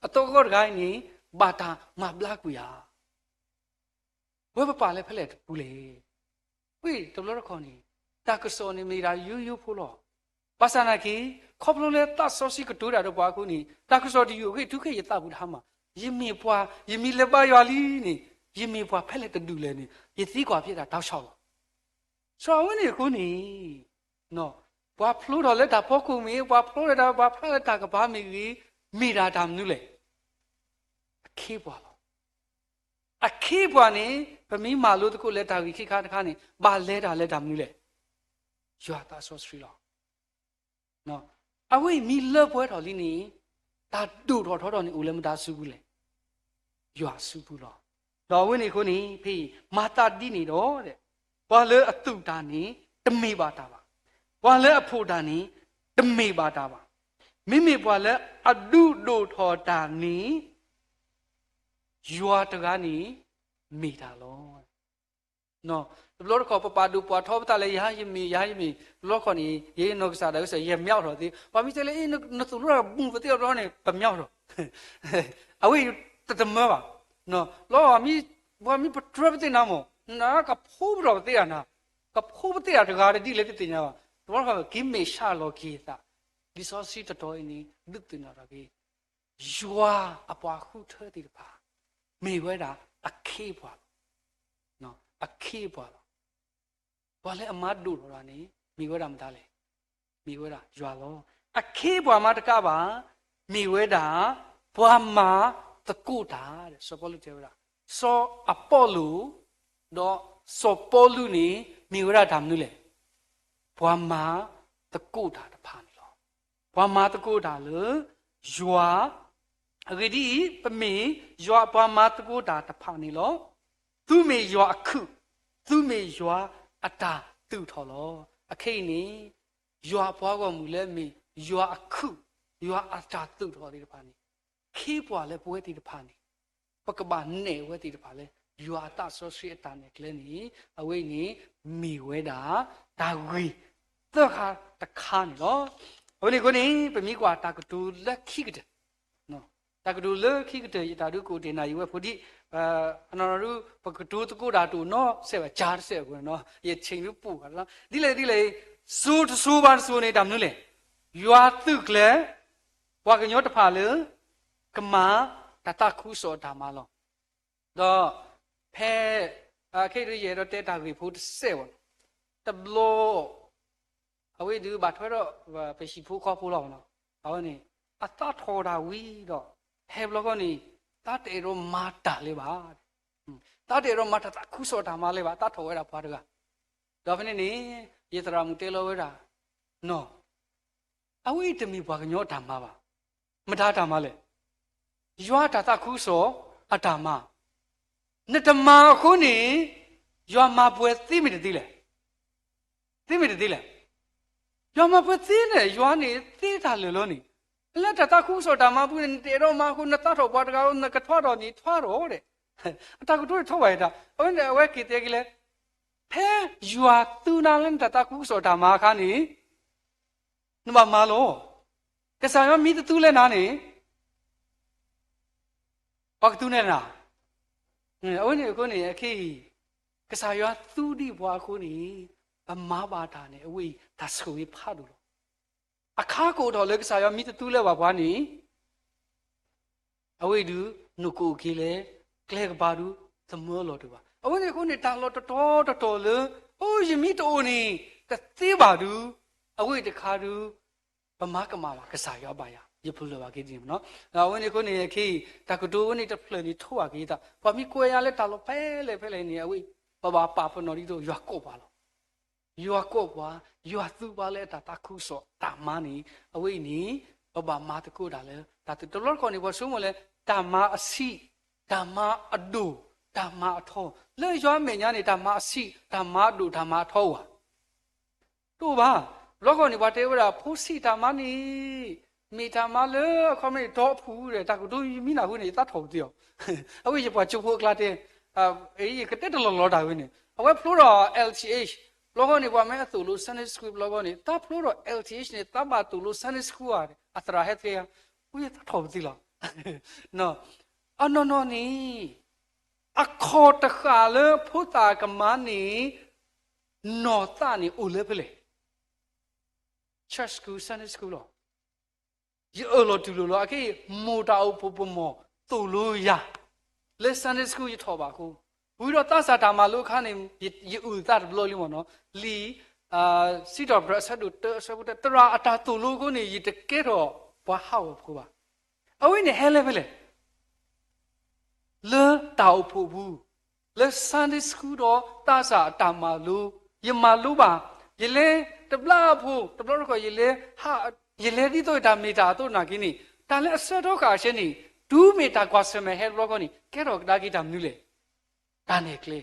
အသကိးတဂၤအံၤန့ၣ် ဘၣ်တၢ်မၤဘျါကွံာ်ဧါ. ဝဲပပာ်လၢဖဲလဲၣ်တပူၤလဲၣ်. ဝံတဘျီတခီၣ်န့ၣ် တၢ်ကစီၣ်န့ၣ်မ့ၢ်ဒၣ်ယိယိဖိလီၤ. ဘၣ်ဆၣ်နာ်က့ ခီဖျိလၢသးစီဆှံကတိၤတၢ်ဒီးပှၤအဃိန့ၣ် တၢ်ကစီၣ်တယူၢ်အဂ့ၢ် ထုးခဲယသးပူၤတဟါမၢ်, ယမ့ၢ်ပှၤ ယမ့ၢ်လဲၤဘါယွၤလံန့ၣ် ယမ့ၢ်ပှၤဖဲလဲၣ်တဒူၣ်လဲၣ်န့ၣ် ယသံကွၢ်ဖဲဒၣ်တၢ်ဆီၣ်လီၤ. စီၤဝဲန့ၣ်အဃိန့ၣ် ပှၤဖျိထီၣ်လၢတၢ်ဖီခိၣ်မ့ၢ်ဂ့ၤ, ပှၤဖျိထီၣ်တၢ် ပှၤဖျါလၢတၢ်ကပၤမ့ၢ်ဂ့ၤ, မ့ၢ်ဒၣ်တၢ်မနုၤလဲၣ်. အခ့အပှၤလီၤ. အခ့အပှၤန့ၣ် ပမ့ၢ်မၤလိသကိးလၢတၢ်ဂ့ၢ်ခံခါတခါန့ၣ် ဘၣ်လဲၤတၢ်လၢတၢ်မနုၤလဲၣ်. ယွၤသးစီဆှံလီၤ. အဝဲအံၤမ့ၢ်လၢပှဲၤထီၣ်လံန့ၣ် တၢ်ဒိၣ်ထီၣ်ထီထီၣ်န့ၣ် အိၣ်လၢမတၤစုပူၤလဲၣ်. ယွၤစုပူၤလီၤ. ဒီးအဝဲန့ၣ်အဃိန့ၣ် ဖဲအံၤ မၤသးဒ်န့ၣ်ဒီး ပှၤလၢအသူၣ်တၢ်န့ၣ် တမ့ၢ်ဘၣ်တၢ်ဘၣ်. ပှၤလၢအဖှီၣ်တၢ်န့ၣ် တမ့ၢ်ဘၣ်တၢ်ဘၣ်. မ့မ့ၢ်ပှၤလၢအဒုးဒိၣ်ထီၣ်တၢ်န့ၣ် ယွၤတဂၤန့ၣ် မ့ၢ်တၢ်လီၤ. တဘျီတခီၣ် ပပာ်ဒိၣ်ပာ်ထီပသးလၢ ယၤယမ့ၢ် ယၤယမ့ၢ် တဘျီတခီၣ်န့ၣ် ယနီၢ်ကစၢ်ဒၣ်ကစၢ် ယမၠီထီၣ်သ့, ပှၤမ့ၢ်တဲလၢ အ့ နသိၣ်လိတၢ်ဘူးပသ့အီၤတဘျီန့ၣ် ပမၠီထီၣ်, အဝဲအံၤတတမၢဘၣ်. လီၤ ပှၤမ့ၢ်ပတြၢၤပသ့ၣ်နၤမၢ် နကဖိပတီၢ်ပသ့ဧါနၤ, ကဖိပသ့ဧါတဂၤတဒ်လဲၣ်တသ့ၣ်ညါဘၣ်. တဘျီတခီၣ် က့ၤမ့ၢ်ဆှၢလီၤက့ၤသး, လံာ်စီဆှံတတီၤအံၤန့ၣ် ဒုးသ့ၣ်နီၣ်ထီၣ်က့ၤ ယွၤအပှၤဃုထၢသ့ၣ်တဖၣ် မ့ၢ်ဝဲဒၣ်အခ့အပှၤလီၤ. အခ့အပှၤလီၤ. ပှၤလၢအမၤဒိၣ်ထီၣ်တၢ်န့ၣ် မ့ၢ်ဝဲဒၣ်မတၤလဲၣ်. မ့ၢ်ဝဲဒၣ်ယွၤလီၤ. အခ့အပှၤမၤတကးဘၣ်, မ့ၢ်ဝဲဒၣ် ပှၤမၤသကိးတၢ်, စီၤပီလူးတဲဝဲဒၣ်, စီၤအပီလူး ဒီးစီၤပီလူးန့ၣ် မ့ၢ်ဝဲဒၣ်တၢ်မနုၤလဲၣ်. ပှၤမၤသကိးတၢ်တဖၣ်န့ၣ်လီၤ. ပှၤမၤသကိးတၢ်လၢ ယွၤ, အဂ့ၢ်ဒ်အံၤ, ပမ့ၢ်ယွၤအပှၤမၤသကိးတၢ်တဖၣ်န့ၣ်လီၤ. သုမ့ၢ်ယွၤအခုၣ်, သုမ့ၢ်ယွၤအတၢ်သူၣ်ထီၣ်လီၤ. အခဲအံၤန့ၣ် ယွၤအပှၤဂီၢ်မုၢ်လၢအမ့ၢ်ယွၤအခုၣ်, ယွၤအတၢ်သူၣ်ထီၣ်သ့ၣ်တဖၣ်န့ၣ် အခ့အပှၤလၢပဝဲသ့ၣ်တဖၣ်န့ၣ် ပကဘၣ်နဲၣ်ဝဲသ့ၣ်တဖၣ်လၢ ယွၤအသးစီဆှံအတၢ်နဲၣ်ကျဲန့ၣ် အဝဲအံၤန့ၣ် မ့ၢ်ဝဲဒၣ် တၢ်ဂ့ၢ်သၢခါတခါန့ၣ်လီၤ. အဝဲန့ၣ်အဃိန့ၣ် ပမ့ၢ်ကွၢ်တၢ်ကတိၤလၢခံကတၢၢ်, တၢ်ကတိၤလၢခံကတၢၢ် ယတၢ်ဒုးကအိၣ်တ့ၢ်နၤယံၤဝဲဖိဒံး, အနီၢ်နီၢ်ဒုး ပကတိၤသကိးတၢ်တအိၣ်နီတစဲးဘၣ် ကၢ်တစဲးအဃိန့ၣ် ယဆ့ၣ်ဒုးပူၤဃာ်လီၤ. ဒ်လဲၣ်ဒ်လဲၣ်, စိၤတစိၤဘၣ်တစိၤန့ၣ် တၢ်မနုၤလဲၣ်. ယွၤသုးကျဲၤ ပှၤကညီတဖၣ်လၢ ကမၤတၢ်သးခုကစီၣ်အတၢ်မၤလီၤ. ဒီးဖဲ ခဲအံၤဒုး ယအဲၣ်ဒိးတဲတၢ်ဂ့ၢ်ဖိတစဲးဘၣ်, တဘျီ အဝဲဒုးဘၣ်ထွဲဒီး ပဟံၣ်ဖိဃီဖိလီၤနီၤ, အဝဲန့ၣ် အသးထီၣ်ဝဲဒၣ်ဝံၤဒီး ဟဲဘျီခီန့ၣ် သးတအဲၣ်ဒိးမၤတၢ်လၢၤဘၣ်, သးတအဲၣ်ဒိးမၤတၢ်သးခုကစီၣ်တၢ်မၤလၢၤဘၣ်, သးထီၣ်ဝဲဒၣ်ပှၤတဂၤ. ဒီးဖဲန့ၣ်န့ၣ် ယသရၣ်မုၣ်တဲလီၤဝဲဒၣ်, နီၤ အဝဲအံၤတမ့ၢ်ပှၤကညီတၢ်မၤဘၣ်. မတၤတၢ်မၤလဲၣ်. ယွၤတၢ်သးခုကစီၣ်အတၢ်မၤ. နတမၤအဃိန့ၣ် ယွၤမၤပှဲၤသ့မ့ၢ်တသ့လဲၣ်. သ့မ့ၢ်တသ့လဲၣ်. ယွၤမၤပှဲၤသ့န့ၣ် ယွၤန့ၣ်သ့တၢ်လၢာ်လီၤန့ၣ်, လၢတၢ်သးခုကစီၣ်တၢ်မၤပူၤန့ၣ် နတအဲၣ်ဒိးမၤအဃိ နသးထီၣ်ပှၤတဂၤ နကထွါထီၣ်န့ၣ်ထွါထီၣ်ဒီး အတၢ်ကတိၤထီၣ်ဘၣ်ယတၢ်, အဝဲန့ၣ် အဝဲက့ၤတဲက့ၤလၢ ဖဲယွၤသူနၤလၢနတၢ်သးခုကစီၣ်တၢ်မၤအခါန့ၣ် နဘၣ်မၤလီၤ. ကစၢ်ယွၤမ့ၢ်တသူလၢနၤန့ၣ် န ပှၤကသူန့ၣ်နၤ, အဝဲန့ၣ်အဃိန့ၣ် အခဲအံၤ ကစၢ်ယွၤသူဒံးပှၤအဃိန့ၣ် ပမၤဘၣ်တၢ်န့ၣ် အဝဲအံၤတၢ်ဆိၣ်ဂ့ၤဖးဒိၣ်လီၤ. အခါကအိၣ်ထီၣ်လၢကစၢ်ယွၤမ့ၢ်တသူလၢၤဘၣ်ပှၤန့ၣ် အဝဲအံၤဒုး နကအိၣ်က့ၤလၢ ကျဲကပၤဒုး သမၢလီၤတၢ်ဘၣ်. အဝဲန့ၣ်အဃိန့ၣ် တၢ်လီၢ်တတီၤတတီၤလၢ အိ ယမ့ၢ်တအိၣ်န့ၣ် တသ့ဘၣ်ဒုး အဝဲအံၤတခါဒုး ပမၤကမၣ်ဘၣ်ကစၢ်ယွၤဘၣ်ယၤ ယဖျါလၢၤဘၣ်က့ၤဒ်န့ၣ်မ့ၢ်နီၤ. အဝဲန့ၣ်အဃိန့ၣ် အခဲအံၤ တၢ်ကတိၤဝဲန့ၣ်တဖျၢၣ်န့ၣ် ထိၣ်ဘၣ်က့ၤသး ပှၤမ့ၢ်ကွဲးယၤလၢတၢ်လီၢ်ဖဲလဲၣ်ဖဲလဲၣ်န့ၣ် အဝဲ ပဘၣ်ပာ်ပနီၣ်ဒ်သိး ယွၤကိးပှၤလီၤ. ယွၤကိးပှၤ, ယွၤသူပှၤလၢအတၢ်သးခုကစီၣ်တၢ်မၤန့ၣ် အဝဲအံၤန့ၣ် ပဘၣ်မၤသကိးတၢ်လၢ တၢ်တဘျီတခီၣ်န့ၣ် ပှၤဆိကမိၣ်လၢ တၢ်မၤအဆံး, တၢ်မၤအဒိၣ်, တၢ်မၤအထီ, လၢယွၤအမဲာ်ညါန့ၣ် တၢ်မၤအဆံး, တၢ်မၤအဒိၣ်, တၢ်မၤအထီဧါ. တအိၣ်ဘၣ်. တဘျီတခီၣ်န့ၣ် ပှၤတဲဝဲဒၣ် ဖိဆံးတၢ်မၤန့ၣ် မ့ၢ်တၢ်မၤလၢအခီပညီန့ၣ် ဒီဖုၣ်ဒီး တၢ်ကတိၤယမံနၢ်ဟူန့ၣ် ယသးထီၣ်ပသ့အီၤ. အဝဲယပှၤကၠိဖိအကျါတဲ, ယကတဲတလီၢ်လီၤတၢ်ဝဲန့ၣ် အဝဲဖျိထီၣ် L T H, ဘျီတခီၣ်န့ၣ် ပှၤမ့ၢ်အသိၣ်လိ Sunday School ဘျီတခီၣ်န့ၣ် တၢ်ဖျိထီၣ် L T H န့ၣ် တၢ်ဘၣ်သိၣ်လိ Sunday School ဧါ, အသရၣ်ဟဲသ့ဧါ, အဝဲယသးထီၣ်ပသ့လီၤ. အနီၢ်နီၢ်န့ၣ် အခီၣ်တဃာ်လၢဖိသၣ်ကမၤန့ၣ် နီၢ်သးန့ၣ်အိၣ်လၢဖဲလဲၣ်. Church School, Sunday School လီၤ. ယအၢၣ်လီၤတူၢ်လိာ်လီၤ. အခဲအံၤ မိၢ်တၢ်အိၣ်ဖှိၣ်ပမိၢ်သိၣ်လိယၤ လၢ Sunday School ယထီၣ်ဘၣ်အဃိ, ဝံၤဒီးသးစၢ်တၢ်မၤလိအခါန့ၣ် ယအုၣ်သးတဘျီလံမ့ၢ်နီၤ, လံာ် စံးထီၣ်ပတြၢၤအဆၢဒိၣ်တၢအဆၢဖိတၢ, သရၣ်အတၢ်သိၣ်လိအဃိန့ၣ် ယတကဲထီၣ်ပှၤဟးဂီၤဖိဘၣ်. အဝဲန့ၣ်ဟဲလၢဖဲလဲၣ် လၢတၢ်အိၣ်ဖှိၣ်ပူၤ, လၢ Sunday School ဒီးသးစၢ်အတၢ်မၤလိ, ယမၤလိဘၣ်, ယလဲၤတဘျီဖိ, တဘျီတခီၣ် ယလဲၤ, ယလဲၤဒ်သိးတၢ်မ့ၢ်တၢ်အသိးနာ်က့န့ၣ်, တၢ်လၢအဆၢကတီၢ်ခါအဆၢန့ၣ်, တုၤမ့ၢ်တၢ်ကွၢ်ဆၢၣ်မဲာ်ဟဲတဘျီတခီၣ်န့ၣ် ကဲထီၣ်ကဒါက့ၤတၢ်မနုၤလဲၣ်. တၢ်နဲၣ်ကျဲ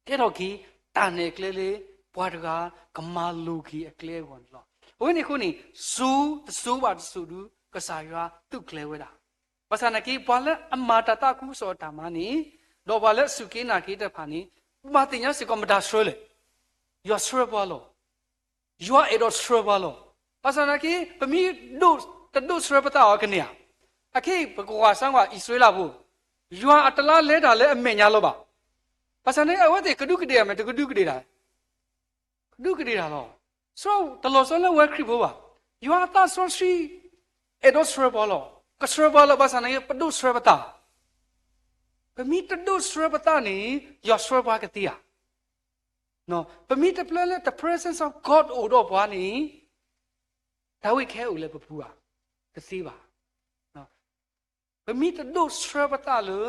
ကဲထီၣ်က့ၤတၢ်နဲၣ်ကျဲလၢ ပှၤတဂၤကမၤလိၤက့ၤအကျဲအဂီၢ်န့ၣ်လီၤ. အဝဲန့ၣ်အဃိန့ၣ် စိၤတစိၤဘၣ်တစိၤဒုး ကစၢ်ယွၤသုးကျဲၤဝဲဒၣ်. ဘၣ်ဆၣ်နာ်က့ ပှၤလၢအမၤတၢ်သးခုကစီၣ်အတၢ်မၤန့ၣ်, ဒီးပှၤလၢအစူၢ်က့ၤနာ်က့ၤတဖၣ်န့ၣ်, ဘၣ်သ့ၣ်ညါစ့ၢ်ကီးမတၤဆှၢလဲၣ်. ယွၤဆှၢပှၤလီၤ. ယွၤအဲၣ်ဒိးဆှၢပှၤလီၤ. ဘၣ်ဆၣ်နာ်က့ ပမ့ၢ်ဒိၣ်တဒိၣ်ဆှၢပသးအီၤကန့ၢ်ဧါ. အခဲအံၤ ပကကွၢ်စၢ်ကွၢ်အံၣ်စရ့လးဖိ, ယွၤအတလါလဲတၢ်လၢအမဲာ်ညါလီၤဘၣ်. ဘၣ်ဆၣ်န့ၣ် အဝဲသ့ၣ်ကဒူးကဒ့ၣ်မ့ၢ်တကဒူးကဒ့ၣ်တၢ် ကဒူးကဒ့ၣ်တၢ်လီၤ. စရီတလီၤဆီလၢဝဲခရံာ်ဖိဘၣ်. ယွၤအသးစီဆှံ အဲၣ်ဒိးဆှၢပှၤလီၤ. ကဆှၢပှၤလီၤ ဘၣ်ဆၣ်န့ၣ် ပဒိၣ်ဆှၢပသး. ပမ့ၢ်တဒိၣ်ဆှၢပသးန့ၣ် ယွၤဆှၢပှၤကသ့ဧါ. ပမ့ၢ်တပျၢ်လၢ the presence of God အိၣ်ဒီးပှၤန့ၣ် တၢ်ဝဲခဲအံၤအိၣ်လၢပပူၤဧါ. တသ့ဘၣ်. ပမ့ၢ်တဒိၣ်ဆှၢပသးလၢ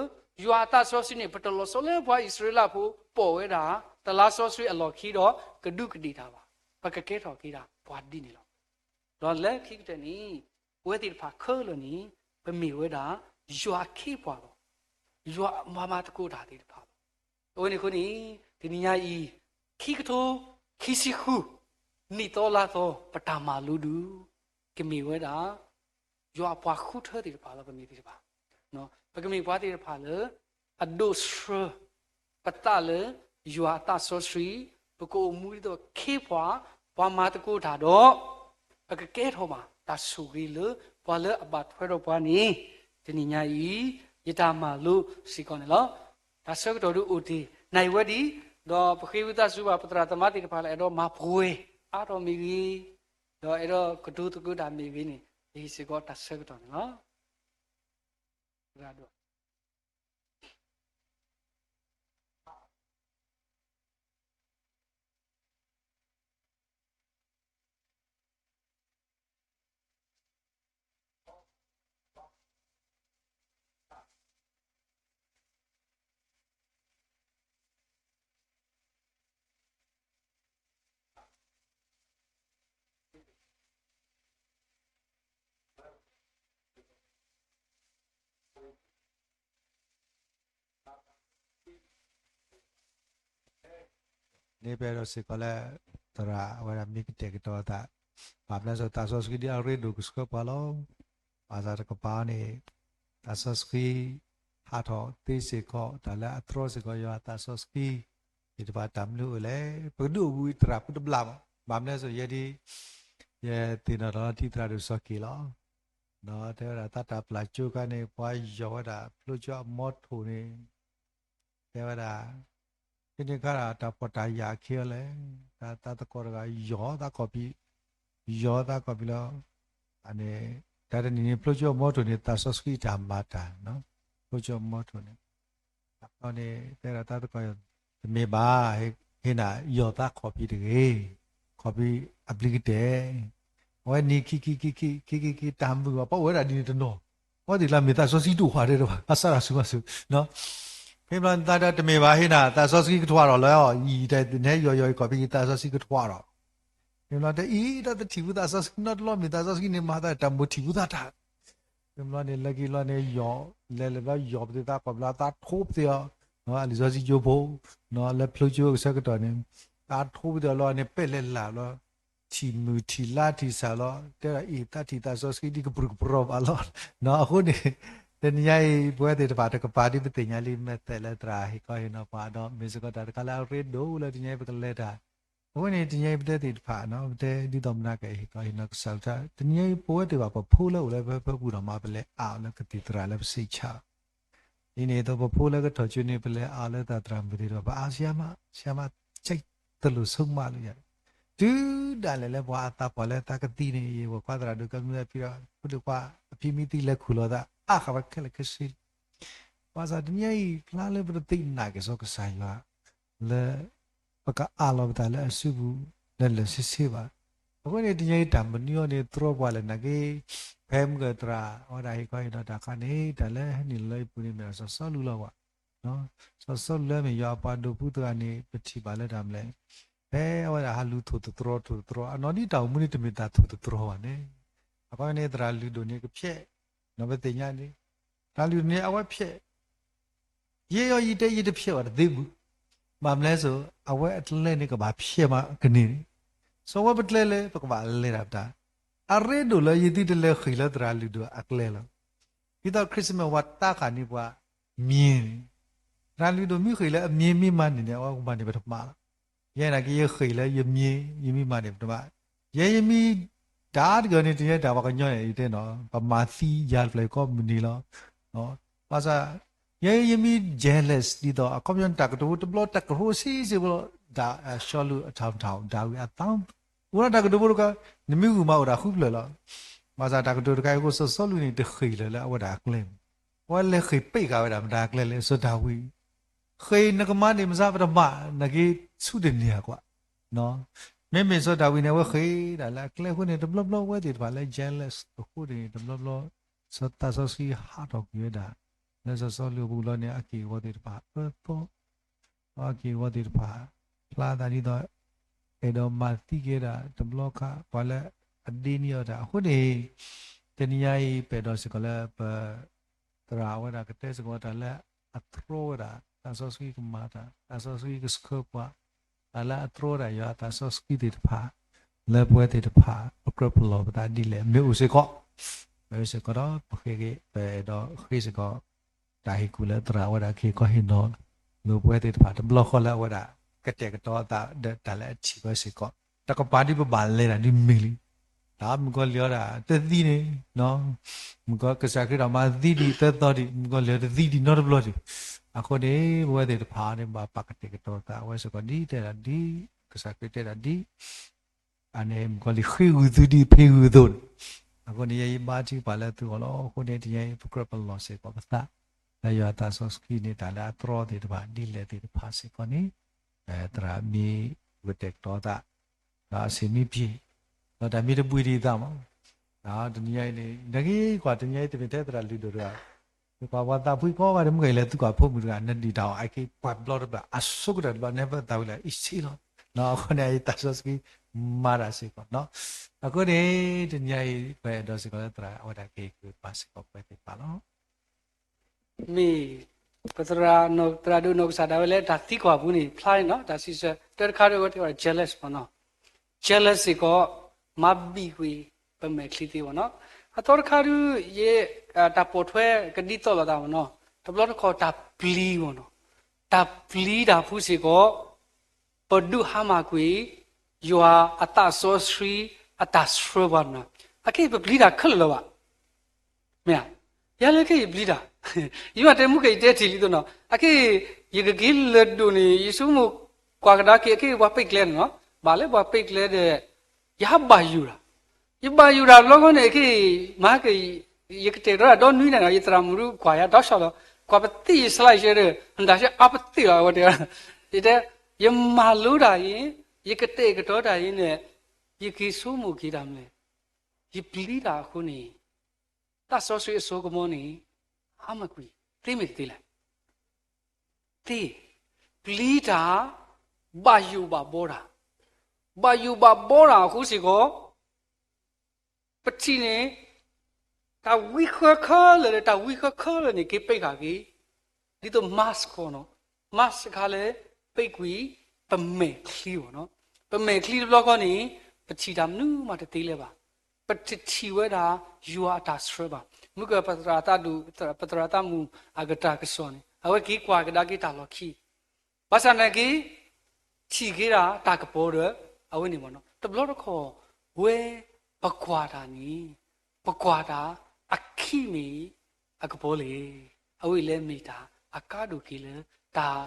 ယွၤအသးစီဆှံန့ၣ် ပတလီၤဆီလၢပှၤအံၣ်စရ့လးဖိပိာ်ဝဲဒၣ် တလါစီဆှံအလီၢ်ခံဒီး ကဒူးကဒ့ၣ်တၢ်ဘၣ်. ပကကဲထီၣ်က့ၤဒၣ်ပှၤဒ်န့ၣ်လီၤ. ဒီးလၢခံကတၢၢ်န့ၣ် ပဝဲသ့ၣ်တဖၣ်ခဲလၢာ်န့ၣ် ပမ့ၢ်ဝဲဒၣ် ယွၤအခ့အပှၤလီၤ. ယွၤအမၤသကိးတၢ်သ့ၣ်တဖၣ်လီၤ. အဝဲန့ၣ်အဃိန့ၣ် တနံၤညါအံၤ ခံကထိခံဆံဃု နံၣ်သီလါသီ ပတၢ်မၤလိဒုး ကမ့ၢ်ဝဲဒၣ် ယွၤအပှၤဃုထၢသ့ၣ်တဖၣ်လၢပမ့ၢ်သ့ၣ်တဖၣ်, ပကမ့ၢ်ပှၤသ့ၣ်တဖၣ်လၢ အဒိၣ်ဆှၢ ပသးလၢ ယွၤအသးစီဆှံ, ပကအိၣ်မူဒ်သိးခ့ပှၤ, ပှၤမၤသကိးတၢ်ဒီး ပကကဲထီၣ်ဘၣ်တၢ်ဆိၣ်ဂ့ၤလၢ ပှၤလၢအဘၣ်ထွဲဒီးပှၤန့ၣ် တနံၤညါအံၤ ယတၢ်မၤလိစ့ၢ်ကီးန့ၣ်လီၤ. တၢ်ဆၢကတီၢ်ဒုးအိၣ်တ့ၢ် နၢ်အံၤဝဲဒၣ်, ဒီးပဃ့ဝံသးစူၤဘၣ် ပသရၣ်သမါသ့ၣ်တဖၣ်လၢအဲၣ်ဒိးမၤပှဲၤအါထီၣ်မ့ၢ်ဂ့ၤ, ဒီးအဲၣ်ဒိးကတိၤသကိးတၢ်မ့ၢ်ဂ့ၤန့ၣ် ယဟ့ၣ်စ့ၢ်ကီးတၢ်ဆၢကတီၢ်န့ၣ်လီၤ. န့ၣ်ပအဲၣ်ဒိးစ့ၢ်ကီးလၢ သရၣ်အဝဲဒၣ်မ့ၢ်ကတဲာ်ကတီၤအသး, ဘၣ်မနုၤအဃိသးစီဆှံဒ်အရ့ဒိၣ်ကဆှၢပှၤလီၤ. ဘၣ်ဆၣ်တကပၤန့ၣ် သးစီဆှံ ဟးထီၣ်သ့စ့ၢ်ကီး တၢ်လၢအတြီစ့ၢ်ကီးယွၤအသးစီဆှံ သ့ၣ်တဖၣ်တၢ်မနုၤအိၣ်လဲၣ်. ပကဒုးအိၣ်ဘှံးသရၣ်ဖိတဘျီဘၣ်. ဘၣ်မနုၤအဃိ ယဲဒၣ် ယသ့ၣ်နီၣ်ထီၣ်လၢထံသရၣ်ဒိၣ်စီၤက့ၤလီၤ. တဲဝဲဒၣ်တၢ်တၢ်ပျၢ်ကၠိခါန့ၣ် ပှၤယီၤဝဲဒၣ်ဖျိကၠိအမီထိၣ်န့ၣ် တဲဝဲဒၣ် ဖဲန့ၣ်ခါဒီးတၢ်ဖှီၣ်တၢ်ယာ်အခ့အီၤလဲၣ်, တၢ်သးသကိးတဂၤယီၤသးခီၣ်ဖံး, ယီၤသးခီၣ်ဖံးလီၤ. န့ၣ် တၢ်တနံၤန့ၣ် ဖျိကၠိအမီထိၣ်န့ၣ် သးစီဆှံတၢ်မၤတၢ်, ဖျိကၠိအမီထိၣ်န့ၣ် န့ၣ် တဲဒီးတၢ်သကိး တမ့ၢ်ဘၣ်, ဟ့ၣ်နၤယီၤသးခီၣ်ဖံးတဂ့ၤ, ခီၣ်ဖံးအပျံၤကတဲာ်, အဝဲနံၤခံခံခံခံ ခံခံခံ တၢ်မုာ်အီၤ ပှၤအိၣ်ဝဲဒၣ်ဒ်န့ၣ်တနီၤ, ပှၤသ့ၣ်လၢမ့ၢ်သးစီဆှံတအိၣ်ဃာ်တဲတဘၣ် အစၢ်ဒၣ်ဆူမးဆူ, ဖဲဘျီသးဒီးတမ့ၢ်ဘၣ်ဟ့ၣ်နၤ သးစီဆှံကထွါထီၣ်လၢအီၤ ယံာ်တဲနဟဲယီၤယီၤအံၤ ခီၣ်ဖံးယသးစီဆှံကထွါထီၣ် ဖဲဘျီတအံၤ တၢ်တထံၣ်ဝံသးစီဆှံနီတဘျီ မ့ၢ်သးစီဆှံန့ၣ်မၤသးတၢ်မိၣ်ထံၣ်ဝံသးတၢ် ဖဲဘျီန့ၣ် လၢခံဘျီန့ၣ် ယီၤ လဲၤလဲၤဘျီယီၤပသ့သးခီၣ်ဖံးလီၤ သးထိပသ့အီၤ, အလံာ်စီဆှံကၠိဖိ လၢဖျိကၠိအကဆၢကတီၢ်န့ၣ် သးထိပသ့အီၤလီၤန့ၣ် ပဲၣ်လဲၣ်လၢ်လီၤ, ထံၣ်မုၢ်ထံၣ်လါထံၣ်ဆၣ်လီၤ, တဲဒၣ်အံၤသးထံၣ်သးစီဆှံဒ်ကပြုၢ်ကပြီၤဘၣ်လီၤ. အဃိန့ၣ် တနံၤညါအံၤ ပဝဲသ့ၣ်တဖၣ်တကပၤဒ်ပသ့ၣ်ညါလံ မ့ၢ်သဲးလၢသရၣ်ဟ့ၣ်ခီဟ့ၣ်နီၤပှၤဒီး မ့ၢ်စ့ၢ်ကီးတၢ်တခါလၢအရ့ဒိၣ်လၢတနံၤအံၤပကလဲၤတၢ် အဃိန့ၣ် တနံၤအံၤပတဲသ့ၣ်တဖၣ် ပတဲဒ်သိးမနၤကဟ့ၣ်ခီဟ့ၣ်နီၤကစၢ်ကထါ တနံၤအံၤပဝဲသ့ၣ်ဘၣ်ပဖိလၢအိၣ်လၢပဖၢပူၤဒီးမၤပလဲၤအါအီၤလၢကသံၣ်သရၣ်လၢပစံးဆၣ် ဒ်န့ၣ်အသိးပဖိလၢကထီၣ်ကၠိန့ၣ် ပလဲၤအါအီၤလၢသးသရၣ်မုၣ်သ့ၣ်တဖၣ် ပအါဆံးအါမး ဆံးအါမး ကဲတလိၣ်ဆိကမးလၢယၤ တုၤဒၣ်လဲာ်လၢပှၤအသးပှၢ်လၢသးကသံန့ၣ် ယဝဲကွၢ်သရၣ်ဒိၣ်ကဲမုၢ်ဖံဒီး ဖိဒိၣ်ခွါအဖံမံသံလဲၤခူၣ်လီၤသး အါဃာ်ဝဲခဲလၢာ်ခဲဆ့ ဘၣ်ဆၣ်တနံၤအံၤ ဖျါလၢပတသ့ၣ်နာ်က့ၤစီၤကစၢ်ယွၤ လၢ ပကအးလီၤပသးလၢအစုပူၤ လၢလၢာ်ဆ့ဆ့ဘၣ်. အဃိန့ၣ် တနံၤအံၤတၢ်မနုၤအီၤန့ၣ် တြီပှၤလဲၣ်နာ်က့ ဖဲမုၢ်ကသရၣ် အဝဲဒၣ်ဟ့ၣ်ခီဟ့ၣ်နီၤတၢ်ခါန့ၣ် တၢ်လၢဟဲနုာ်လၢယပူၤန့ၣ် မ့ၢ်စီၤစီလူးလီၤဝဲ စီၤစီလူးလၢမ့ၢ်ယွၤအပှၤဒိးဖုသရၣ်န့ၣ် ပထံၣ်ဘၣ်လၢတၢ်မနုၤလဲၣ်, ဖဲအဝဲဒၣ်ဟးလူၤထိၣ်သတြီၤထိၣ်သတြီၤ အနီၢ်ဒ်တၢ်အိၣ်မူန့ၣ် တမ့ၢ်တၢ်ထိၣ်သတြီၤဘၣ်န့ၣ်, အဃိန့ၣ် သရၣ်လုၢ်ဒိၣ်န့ၣ်ကဖျဲး, ဒီးပသ့ၣ်ညါန့ၣ်, သရၣ်လုၢ်ဒိၣ်န့ၣ် အဝဲဖျဲး ယဲအီၤယတဲယတဖျဲးဘၣ်တသ့ဘူး, ဘၣ်မနုၤလဲၣ်စိၤ အဝဲအကျဲန့ၣ်ကဘၣ်ဖျဲးမးကန့ၢ်န့ၣ်, စီၤဝဲပကျဲလဲၣ် ပကဘၣ်လဲၤတၢ်ပတၢ်, အရ့ဒိၣ်လၢယသုတလဲၤဃ့ၢ်လၢသရၣ်လုၢ်ဒိၣ်အကျဲလီၤ. ဒ်သိး Christmas ဝဲတၢ်ခါန့ၣ်ပှၤမံၤန့ၣ်, သရၣ်လုၢ်ဒိၣ်မ့ၢ်ဃ့ၢ်လၢအမံၤမ့ၢ်မၤန့ၢ်န့ၣ် အဝဲကမၤန့ၢ်ပတမးလီၤ. ယဲနာ်က့ယဃ့ၢ်လၢယမံၤ ယမံၤမၤန့ၢ်ပတမး, ယဲယမံၤ တၢ်တဂၤန့ၣ် တယဲတၢ်ပှၤကညီန့ၣ် ယတဲနီၤ ပမၤသံယၤတဖျၢၣ်ကီးမုၢ်နံၤလီၤ. ဘၣ်ဆၣ် ယဲယမံၤ jealous ဒ်သိး အခီပညီတၢ်ကတိၤဖိတဘျီတၢ်ကတိၤဖိဆံးဆံးဖိလီၤ, ဒၣ်စီလူးအထီၣ်ထီၣ် ဒၤဝံးအသီ, အိၣ်ဒၣ်တၢ်ကတိၤဖိတခါ နမ့ၢ်ဂုာ်မးအိၣ်ဒၣ်ဃုဖျၢၣ်လီၤ. ဘၣ်ဆၣ်တၢ်ကတိၤတခါအံၤအဃိ စီၤစီလူးန့ၣ် တဃ့ၢ်လၢၤလၢအဝဲဒၣ်အကျဲန့ၣ်, အဝဲလဲၤဃ့ၢ်ပ့ၢ်ဃာ်ဝဲဒၣ်မတၤအကျဲလဲၣ် စီၤဒၤဝံး ဃ့ၢ်နကမၤန့ၢ်မစါပတမး နာ်က့ဆူတန့ၢ်အကွၢ် မ့မ့ၢ်စီၤဒၤဝံးန့ၣ် အဝဲဃ့ၢ်ဒၣ်လၢအကျဲအဃိန့ၣ် တဘျီဘျီဝဲသ့ၣ်တဖၣ်လၢ jealous အဃိန့ၣ် တဘျီဘျီ စီၤသးစီဆှံဟးထီၣ်ကွံာ်ဝဲဒၣ် လၢစီၤစီလူးအပူၤလီၤန့ၣ် အက့ၢ်အဂီၤသ့ၣ်တဖၣ်အၢသီ အက့ၢ်အဂီၤသ့ၣ်တဖၣ် ဖျါသးဒ်သိး အဲၣ်ဒိးမၤသံက့ၤဒၣ်တဘျီခါ ပှၤလၢအဒ့န့ၢ်အီၤတၢ် အဃိန့ၣ် တနံၤညါအံၤ ပအဲၣ်ဒိးစ့ၢ်ကီးလၢပ သရၣ်အဝဲဒၣ်ကတဲစ့ၢ်ကီးတၢ်လၢအတြီဝဲဒၣ် သးစီဆှံကမၤတၢ် သးစီဆှံကဆှၢပှၤ တၢ်လၢအတြီဝဲဒၣ်ယွၤအသးစီဆှံသ့ၣ်တဖၣ် လၢပဝဲသ့ၣ်တဖၣ် ပကြၢးပလီၢ်ပသးဒ်လဲၣ် မ့ၢ်အိၣ်စ့ၢ်ကီး မ့ၢ်အိၣ်စ့ၢ်ကီးဒီး ပဃ့က့ၤ ပအဲၣ်ဒိးဃ့စ့ၢ်ကီး တၢ်ဟ့ၣ်ကူၣ်လၢသရၣ်အဝဲဒၣ်ကဟ့ၣ်ခီဟ့ၣ်နီၤ လိာ်ပဝဲသ့ၣ်တဖၣ် တဘျီဃီလၢအဝဲဒၣ် ကတဲာ်ကတီၤအသးဒီးတၢ်လၢအထံၣ်ဝဲစ့ၢ်ကီး တကပၤဒ်ပဘၣ်လဲၤတၢ်ဒ်မ့ၢ်လံ တၢ်မုၣ်ကီၤလံၤအီၤဒၣ် တသံန့ၣ် မုၣ်ကီၤကစၢ်ခရံာ်ဒီးမၤသံဒံးသၢသီဒံး မုၣ်ကီၤလံၤအီၤတသံဒံးနီတဘျီဒံး အဃိန့ၣ် ပဝဲသ့ၣ်တဖၣ်န့ၣ် ဘၣ်ပာ်ကတဲာ်ကတီၤသးဝဲစ့ၢ်ကီးဒ်တဲဒၣ်ဒ် ကစၢ်ခရံာ်တဲဒၣ်ဒ် အန့ၣ် မုၣ်ကီၤလံၤဃ့ဂုာ်သုဒ်ဖံဂုာ်အသိးန့ၣ် အဃိန့ၣ် ယဲယဘါထုကဖၣ်လၢသုဂီၢ်လီၤ. အဃိန့ၣ် တနံၤအံၤ ပကြၢးပလီၢ်စ့ၢ်ကီးပသး လၢယွၤအသးစီဆှံန့ၣ် တၢ်လၢအတြီသ့ၣ်တဖၣ် ဒ်လဲၣ်သ့ၣ်တဖၣ်စ့ၢ်ကီးန့ၣ် သရၣ်မ့ၢ်ဂုာ်တဲာ်ကတီၤသး ဒီးအဆ့ၣ်မ့ၢ်ပှဲၤ ဒီးတၢ်မ့ၢ်တဘှံးဒံးသးမး တနံၤအံၤန့ၣ် နကကွၢ်တနံၤအံၤ တမ့ၢ်ထဲသရၣ်လုၢ်ဒိၣ်တဂၤ ကွၢ်ပှၤသးဖှံကိးဂၤဒဲး မ့ၢ်ဂ့ၤလဲၤသုကွၢ်ဖိမုၣ်တဂၤ နဒံၣ်တၢ်အီၤ အက့ၤကွၢ်တဘျီတဘျီ အဆိကတၢၢ်တဘျီ နဲၣ်ပသးဝံၤလၢအံၤဆံးလီၤ. အဃိန့ၣ် အံၤသးစီဆှံမၤတၢ်စ့ၢ်ကီး အဃိန့ၣ် တနံၤအံၤ ပအဲၣ်ဒိးစ့ၢ်ကီးလၢသရၣ်အဝဲဒၣ်က့ၤက့ၤပာ်စ့ၢ်ကီးပဝဲသ့ၣ်တဖၣ်လီၤ. မ့ၢ် ပသရၣ် သရၣ်ဒိၣ်နီၢ်ကစၢ်ဒၣ်ဝဲလၢတၢ်သံကွၢ်ပူၤန့ၣ် ဖျါန့ၣ်နီၤ တၢ်စံးဆၢ တၢ်တခါဒ်အဝဲတဲဝဲဒၣ် jealous မ့ၢ်နီၤ jealous စ့ၢ်ကီး မၤဘံၣ်ကွံာ်ပမဲာ်ချံသ့မ့ၢ်နီၤ အသီတခါဒုး ယ တၢ်ပိာ်ထွဲကဒ်သိးလိာ်သးမ့ၢ်နီၤ တဘျီတခီၣ်တၢ်ပျံၤမ့ၢ်နီၤ တၢ်ပျံၤတၢ်ဖုစ့ၢ်ကီး ပဒုးဟါမၢ်ကွံာ် ယွၤအသးစီဆှံအတၢ်ဆှၢပှၤမ့ၢ်နီၤ အခဲအံၤပပျံၤတၢ်ခဲလၢာ်လၢၤဘၣ် မ့ၢ်ဧါ, ယၤလၢခဲအံၤယပျံၤတၢ်, ယမ့ၢ်တဲမူကီၢ် ယတဲထံၣ်လံသိးနီၤ, အခဲအံၤ ယကက့ၤလၢာ်ဒိၣ်န့ၣ် ယဆိကမိၣ်ကွၢ်ကဒါက့ၤ အခဲအံၤပှၤပ့ၢ်ကျဲန့ၣ်နီၤ, ဘၣ်လၢပှၤပ့ၢ်ကျဲဒီး ယဟးဘၣ်ယိၣ်တၢ်, ယဘၣ်ယိၣ်တၢ်တဘျီဃီန့ၣ် အခဲအံၤ မၤက့ၤ ယကတဲာ်ကတီၤတၢ်ဒီနွံနၤန့ၣ် ယသရၣ်မုၣ်ဒုးကွၢ်ယၤဒီးဆီၣ်လီၤ, ကွၢ်ပသံၣ်ယ slide ဆဲဒီး နတၢ်ဆဲအါပသံၣ်လီၤ အဝဲတဲ, ယတဲ, ယမၤလိတၢ်အံၤ, ယကတဲာ်ကတီၤတၢ်အံၤန့ၣ် ယက့ၤဆိကမိၣ်က့ၤတၢ်မနုၤလဲၣ်, ယပျံၤတၢ်အဃိန့ၣ် တၢ်စီဆှံအစိကမီၤန့ၣ် ဟါမၢ်ကွံာ် သ့မ့ၢ်တသ့လဲၣ်, သ့, ပျံၤတၢ်, ဘၣ်ယိၣ်ဘၣ်ဘီတၢ်, ဘၣ်ယိၣ်ဘၣ်ဘီတၢ်အဃိစ့ၢ်ကီး ပထံၣ်န့ၣ် တၢ်ဝံခဲခဲလၢာ်လၢ တၢ်ဝံခဲခဲလၢာ်န့ၣ် က့ၤပ့ၢ်ဃာ်က့ၤ, ဒ်သိး mask ဃီနီၤ, mask တခါလၢ ပ့ၢ်ကွံာ် ပမဲာ်ချံဘၣ်နီၤ, ပမဲာ်ချံတဘျီဃီန့ၣ် ပထံၣ်တၢ်မနုၤမးတသ့လၢၤဘၣ်, ပတထံၣ်ဝဲဒၣ် ယွၤအတၢ်ဆှၢဘၣ်, မုၢ်ကပသရၣ်သးဒူၣ် ပသရၣ်သးမုၣ်အကတၢၢ်ကစီၣ်န့ၣ် အဝဲက့ၤကွၢ်ကဒါက့ၤတၢ်လီၢ်ခံ ဘၣ်ဆၣ်နာ်က့ ထံၣ်က့ၤဒၣ်တၢ်ကပီၤဒီး အဝဲန့ၣ်မ့ၢ်နီၤ, တဘျီတခီၣ် ဝဲပကွၢ်တၢ်န့ၣ် ပကွၢ်တၢ်အခံမ့ၢ်အကပီၤလဲၣ်, အဝဲလဲၤမ့ၢ်တၢ်အကါဒိၣ်က့ၤလၢ တၢ်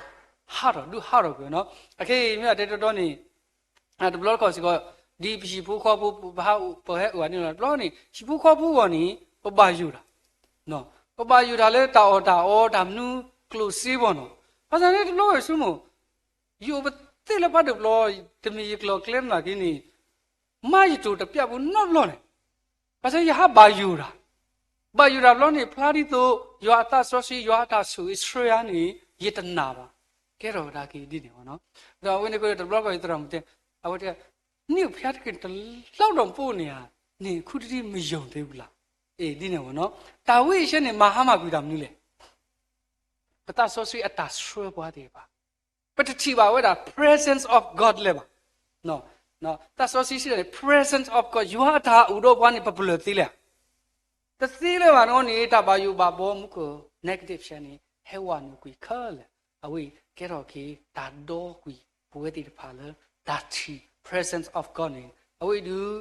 ဟးထီၣ်ဒုးဟးထီၣ်ကွံာ်နီၤ, အခဲအံၤမ့ၢ်အတဲတီတီန့ၣ် တဘျီတခီၣ်စ့ၢ်ကီး ဒ်ပဟံၣ်ဖိဃီဖိ ပဟးပဟဲအိၣ်ဂၤန့ၣ်လီၤ, တဘျီန့ၣ် ဟံၣ်ဖိဃီဖိအဂီၢ်န့ၣ် ပဘၣ်ယိၣ်တၢ် ပဘၣ်ယိၣ်တၢ်လၢတၢ်အီၣ်တၢ်အီတၢ်မနုၤကျိၣ်စ့ဘၣ်နီၤ, ဘၣ်ဆၣ်န့ၣ်တဘျီဝဲဆိကမိၣ် ယအိၣ်ပသ့လၢပှၤဒိၣ်ပျီ တမ့ၢ်ယကျိၤကျဲမနုၤက့န့ၣ် မၤယတိၢ်တပျၢ်ပူၤနီတဘျီန့ၣ်, ဘၣ်ဆၣ်ယဟးဘၣ်ယိၣ်တၢ်, ဘၣ်ယိၣ်တၢ်ဘျီန့ၣ် ဖျါဒ်သိး ယွၤအသးစီဆှံ ယွၤအတၢ်ဆိၣ်ဂ့ၤဆှၢယၤန့ၣ် ယတနာ်ဘၣ်, ကဲထီၣ်ကဒါက့ၤဒ်န့ၣ်ဘၣ်နီၤ, ဒီးအဝဲန့ၣ်ကဒီးတဘျီဃီယသရၣ်မုၣ်တဲ, အဝဲတဲ နံၣ်ဖျါတက့ၢ်တလီၢ်ဒီးပအိၣ်န့ၣ်ဧါ, နံၣ်ခူတဒံမယုံသေးဘူးလား, အ့ၣ်ဒ်န့ၣ်ဘၣ်နီၤ, တၢ်ဝဲအံၤဆဲန့ၣ် မၤဟါမၢ်ကွံာ်တၢ်မနုၤလဲၣ် ပသးစီဆှံအတၢ်ဆှၢပှၤသ့ၣ်တဖၣ်, ပတထံၣ်ဘၣ်ဝဲဒၣ် presence of God လၢၤဘၣ်, သးစီဆှံစံးန့ၣ် presence of God ယွၤအတၢ်အိၣ်ဒီးပှၤန့ၣ် ပပလၢၢ်သ့လဲၣ်, တသ့လၢၤဘၣ်နီၤန့ၣ် တၢ်ဘၣ်ယိၣ်ဘၣ်ဘီမူကီၢ် negative ဆဲန့ၣ် ဟဲဝဲနုာ်ကွံာ်ခဲလၢာ်, အဝဲအံၤကဲထီၣ်က့ၤတၢ်ဒီကွံာ် ပဝဲသ့ၣ်တဖၣ်လၢ တၢ်ထံၣ် presence of God န့ၣ် အဝဲအံၤဒုး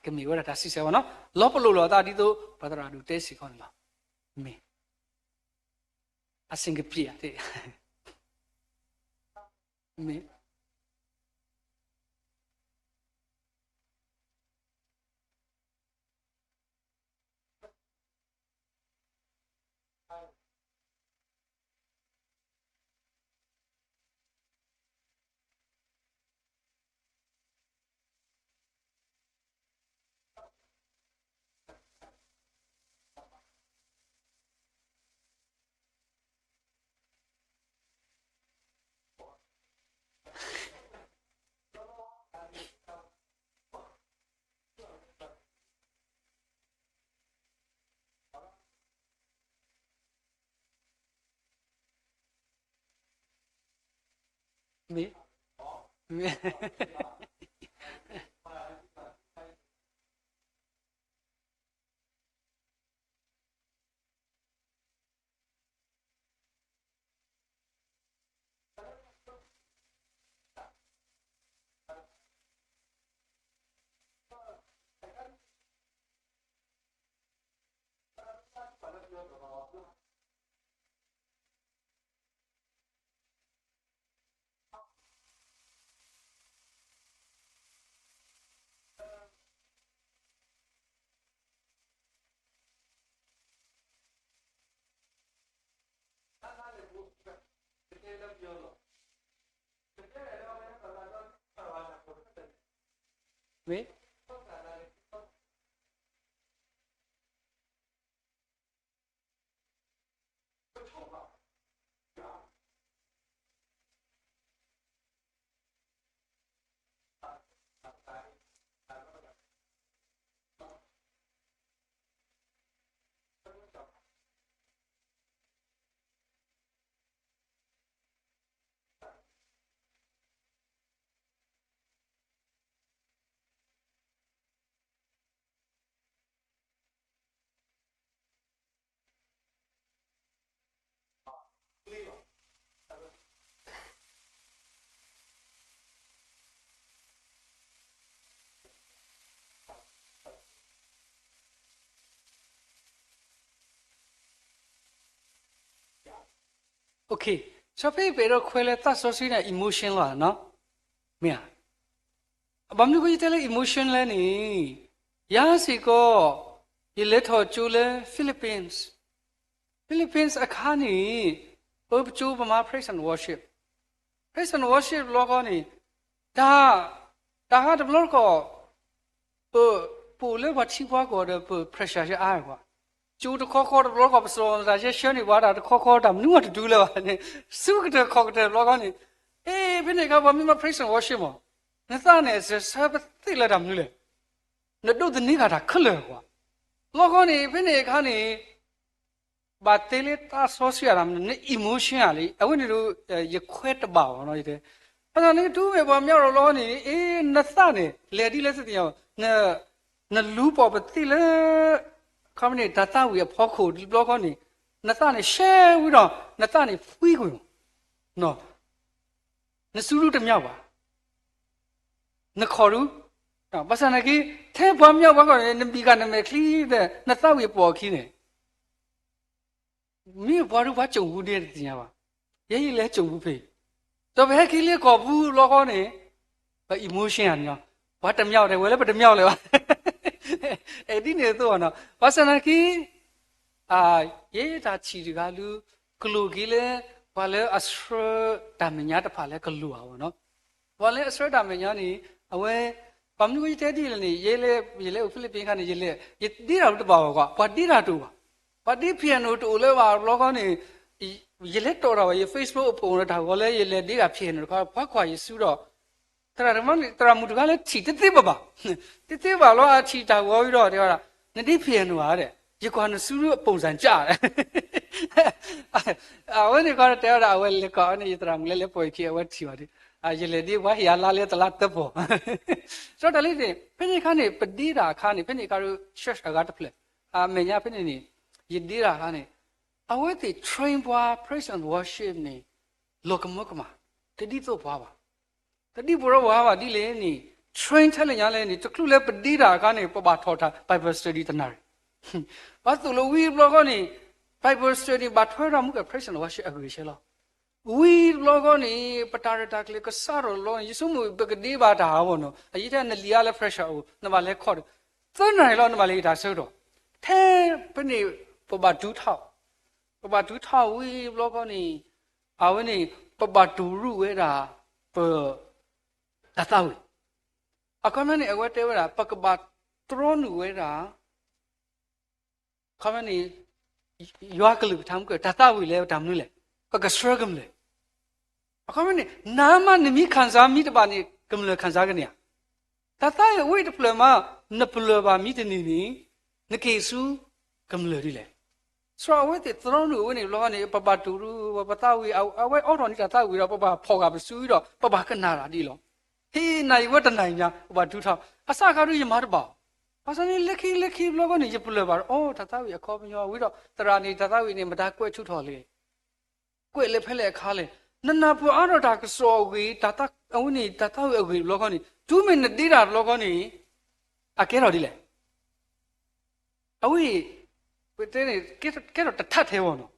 ကမ့ၢ်ဝဲဒၣ်တၢ်စံးဆၢဘၣ်နီၤ, လီၤပလိာ်လိာ်သးဒ်သိး ပှၤသရၣ်ဒိၣ်တဲစ့ၢ်ကီးန့ၣ်လီၤ, မ့ၢ် အဆင်ကပြေး မ့ၢ်မ့ၢ် မ့ၢ် Okay, စီၤဖဲအံၤပအဲၣ်ဒိးခွဲးလၢသးစီဆှံန့ၣ် emotion လီၤနီၤ, မ့ၢ်ဧါ. ဘၣ်မနုၤဃိယတဲလၢ emotion လဲၣ်န့ၣ်, ယၤစ့ၢ်ကီး ယလဲၤထီၣ်ကၠိလၢ Philippines, Philippines အခါန့ၣ် ပကၠိပမၤ praise and worship, praise and worship လီၤခီန့ၣ် တၢ် တၢ်ဟါတဘျီတခီၣ် ပ ပအိၣ်လၢပှၤထံပှၤကီၢ်ဒီး ပ pressure ယအါကွၢ်, ကၠိတခီခီတဘျီတခီၣ် ပစီၤတၢ်ယဲဆှၢန့ၢ်ပှၤတၢ်တခီခီ တၢ်မနုၤမးတဒုလၢၤဘၣ်န့ၣ်, ဆူကတၢၢ်ခီၣ်ကတၢၢ်တဘျီခီန့ၣ်, အ့ ဖဲန့ၣ်အခါ ပှၤမ့ၢ်မၤ praise and worship မး, နသးန့ၣ် စၢၤဆၢပသ့ၣ်လၢတၢ်မနုၤလဲၣ်, နဒိးသန့ၤဃာ်တၢ်ခဲလၢာ်ကွၢ်, လီၤခီန့ၣ် ဖဲန့ၣ်အခါန့ၣ် ဘၣ်တဲလၢသးစီဆှံအတၢ်မနုၤ န emotion ဧါလံ, အဝဲန့ၣ်ဒီး ယခွဲးတဘၣ်ဘၣ်နီၤ, ယတဲ, ဘၣ်ဆၣ်နကတူၢ်မ့ၢ်ပှၤမၢလီၤလီၤန့ၣ် အ့ နသးန့ၣ် လဲၤဒ်လဲၣ်သ့ၣ်ညါ, နလူၤပိာ်ပသ့ၣ်လၢ ခီမ့ၢ်န့ၣ် တၢ်သးဝံၣ်အဖီခိၣ်တဘျီခီန့ၣ် နသးန့ၣ်ရှဲဝံၤဒီး နသးန့ၣ်ဖှံကွံာ်မး, နစုဒုတမၠၣ်ဘၣ်, နခီၣ်ဒု, ဘၣ်ဆၣ်နာ်က့ ထဲပှၤမၠၣ်ပှၤခီၣ်န့ၣ် နဘံၣ်ဃာ်နမဲာ်ချံဒီး နသးဝံၣ်ပိာ်အခံန့ၣ် မ့ၢ်ပှၤဒုပှၤကၠိၣ်ပူၤဒ်တသ့ၣ်ညါဘၣ်, ယဲယလဲၤကၠိၣ်ပူၤဖဲအံၤ, ဒီးပဟဲက့ၤလၢကီၢ်ပူၤလီၤခီန့ၣ် ပ emotion ဧါန့ၣ်လီၤ, ပှၤတမၠၣ်တဲဝဲလၢပတမၠၣ်လၢၤဘၣ်, အဲဒ်န့ၣ်အသိးဘၣ်နီၤ, ဘၣ်ဆၣ်နာ်က့ ယဲတၢ်ထံၣ်တဂၤလၢ ကလိၣ်က့ၤလၢ ပှၤလၢအဆှၢတၢ်မဲာ်ညါတဖၣ်လၢကလိၣ်ဧါဘၣ်နီၤ, ပှၤလၢအဆှၢတၢ်မဲာ်ညါန့ၣ် အဝဲ ဘၣ်မနုၤယတဲဒ်လဲၣ်န့ၣ် ယဲလၢ ယလဲၤအိၣ် Philippines ခါန့ၣ် ယလဲၤ ယဒ့တၢ်တအိၣ်ဘၣ်ဘၣ်ကွၢ်, ပှၤဒ့တၢ်တအိၣ်ဘၣ်, ပှၤဒ့ piano တအိၣ်လၢၤဘၣ်တဘျီခီန့ၣ် ယလဲၤတီၣ်တၢ်ဘၣ် ယ Facebook အပူၤန့ၣ် တၢ်ဂီၤလၢယလဲၤဒ့တၢ် piano တခီ ပှၤကွၢ်ယစုဒီး သရၣ်မုၣ်တဂၤလၢထံၣ်တသ့ဘၣ်ဘၣ်, တသ့ဘၣ်လီၤ အထံၣ်တၢ်ဂီၤဝံၤဒီးတဲဝဲဒၣ် နဒ့ piano ဧါဒီး ယကွၢ်နစုအပူၤစၢ်ကၢ် အဝဲန့ၣ်ခီတဲဝဲဒၣ် အဝဲလဲၤကီးဝဲန့ၣ် ယသရၣ်မုၣ်လၢလဲၤပိာ်ယခံ အဝဲထံၣ်ဘၣ်ဒီး ယလဲၤဒ့ပှၤဟ့ၣ်အလါလၢတလါတပီၢ် စီၤတၢ်လံန့ၣ် ဖဲန့ၣ်အခါန့ၣ် ပဒ့တၢ်အခါန့ၣ် ဖဲန့ၣ်အခါဒီး church အဂၤတဖျၢၣ် အမဲာ်ညါဖဲန့ၣ်န့ၣ် ယဒ့တၢ်အခါန့ၣ် အဝဲသ့ၣ် train ပှၤ praise and worship န့ၣ် လီၤကမၢကမၣ် တဒ်သိးပှၤဘၣ်. တဒ်ပှၤဒီးပှၤဘၣ်ဒ်လဲၣ်န့ၣ် train ထဲလဲၣ်ညါလဲၣ်န့ၣ် တချုးလၢပဒ့တၢ်အခါန့ၣ် ပဘၣ်ထီၣ်တၢ် Bible study တနၣ်ရံၣ် ပှၤသိၣ်လိဝံၤတဘျီဃီန့ၣ် Bible study ဘၣ်ထွဲဒၣ်မူက praise and worship အဂ့ၢ်ဆၢလီၤ. ဝံၤတဘျီဃီန့ၣ် ပတၢ်ရဲၣ်တၢ်ကျဲၤကစးထီၣ်တဘျီန့ၣ် ယဆိကမိၣ်ပကဒ့ဘၣ်တၢ်အဂီၢ်နီၤ အယံၤထဲနလံၤအါလၢ pressure အိၣ် နဘၣ်လဲၤခီၣ်ဒီး သၢနၣ်ရံၣ်လီၤ နဘၣ်လဲၤတၢ်ဆၢကတီၢ် ထဲဖဲန့ၣ် ပဘၣ်ဒုးထီၣ် ပဘၣ်ဒုးထီၣ်ဝံၤတဘျီဃီန့ၣ် အဝဲန့ၣ် ပဘၣ်တူၢ်ရူၢ်ဝဲဒၣ် ပ တၢ်သးဝံၣ် အခီပညီန့ၣ် အဝဲတဲဝဲဒၣ် ပကဘၣ်တြီနုာ်ဝဲဒၣ် အခီပညီန့ၣ် ယွၤကလုၢ်ကထါမူက တၢ်သးဝံၣ်လၢတၢ်မနုၤလဲၣ် ပကဆှၢကမျၢၢ် အခီပညီန့ၣ် နၤမးနမ့ၢ်ခံစားမ့ၢ်တဘၣ်န့ၣ် ကမျၢၢ်ခံစားကန့ၢ်ဧါ တၢ်သးဝံၣ်အဝဲတဖျၢၣ်မး နပလၢၢ်ဘၣ်မ့ၢ်တန့ၢ်န့ၣ် နက့ၤဆူကမျၢၢ်ဒ်လဲၣ် စရီအဝဲသ့ၣ်တြီနုာ်အဝဲန့ၣ်တဘျီဃီန့ၣ် ပဘၣ်တူၢ်ရူၢ် ပသးဝံၣ် အဝဲအိးထီၣ်န့ၢ်တၢ်သးဝံၣ်ဒီး ပဘၣ်ဖီၣ်ဃာ်ပစုဒီး ပဘၣ်ကနၣ်တၢ်ဒ်လီၤ. ဟ့ၣ်နၤယဝဲတနၣ်ရံၣ်ညါ ပဘၣ်ဒုးထီၣ် အစးခါဒုးယမၤတဘၣ်အီၤ ဘၣ်ဆၣ်န့ၣ် လၢခံလၢခံတဘျီဃီန့ၣ် ယပလၢၢ်ဘၣ်ဒီး အိ တၢ်သးဝံၣ်အခီပညီဝံၤဒီး သရၣ်န့ၣ် တၢ်သးဝံၣ်န့ၣ် မတၤကွဲးထူးထီၣ်လဲၣ် ကွဲးလၢဖဲလဲၣ်အခါလဲၣ် နနၢ်ပၢၢ်အါထီၣ်တၢ်ကစီၣ်အဂ့ၢ် တၢ်သး အဝဲန့ၣ် တၢ်သးဝံၣ်အဂ့ၢ်တဘျီဃီန့ၣ် တုၤမ့ၢ်နဒ့တၢ်တဘျီဃီန့ၣ် အကဲထီၣ်ဒ်လဲၣ် အဝဲ ပတဲန့ၣ် ကဲထီၣ်တထးထဲအဂီၢ်နီၤ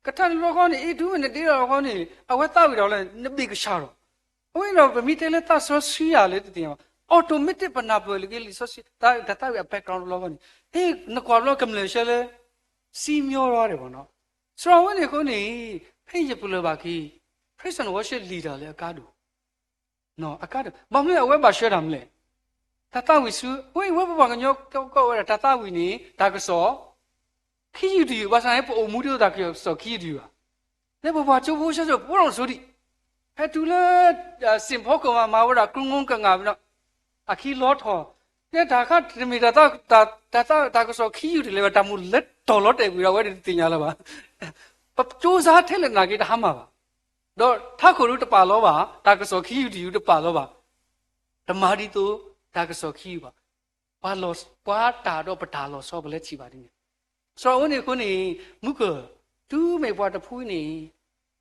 ကထးထဲတဘျီဃီန့ၣ် အ့ တုၤမ့ၢ်နဒ့တၢ်တဘျီဃီန့ၣ် အဝဲသးဝံၣ်တၢ်လၢ နဘ့ၣ်ကဆှီထီၣ် အဝဲဒီး ပမ့ၢ်တဲလၢသးစီဆှံယၤလၢတသ့ၣ်ညါဘၣ် automatic ပနၢ်ပၢၢ်လၢက့ၤလံာ်စီဆှံ တၢ်သးဝံၣ်အ background တဘျီဃီန့ၣ် ဟ့ၣ် နကွၢ်ဘျီကမျၢၢ်ဆှၢလၢ စံမိၢ်ရီန့ၣ်ဘၣ်နီၤ စရီအဝဲန့ၣ်အဃိန့ၣ် ဖဲယပလၢၢ်ဘၣ်က့ၤ praise and worship leader လၢအကါဒိၣ် အကါဒိၣ် ဘၣ်မနုၤအဝဲဘၣ်ဆှၢတၢ်မနုၤလဲၣ် တၢ်သးဝံၣ်ဆူ အဝဲ အဝဲပပှၤကညီကီၢ်ဝဲဒၣ် တၢ်သးဝံၣ်န့ၣ် တၢ်ကစီၣ် ခံယုၢ်တယုၢ် ဘၣ်ဆၣ်န့ၣ် ပအိၣ်မူဒ်သိးတၢ်ကစီၣ်ခံယုၢ်တယုၢ်ဘၣ် လၢပပှၤကၠိဖိဆၢစိၤ ပအိးထီၣ်ဆိဒံး ဟဲတုၤလၢ စ့ၣ်ဖီခိၣ်မး မၤဝဲဒၣ်ကျိငိကငၢ်ဝံၤဒီး အခံလီၤထီၣ် လၢတၢ်ခါတမ့ၢ်တၢ်သး တၢ်သး တၢ်ကစီၣ်ခံယုၢ်တလဲၤဝဲ တၢ်မိၣ်လဲၤတီၢ်လီၤတဲာ်ကွံာ်ဒီး အဝဲတသ့ၣ်ညါလၢၤဘၣ် ပကၠိစါထဲလဲၣ်နာ်က့ တဟါမၢ်ဘၣ် ဒီးထးခိၣ်ဒုတပာ်လီၤဘၣ် တၢ်ကစီၣ်ခံယုၢ်တယုၢ်တပာ်လီၤဘၣ် တမၤဒ်သိး တၢ်ကစီၣ်ခံယုၢ်ဘၣ် ပှၤလီၤ ပှၤတၢ်ဒီးပတၢ်လီၤဆီ ပလဲၤထံၣ်ဘၣ်ဒ်န့ၣ် စရီအဝဲန့ၣ်အဃိန့ၣ် မုၢ်ကၢၢ် တုၤမ့ၢ်ပှၤတဖုန့ၣ်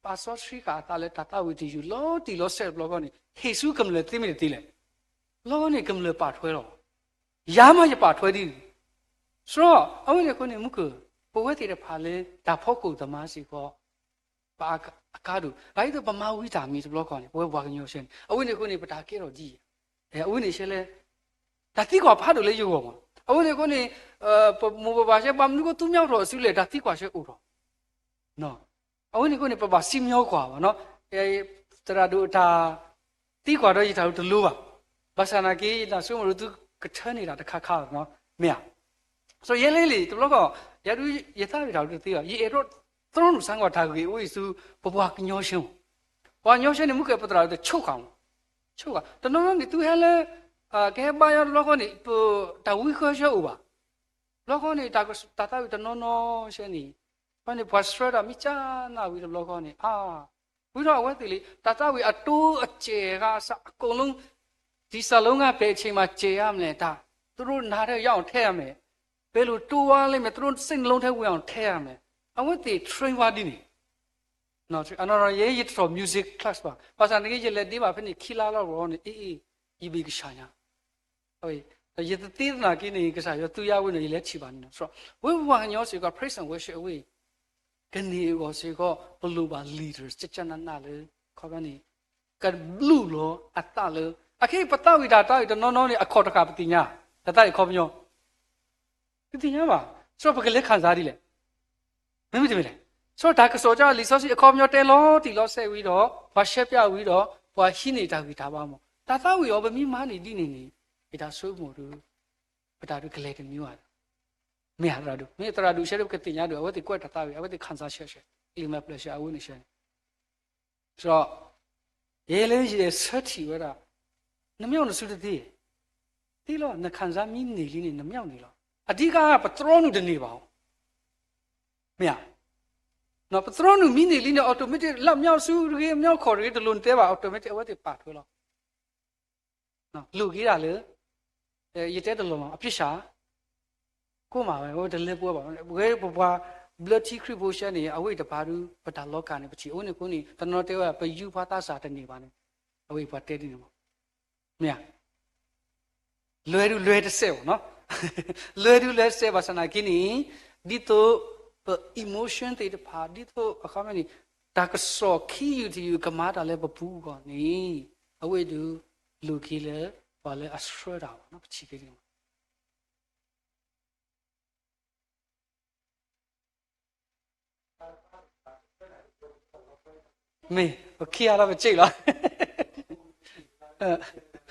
ပာ်စီဆှံဃာ်အသးလၢတၢ်သးဝံၣ်တယုၢ်လီၤတံၢ်လီၤဆဲးတဘျီဃီန့ၣ် ဟ့ၣ်ဆူကမျၢၢ်သ့မ့ၢ်တသ့လဲၣ် လီၤန့ၣ်ကမျၢၢ်ပာ်ထွဲလီၤ ယၤမးယပာ်ထွဲဒ်န့ၣ် စရီအဝဲန့ၣ်အဃိန့ၣ် မုၢ်ကၢၢ် ပဝဲသ့ၣ်တဖၣ်လၢတၢ်ဖီခိၣ်သမါစ့ၢ်ကီး ပအါအကါဒိၣ်, ဒ်သိးပမၤဝံၤတၢ်မ့ၢ်တဘျီဃီန့ၣ် ပဝဲပှၤကညီဆဲန့ၣ် အဝဲန့ၣ်အဃိန့ၣ် ပတၢ်ကဲထီၣ်ဒ်အံၤ, အဝဲန့ၣ်ဆဲလဲၣ်, တၢ်သံကွၢ်ဖးဒိၣ်လၢယဂီၢ်မး, အဝဲန့ၣ်အဃိန့ၣ် ပမိၢ်ပပၢ်ဆဲ ပှၤမနုၤကသူမညီထီၣ်အစုလဲၣ် တၢ်သံကွၢ်ဆဲအိၣ်ထီၣ် အဝဲန့ၣ်အဃိန့ၣ် ပဘၣ်စံၣ်ညီၣ်ကွၢ်ဘၣ်နီၤ, သရၣ်ဒိၣ်အတၢ် သံကွၢ်ဒီးယတၢ်တလိၤဘၣ်, ဘၣ်ဆၣ်နာ်က့ ယတၢ်ဆိကမိၣ်ဒ်သုကထၢန့ၢ်တၢ်တခါခါနီၤ, မ့ၢ်ဧါ, စီၤယဲလၢလံၤ တဘျီဃီ ယၤဒုးယသးဝံၣ်တၢ်တသ့ဘၣ်, ယအဲၣ်ဒိး သရိနုာ်စၢ်ကွၢ်တၢ်ဂ့ၢ်အိၣ်အံၤဆူ ပပှၤကညီဆဲမး, ပှၤကညီဆဲန့ၣ် မုၢ်ကဲပသရၣ်ဒိၣ်တဆိးဃာ်မး, ဆိးဃာ် တနီၤနီၤန့ၣ် သုဟဲလၢ ကဟဲဘါယွၤတဘျီဃီန့ၣ် ပတၢ်ဝံဃၢဆဲအိၣ်ဘၣ်, တဘျီဃီန့ၣ် တၢ်သးဝံၣ်တနီၤနီၤဆဲန့ၣ် ဖဲန့ၣ်ပှၤဆှၢတၢ်မ့ၢ်ကၢနၢ်ဝံၤတဘျီဃီန့ၣ် အါ, ဝံၤဒီးအဝဲသ့ၣ်လံ တၢ်သးဝံၣ်အတိအစဲးဂၤအစး အကိၣ်လီၤ, တံၢ်စၢ်လိငါပဲာ်အဆ့ၣ်မးစဲးယါမဲာ်တၢ်, တရိနၤထဲယါအီၤထဲယါမဲာ်, ပဲလိာ်တိဝါလၢမဲာ် တရိစိတ်နှလုံးထဲဝင်အောင်ထဲယါမဲာ်, အဝဲသ့ၣ် train ဝဲဒ်န့ၣ်, အနီၢ်နီၢ်ယဲယတထီၣ် music class ဘၣ်, ဘၣ်ဆၣ်န့ၣ်က့ ယလဲၤဒ့ဘၣ်ဖဲန့ၣ်ခံလါလီၤဘၣ်န့ၣ် အ့ၣ်အ့ၣ် ယဘၣ်ကဆှၣ်ညါ ယတသ့သနာ်က့န့ၣ်ကစၢ်ယွၤသူယၤဝဲန့ၣ် ယလဲၤထံၣ်ဘၣ်န့ၣ်လီၤ. ဝဲပှၤကညီစ့ၢ်ကီး praise and worship အဝဲ ကန့ၢ်အဂီၢ်စ့ၢ်ကီး ပလိၣ်ဘၣ် leaders ကကနနလၢ ခီပညီန့ၣ် ကဘျုးလီၤအသးလၢ အခဲအံၤပသးဝံၣ်တၢ်တၢ်အံၤတနီၤနီၤန့ၣ် အခီၣ်တဃာ်ပသ့ၣ်ညါ, တၢ်သးအံၤခီပညီ တသ့ၣ်ညါဘၣ်. ဆိပကလဲၤခၣ်စးဒ်လဲၣ်. မ့မ့ၢ်တမ့ၢ်လဲၣ်. ဆိတၢ်ကစီၣ်ကလံာ်စီဆှံအခီပညီတဲလီၤတံၢ်လီၤဆဲးဝံၤဒီး ပှၤရှဲပၠးဝံၤဒီး ပှၤဟံးန့ၢ်တၢ်ဂံၢ်တၢ်ဘါမး တၢ်သးဝံၣ်အီၤပမ့ၢ်မၤန့ၢ်ဒ်န့ၣ်န့ၣ် ယတၢ်ဆိကမိၣ်ဒီး ပတၢ်ဒုးကလဲၤတမံၤဘၣ်. မ့ၢ်သရၣ်ဒိၣ် မ့ၢ်သရၣ်ဒိၣ်ဆဲးဒီးပကသ့ၣ်ညါဒီး အဝဲသ့ၣ်ကွဲးတၢ်သးဝံၣ် အဝဲသ့ၣ်ခၣ်စးဆဲးဆဲး လံာ်မဲာ်ဖျၢၣ်ဆဲး အဝဲန့ၣ်ဆဲးန့ၣ် ဒီး ယဲလၢယဆၢထံၣ်ဝဲဒၣ် နမ့ၢ်အိၣ်နစုတသ့, သ့လီၤ နခၣ်စးမံန့ၢ်လံန့ၣ် နမ့ၢ်အိၣ်န့ၣ်လီၤ. အဓိက ပသရိနုာ်တန့ၢ်ဘၣ်အီၤ, မ့ၢ်ဧါ. ပသရိနုာ်မံန့ၢ်လံန့ၣ် automatic လၢမ့ၢ်အိၣ်စုတဂ့ၤ မ့ၢ်အိၣ်ခီၣ်တဂ့ၤ တလိၣ်နတဲဘၣ် automatic အဝဲသ့ၣ်ပာ်ထွဲလီၤ လိၣ်က့ၤဒၣ်လၢ ယတဲတလီၢ်လီၤ အပျံၤစၢ် ကိးမးဝဲ အဝဲတလဲၤပှဲၤဘၣ် ဝဲပပှၤဘျၢထံခရံာ်ဖိဆဲန့ၣ် အဝဲအံၤတပၤဒု ပတၢ်လီၤကၢ်န့ၣ် ပထံၣ်အဝဲန့ၣ်အဃိန့ၣ် တနီၤတဲဝဲ ပယူၤဖါသးစၢ်တန့ၢ်ဘၣ်န့ၣ် အဝဲအံၤပှၤတဲဒ်န့ၣ်မး မ့ၢ်ဧါ လွဲဒုလွဲတစဲးဘၣ်နီၤ လွဲဒုလွဲတစဲးဘၣ်ဆၣ်နာ်က့န့ၣ် ဒ်သိးပ emotion သ့ၣ်တဖၣ် ဒ်သိးအခီပညီန့ၣ် တၢ်ကစီၣ်ခံယူၢ်တယူၢ်ကမၤတၢ်လၢပပူၤအဂီၢ်န့ၣ် အဝဲအံၤဒု လိၣ်က့ၤလၢ ပှၤလၢအဆှၢတၢ်ဘၣ်နီၤ ပထံၣ်က့ၤန့ၣ် မ့ၢ် ပခံဂၤလီၤပစ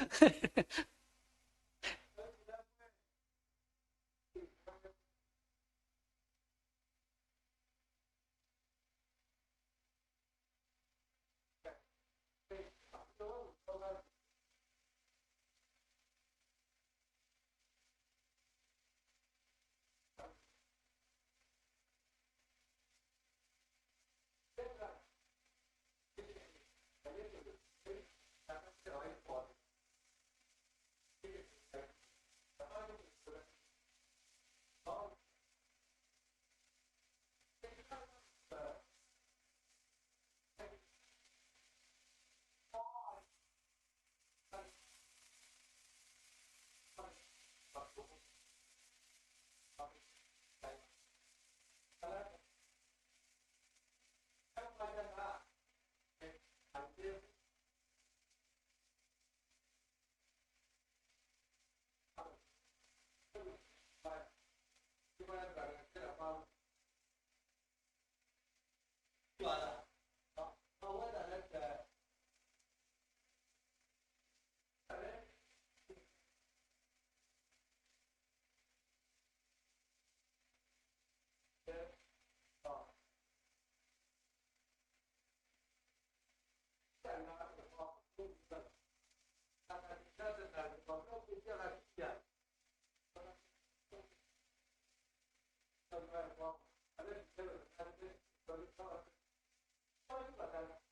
့ၢ်လီၤ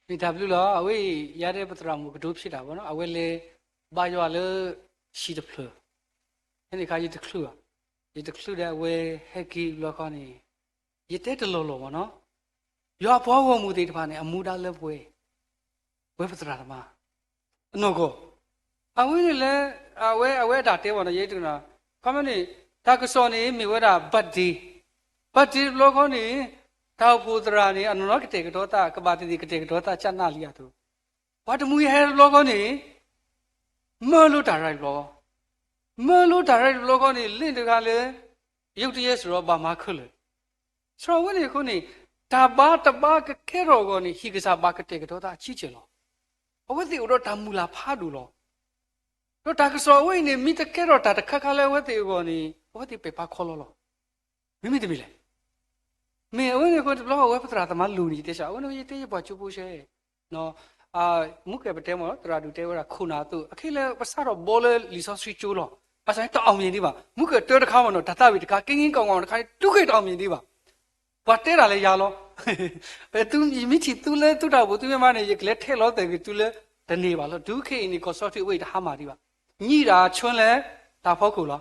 မ့ၢ်တၢ်ဘျုးလီၤ. အဝဲအံၤ ယၤဒဲးပသရၣ်မုၣ်ကဒိဖံးတၢ်ဘၣ်နီၤ, အဝဲလဲၤဘါယွၤလၢဟံၣ်တဖျၢၣ်, ဖဲန့ၣ်အခါယတချုးဘၣ်, ယတချုးဒီးအဝဲဟဲက့ၤဘျီခီန့ၣ်, ယတဲတလီၢ်လီၢ်ဘၣ်နီၤ, ယွၤအပှၤဂီၢ်မုၢ်သ့ၣ်တဖၣ်န့ၣ် အမူဒါလၢပှဲၤ, ပဝဲပသရၣ်သမါ အနီၢ်ကီၢ်, အဝဲန့ၣ်လၢ အဝဲ အဝဲအတၢ်တဲဘၣ်နီၤ, ယဲတကနၣ်, ခီမ့ၢ်န့ၣ် တၢ်ကစီၣ်န့ၣ် မ့ၢ်ဝဲဒၣ် birthday, birthday တဘျီခီန့ၣ် တၢ်အိၣ်ဖှိၣ်သရၣ်န့ၣ် အနီၢ်နီၢ်ကတဲာ်ကတီၤသး ကဘၣ်သ့ၣ်သ့ၣ်ကတဲာ်ကတီၤသးကနၣ်လံအသိး, ပှၤတမှံၤဟဲတဘျီခီန့ၣ် မၢလိတၢ်ရဲၣ်တဘျီ, မၢလိတၢ်ရဲၣ်တဘျီခီန့ၣ် လ့ၣ်တဂၤလၢ ယုၢ်တယဲၢ်စရီဘၣ်မၤခဲလၢာ် စရီဝဲန့ၣ်အဃိန့ၣ်, တၢ်ဘါတဘါကကဲထီၣ်အဂီၢ်န့ၣ် ဟံၣ်ကစၢ်ဘၣ်ကတဲာ်ကတီၤသးအဆံဆဲၣ်လီၤ. အဝဲသ့ၣ်အိၣ်ဒီးတၢ်မုၢ်လၢ်ဖးဒိၣ်လီၤ. ဒီးတၢ်ကစီၣ်အဝဲအံၤန့ၣ် မ့ၢ်တကဲထီၣ်တၢ်တခါခါလၢအဝဲသ့ၣ်အဂီၢ်န့ၣ် အဝဲသ့ၣ်ပဲာ်ဖးခီလီလီၤ. မ့မ့ၢ်တမ့ၢ်လဲၣ်. မ့ၢ်အဝဲန့ၣ်အဃိ တဘျီဃီဝဲပသရၣ်သမါလိၤန့ၣ် ယတဲဆၢ အဝဲန့ၣ်ယတဲယပှၤကၠိဖိရှဲ မူကဲပတဲမ့ၢ် သရၣ်ဒူၣ်တဲဝဲဒၣ်ခိၣ်နၢ်အသိး အခဲလၢပစးထီၣ်ဘီလၢလံာ်စီဆှံကၠိလီၤ. ဘၣ်ဆၣ်န့ၣ်တၢ်အီၣ်မ့ၢ်ဒံးဘၣ်. မူကဲတၢတခါမ့ၢ်နီၤ တၢ်သးဝံၣ်တခါ က့က့ကီၢ်ကီၢ်တခါန့ၣ် တုၤခဲအံၤတၢ်အီၣ်မ့ၢ်ဒံးဘၣ်. ပှၤတဲတၢ်လၢယၤလီၤ. ယမ့ၢ်ထံၣ်သုလၢသုတၢ်အိၣ်ဖှိၣ်သုမ့ၢ်မၤန့ၣ် ယကလဲၤထဲးလီၤသဲးဂ့ၤသုလၢတန့ၢ်ဘၣ်လီၤ. တုၤခဲအံၤန့ၣ် ကီၢ်စီထံးအဝဲအံၤတဟါမၢ်ဒံးဘၣ်. ညံၣ်ဒၣ်ဆၢလဲၤတၢ်ဖီခိၣ်လီ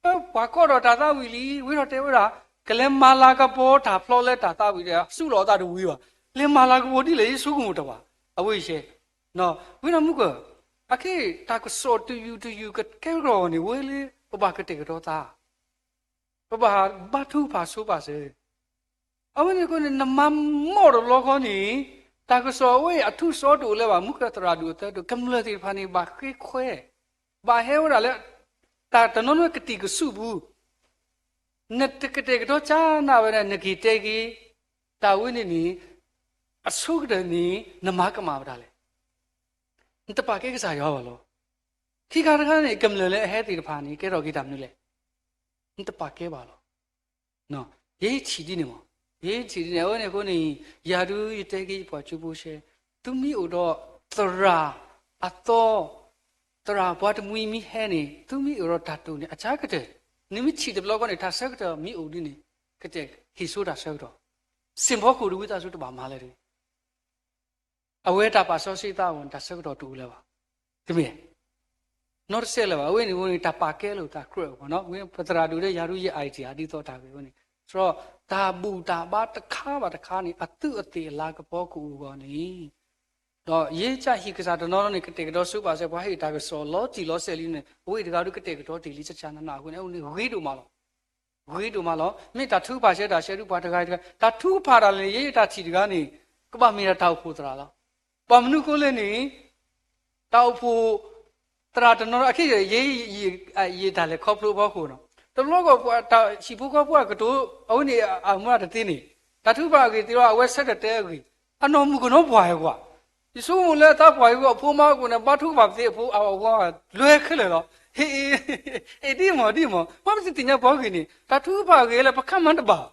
ၤ. ပှၤကိးဒီးတၢ်သးဝံၣ်လံ ဝံထီၣ်တဲဝဲဒၣ် ကလဲၤမၤလၤကပီၤတၢ်ဖျီလၢတၢ်သးဝံၣ်ဒီး စူးလီၤအသးတဝံၤဘၣ်. လဲၤမၤလၤကပီၤဒ်လဲၣ် ယဆိကမိၣ်တၢ်ဘၣ်. အဝဲအံၤရှဲ ဝံနီၢ်မူကၢၢ် အခဲအံၤ တၢ်ကစီၣ်တယုၢ်တယုၢ်ကကဲထီၣ်န့ၣ် ဝဲလၢပဘၣ်ကတဲာ်ကတီၤသး ပဘၣ်ဘါထုကဖၣ်ဆိပာ်စၢၤ အဝဲန့ၣ်အဃိန့ၣ် နမၤမီၢ်တဘျီဃီန့ၣ် တၢ်ကစီၣ်အဝဲအံၤအထူးစီတအိၣ်လၢၤဘၣ်. မူကၢၢ်သရၣ်ဒိၣ်အသၢဒိၣ် ကမျၢၢ်သ့ၣ်တဖၣ်န့ၣ် ဘၣ်ဃ့ခွဲး ဘၣ်ဟဲဝဲဒၣ်လၢ တၢ်တနီၤနီၤကတံာ်ကဆူၣ်ပူၤ နတကတဲာ်ကတီၤကၢနၢ်ဝဲဒၣ် နက့ၤတဲက့ၤ တၢ်ဝဲန့ၣ်န့ၣ် အဆိကတၢၢ်န့ၣ် နမၤကမၣ်ဝဲဒၣ်လဲၣ်. နတပာ်ကဲကစၢ်ယွၤဘၣ်လီၤ. ခံခါတခါန့ၣ် ကမျၢၢ်လၢအဟဲသ့ၣ်တဖၣ်န့ၣ် ကဲထီၣ်က့ၤတၢ်မနုၤလဲၣ်. နတပာ်ကဲဘၣ်လီၤ. ယဲယထံၣ်ဒ်န့ၣ်မး, ယဲယထံၣ်ဒ်န့ၣ် အဝဲန့ၣ်အဃိန့ၣ် ယၤဒုးယတဲက့ၤယပှၤကၠိဖိရှဲ သုမ့ၢ်အိၣ်ဒီးသရၣ်အသီ သရၣ်ပှၤတမှံၤမ့ၢ်ဟဲန့ၣ် သုမ့ၢ်အိၣ်ဒီးတၢ်တိာ်န့ၣ် အစှၤကတၢၢ် နမ့ၢ်ထံၣ်တဘျီဃီန့ၣ် တၢ်ဆၢကတီၢ်မ့ၢ်အိၣ်ဒ်န့ၣ် ကတဲာ်ဟ့ၣ်ဆိတၢ်ဆၢကတီၢ် စ့ၣ်ဖီခိၣ်ဒ်ဝံသးစူၤတဘၣ်မၤလၢၤတဂ့ၤ အဝဲတၢ်ပာ်စီဆှံသးအဂီၢ်န့ၣ် တၢ်ဆၢကတီၢ်တအိၣ်လၢၤဘၣ်. တမ့ၢ် နီတစဲးလၢၤဘၣ်. အဝဲန့ၣ်အဃိန့ၣ် တၢ်ပာ်ကဲလိာ်သးကြၢးအဂီၢ်နီၤ ပသရၣ်ဒိၣ်ဒီးယၤဒုးယ idea ဒ်သိးတၢ်ဂ့ၢ်အဃိန့ၣ် စရီ တၢ်ဘူၣ်တၢ်ဘါတခါဘၣ်တခါန့ၣ် အသူးအသ့ၣ်အလၤကပီၤကအိၣ်အဂီၢ်န့ၣ် ဒီးယဲကစၢ်ဟံၣ်ကစၢ်တနီၤနီၤန့ၣ် ကတဲာ်ကတီၤဆိပာ်စၢၤ ပှၤဟ့ၣ်တၢ်ကစီၣ်လီၤတံၢ်လီၤဆဲးလံန့ၣ် အဝဲတဂၤဒုးကတဲာ်ကတီၤတ့ၢ်လံ ကကနနအဃိန့ၣ် အဝဲန့ၣ်ဂ့ၤဒိၣ်မးလီၤ. ဂ့ၤဒိၣ်မးလီၤ. မ့ၢ်တၢ်ထုကဖၣ်ရှဲတၢ်ရှဲဒုးပှၤတဂၤတဂၤ တၢ်ထုကဖၣ်တၢ်လဲၣ်န့ၣ် ယဲယတၢ်ထံၣ်တဂၤန့ၣ် ကဘၣ်မ့ၢ်ဒၣ်တၢ်အိၣ်ဖှိၣ်သရၣ်လီၤ. ဘၣ်မနုၤအဃိလဲၣ်န့ၣ် တၢ်အိၣ်ဖှိၣ်သရၣ်တနီၤနီၤ အခဲအံၤ ယဲယတၢ်လဲၤခီဖျိအဖီခိၣ်နီၤ တဘျီဃီပှၤတၢ်ဟံၣ်ဖိဃီဖိအကတိၤ အဝဲန့ၣ်အမူအတသ့န့ၣ် တၢ်ထုကဖၣ်အဂ့ၢ်သ့ၣ်လီၤ အဝဲဆၢထၢၣ်တဲအဂ့ၢ် အနီၢ်မုၣ်ကနီၤပှၢ်ဟဲကွၢ် ယဆိကမိၣ်လၢအသးပှၢ်ဟဲကွၢ်အဖိမါအဃိန့ၣ် ဘါထုကဖၣ်ပသ့အဖိအဝၤလွဲခဲလၢာ်လီၤ. ဟ့ၣ်အ့ အ့ၣ်ဒ်မးဒ်မး မ့ၢ်ပသ့ၣ်ညါပှၤဂ့ၢ်န့ၣ် တၢ်ထုကဖၣ်အဂ့ၢ်လၢပခါမၤတဘၣ်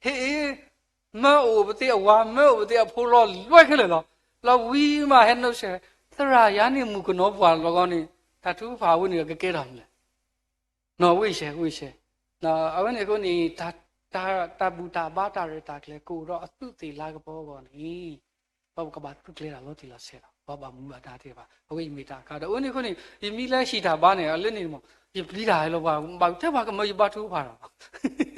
ဟ့ၣ်အ့ မၢအိၣ်ပသ့အဝၤ မၢအိၣ်ပသ့အဖိလီၤလွဲခဲလၢာ်လီၤ. လီၤဝံၤမးဟဲနုာ်ဆဲး သရၣ်ယၤန့ၣ်မုၣ်ကနီၤပှၢ်လီၤဂီၢ်န့ၣ် တၢ်ထုကဖၣ်အဝဲန့ၣ်ကကဲထီၣ်မနုၤလဲၣ်. နီၢ်ဝ့ၢ်ရှဲ ဝ့ၢ်ရှဲ အဝဲန့ၣ်အဃိန့ၣ် တၢ်ဘူၣ်တၢ်ဘါတၢ်ရဲၣ်တၢ်ကျဲၤကအိၣ်ဒီးအသူးသ့ၣ်လၤကပီၤအဂီၢ်န့ၣ် ပကဘၣ်သူၣ်ကျဲၤတၢ်လီၤတံၢ်လီၤဆဲးလီၤ ပှၤဘၣ်မူဘၣ်ဒါသ့ၣ်တဖၣ် အဝဲအံၤမ့ၢ်တၢ်အခါဒီး အဝဲန့ၣ်အဃိန့ၣ် ယမ့ၢ်လၢဟံၣ်တၢ်ဘါန့ၣ် အလၢန့ၣ်မး ယပျံၤတၢ်လီၤပှၤ ဘၣ်တဲပှၤကမၢယဘါထုကဖၣ်ဒီး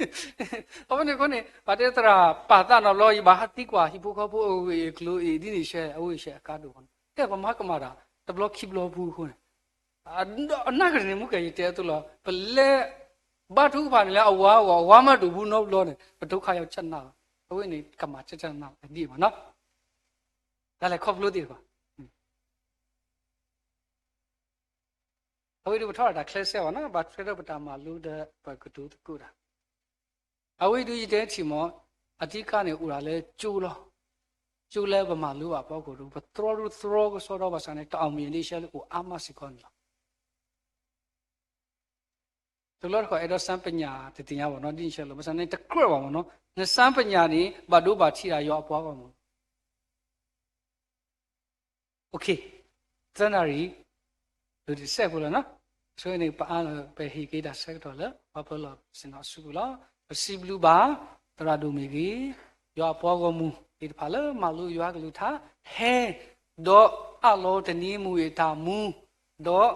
အဝဲန့ၣ်အဃိန့ၣ် ပှၤတဲသရၣ်ပာ်သးနီတဘျီ ယဘၣ်ဟးသံကွၢ်ဟံၣ်ဖိဃီဖိအဂ့ၢ်အကျိၤအံၤ ဒ်န့ၣ်ရှဲ အဝဲရှဲအကါဒိၣ်ဘၣ်နီၤ. တဲပမၤကမၣ်တၢ် တဘျီခံဘျီပူၤအဃိန့ၣ် အနၢ်ကရၢန့ၣ် မူကဲ ယတဲအသိးလီၤ. ပလဲၤဘါထုကဖၣ်န့ၣ်လၢအဝၤအဂီၢ် အဝၤမၤဒိၣ်ပူၤနီတဘျီန့ၣ် ပဒိခါယီၤကနၣ်လီၤ. အဝဲန့ၣ် ကမၤကနၣ်ဒ်အံၤဘၣ်နီၤ. တၢ်လဲၤခီဖျိသ့ၣ်တဖၣ် အဝဲဒၣ်ပထီၣ်တၢ်ချဲစဲဘၣ်နီၤ, ဘၣ်ထွဲဒီးပတၢ်မၤလိဒီးပကတိၤသကိးတၢ်. အဝဲဒၣ်ယတဲထံၣ်မး, အဓိကန့ၣ်အိၣ်ဒၣ်လၢကၠိလီၤ. ကၠိလၢပမၤလိဘၣ်အဖီခိၣ်ဒီး ပသြီဒိသြီကစီဒီဘၣ်ဆၣ်န့ၣ် တၢ်အီၣ်မ့ၢ်အဒ့ရှဲလၢအိၣ်အါမးစ့ၢ်ကီးန့ၣ်လီၤ. တဘျီတခီၣ်အဲၣ်ဒိးစၢ်ပညၣ်တသ့ၣ်ညါဘၣ်နီၤ, ဒ်န့ၣ်ရှဲလီၤ. ဘၣ်ဆၣ်န့ၣ်တကြၢးဘၣ်မးနီၤ, နစၢ်ပညၣ်န့ၣ် ဘၣ်ဒိဘၣ်ထံးဒၣ်ယွၤအပှၤဂီၢ်မး သၢနၣ်ရံၣ် ဒုးတစဲးဖိလီၤနီၤ. ဆိန့ၣ် ပအါလီၤ ပဟ့ၣ်က့ၤတၢ်ဆၢကတီၢ်လၢ ပှၤပၢၤလီၢ်စ့ၢ်နီၤအစုပူၤလီၤ. ပစံးဘျုးဘၣ် သရၣ်ဒိၣ်မ့ၢ်ဂ့ၤ, ယွၤအပှၤဂီၢ်မုၢ်သ့ၣ်တဖၣ်လၢမၤလိယွၤကလုၢ်ကထါ ဟဲ ဒီးအးလီၤတနံၤမုၢ်အတၢ်မူ, ဒီး နံၣ်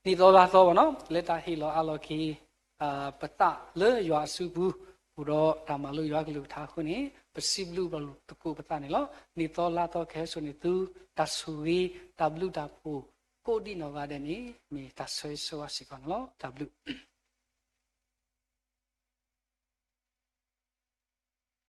သီလါသီဘၣ်နီၤ လၢတၢ်ဟ့ၣ်လီၤအးလီၤက့ၤ ပသးလၢယွၤအစုပူၤ, အိၣ်ဒီးတၢ်မၤလိယွၤကလုၢ်ကထါအဃိန့ၣ် ပစံးဘျုးဘၣ်လိာ်သကိးပသးန့ၣ်လီၤ. နံၣ်သီလါသီကဟဲစိာ်န့ၢ်သု တၢ်ဆိၣ်ဂ့ၤ တၢ်ဘျုးတၢ်ဖှိၣ် ကိးဒံးနီၢ်ဂၤဒဲးန့ၣ် မ့ၢ်တၢ်ဆၢဂ့ၤဆၢဝါစ့ၢ်ကီးန့ၣ်လီၤ. တၢ်ဘျုး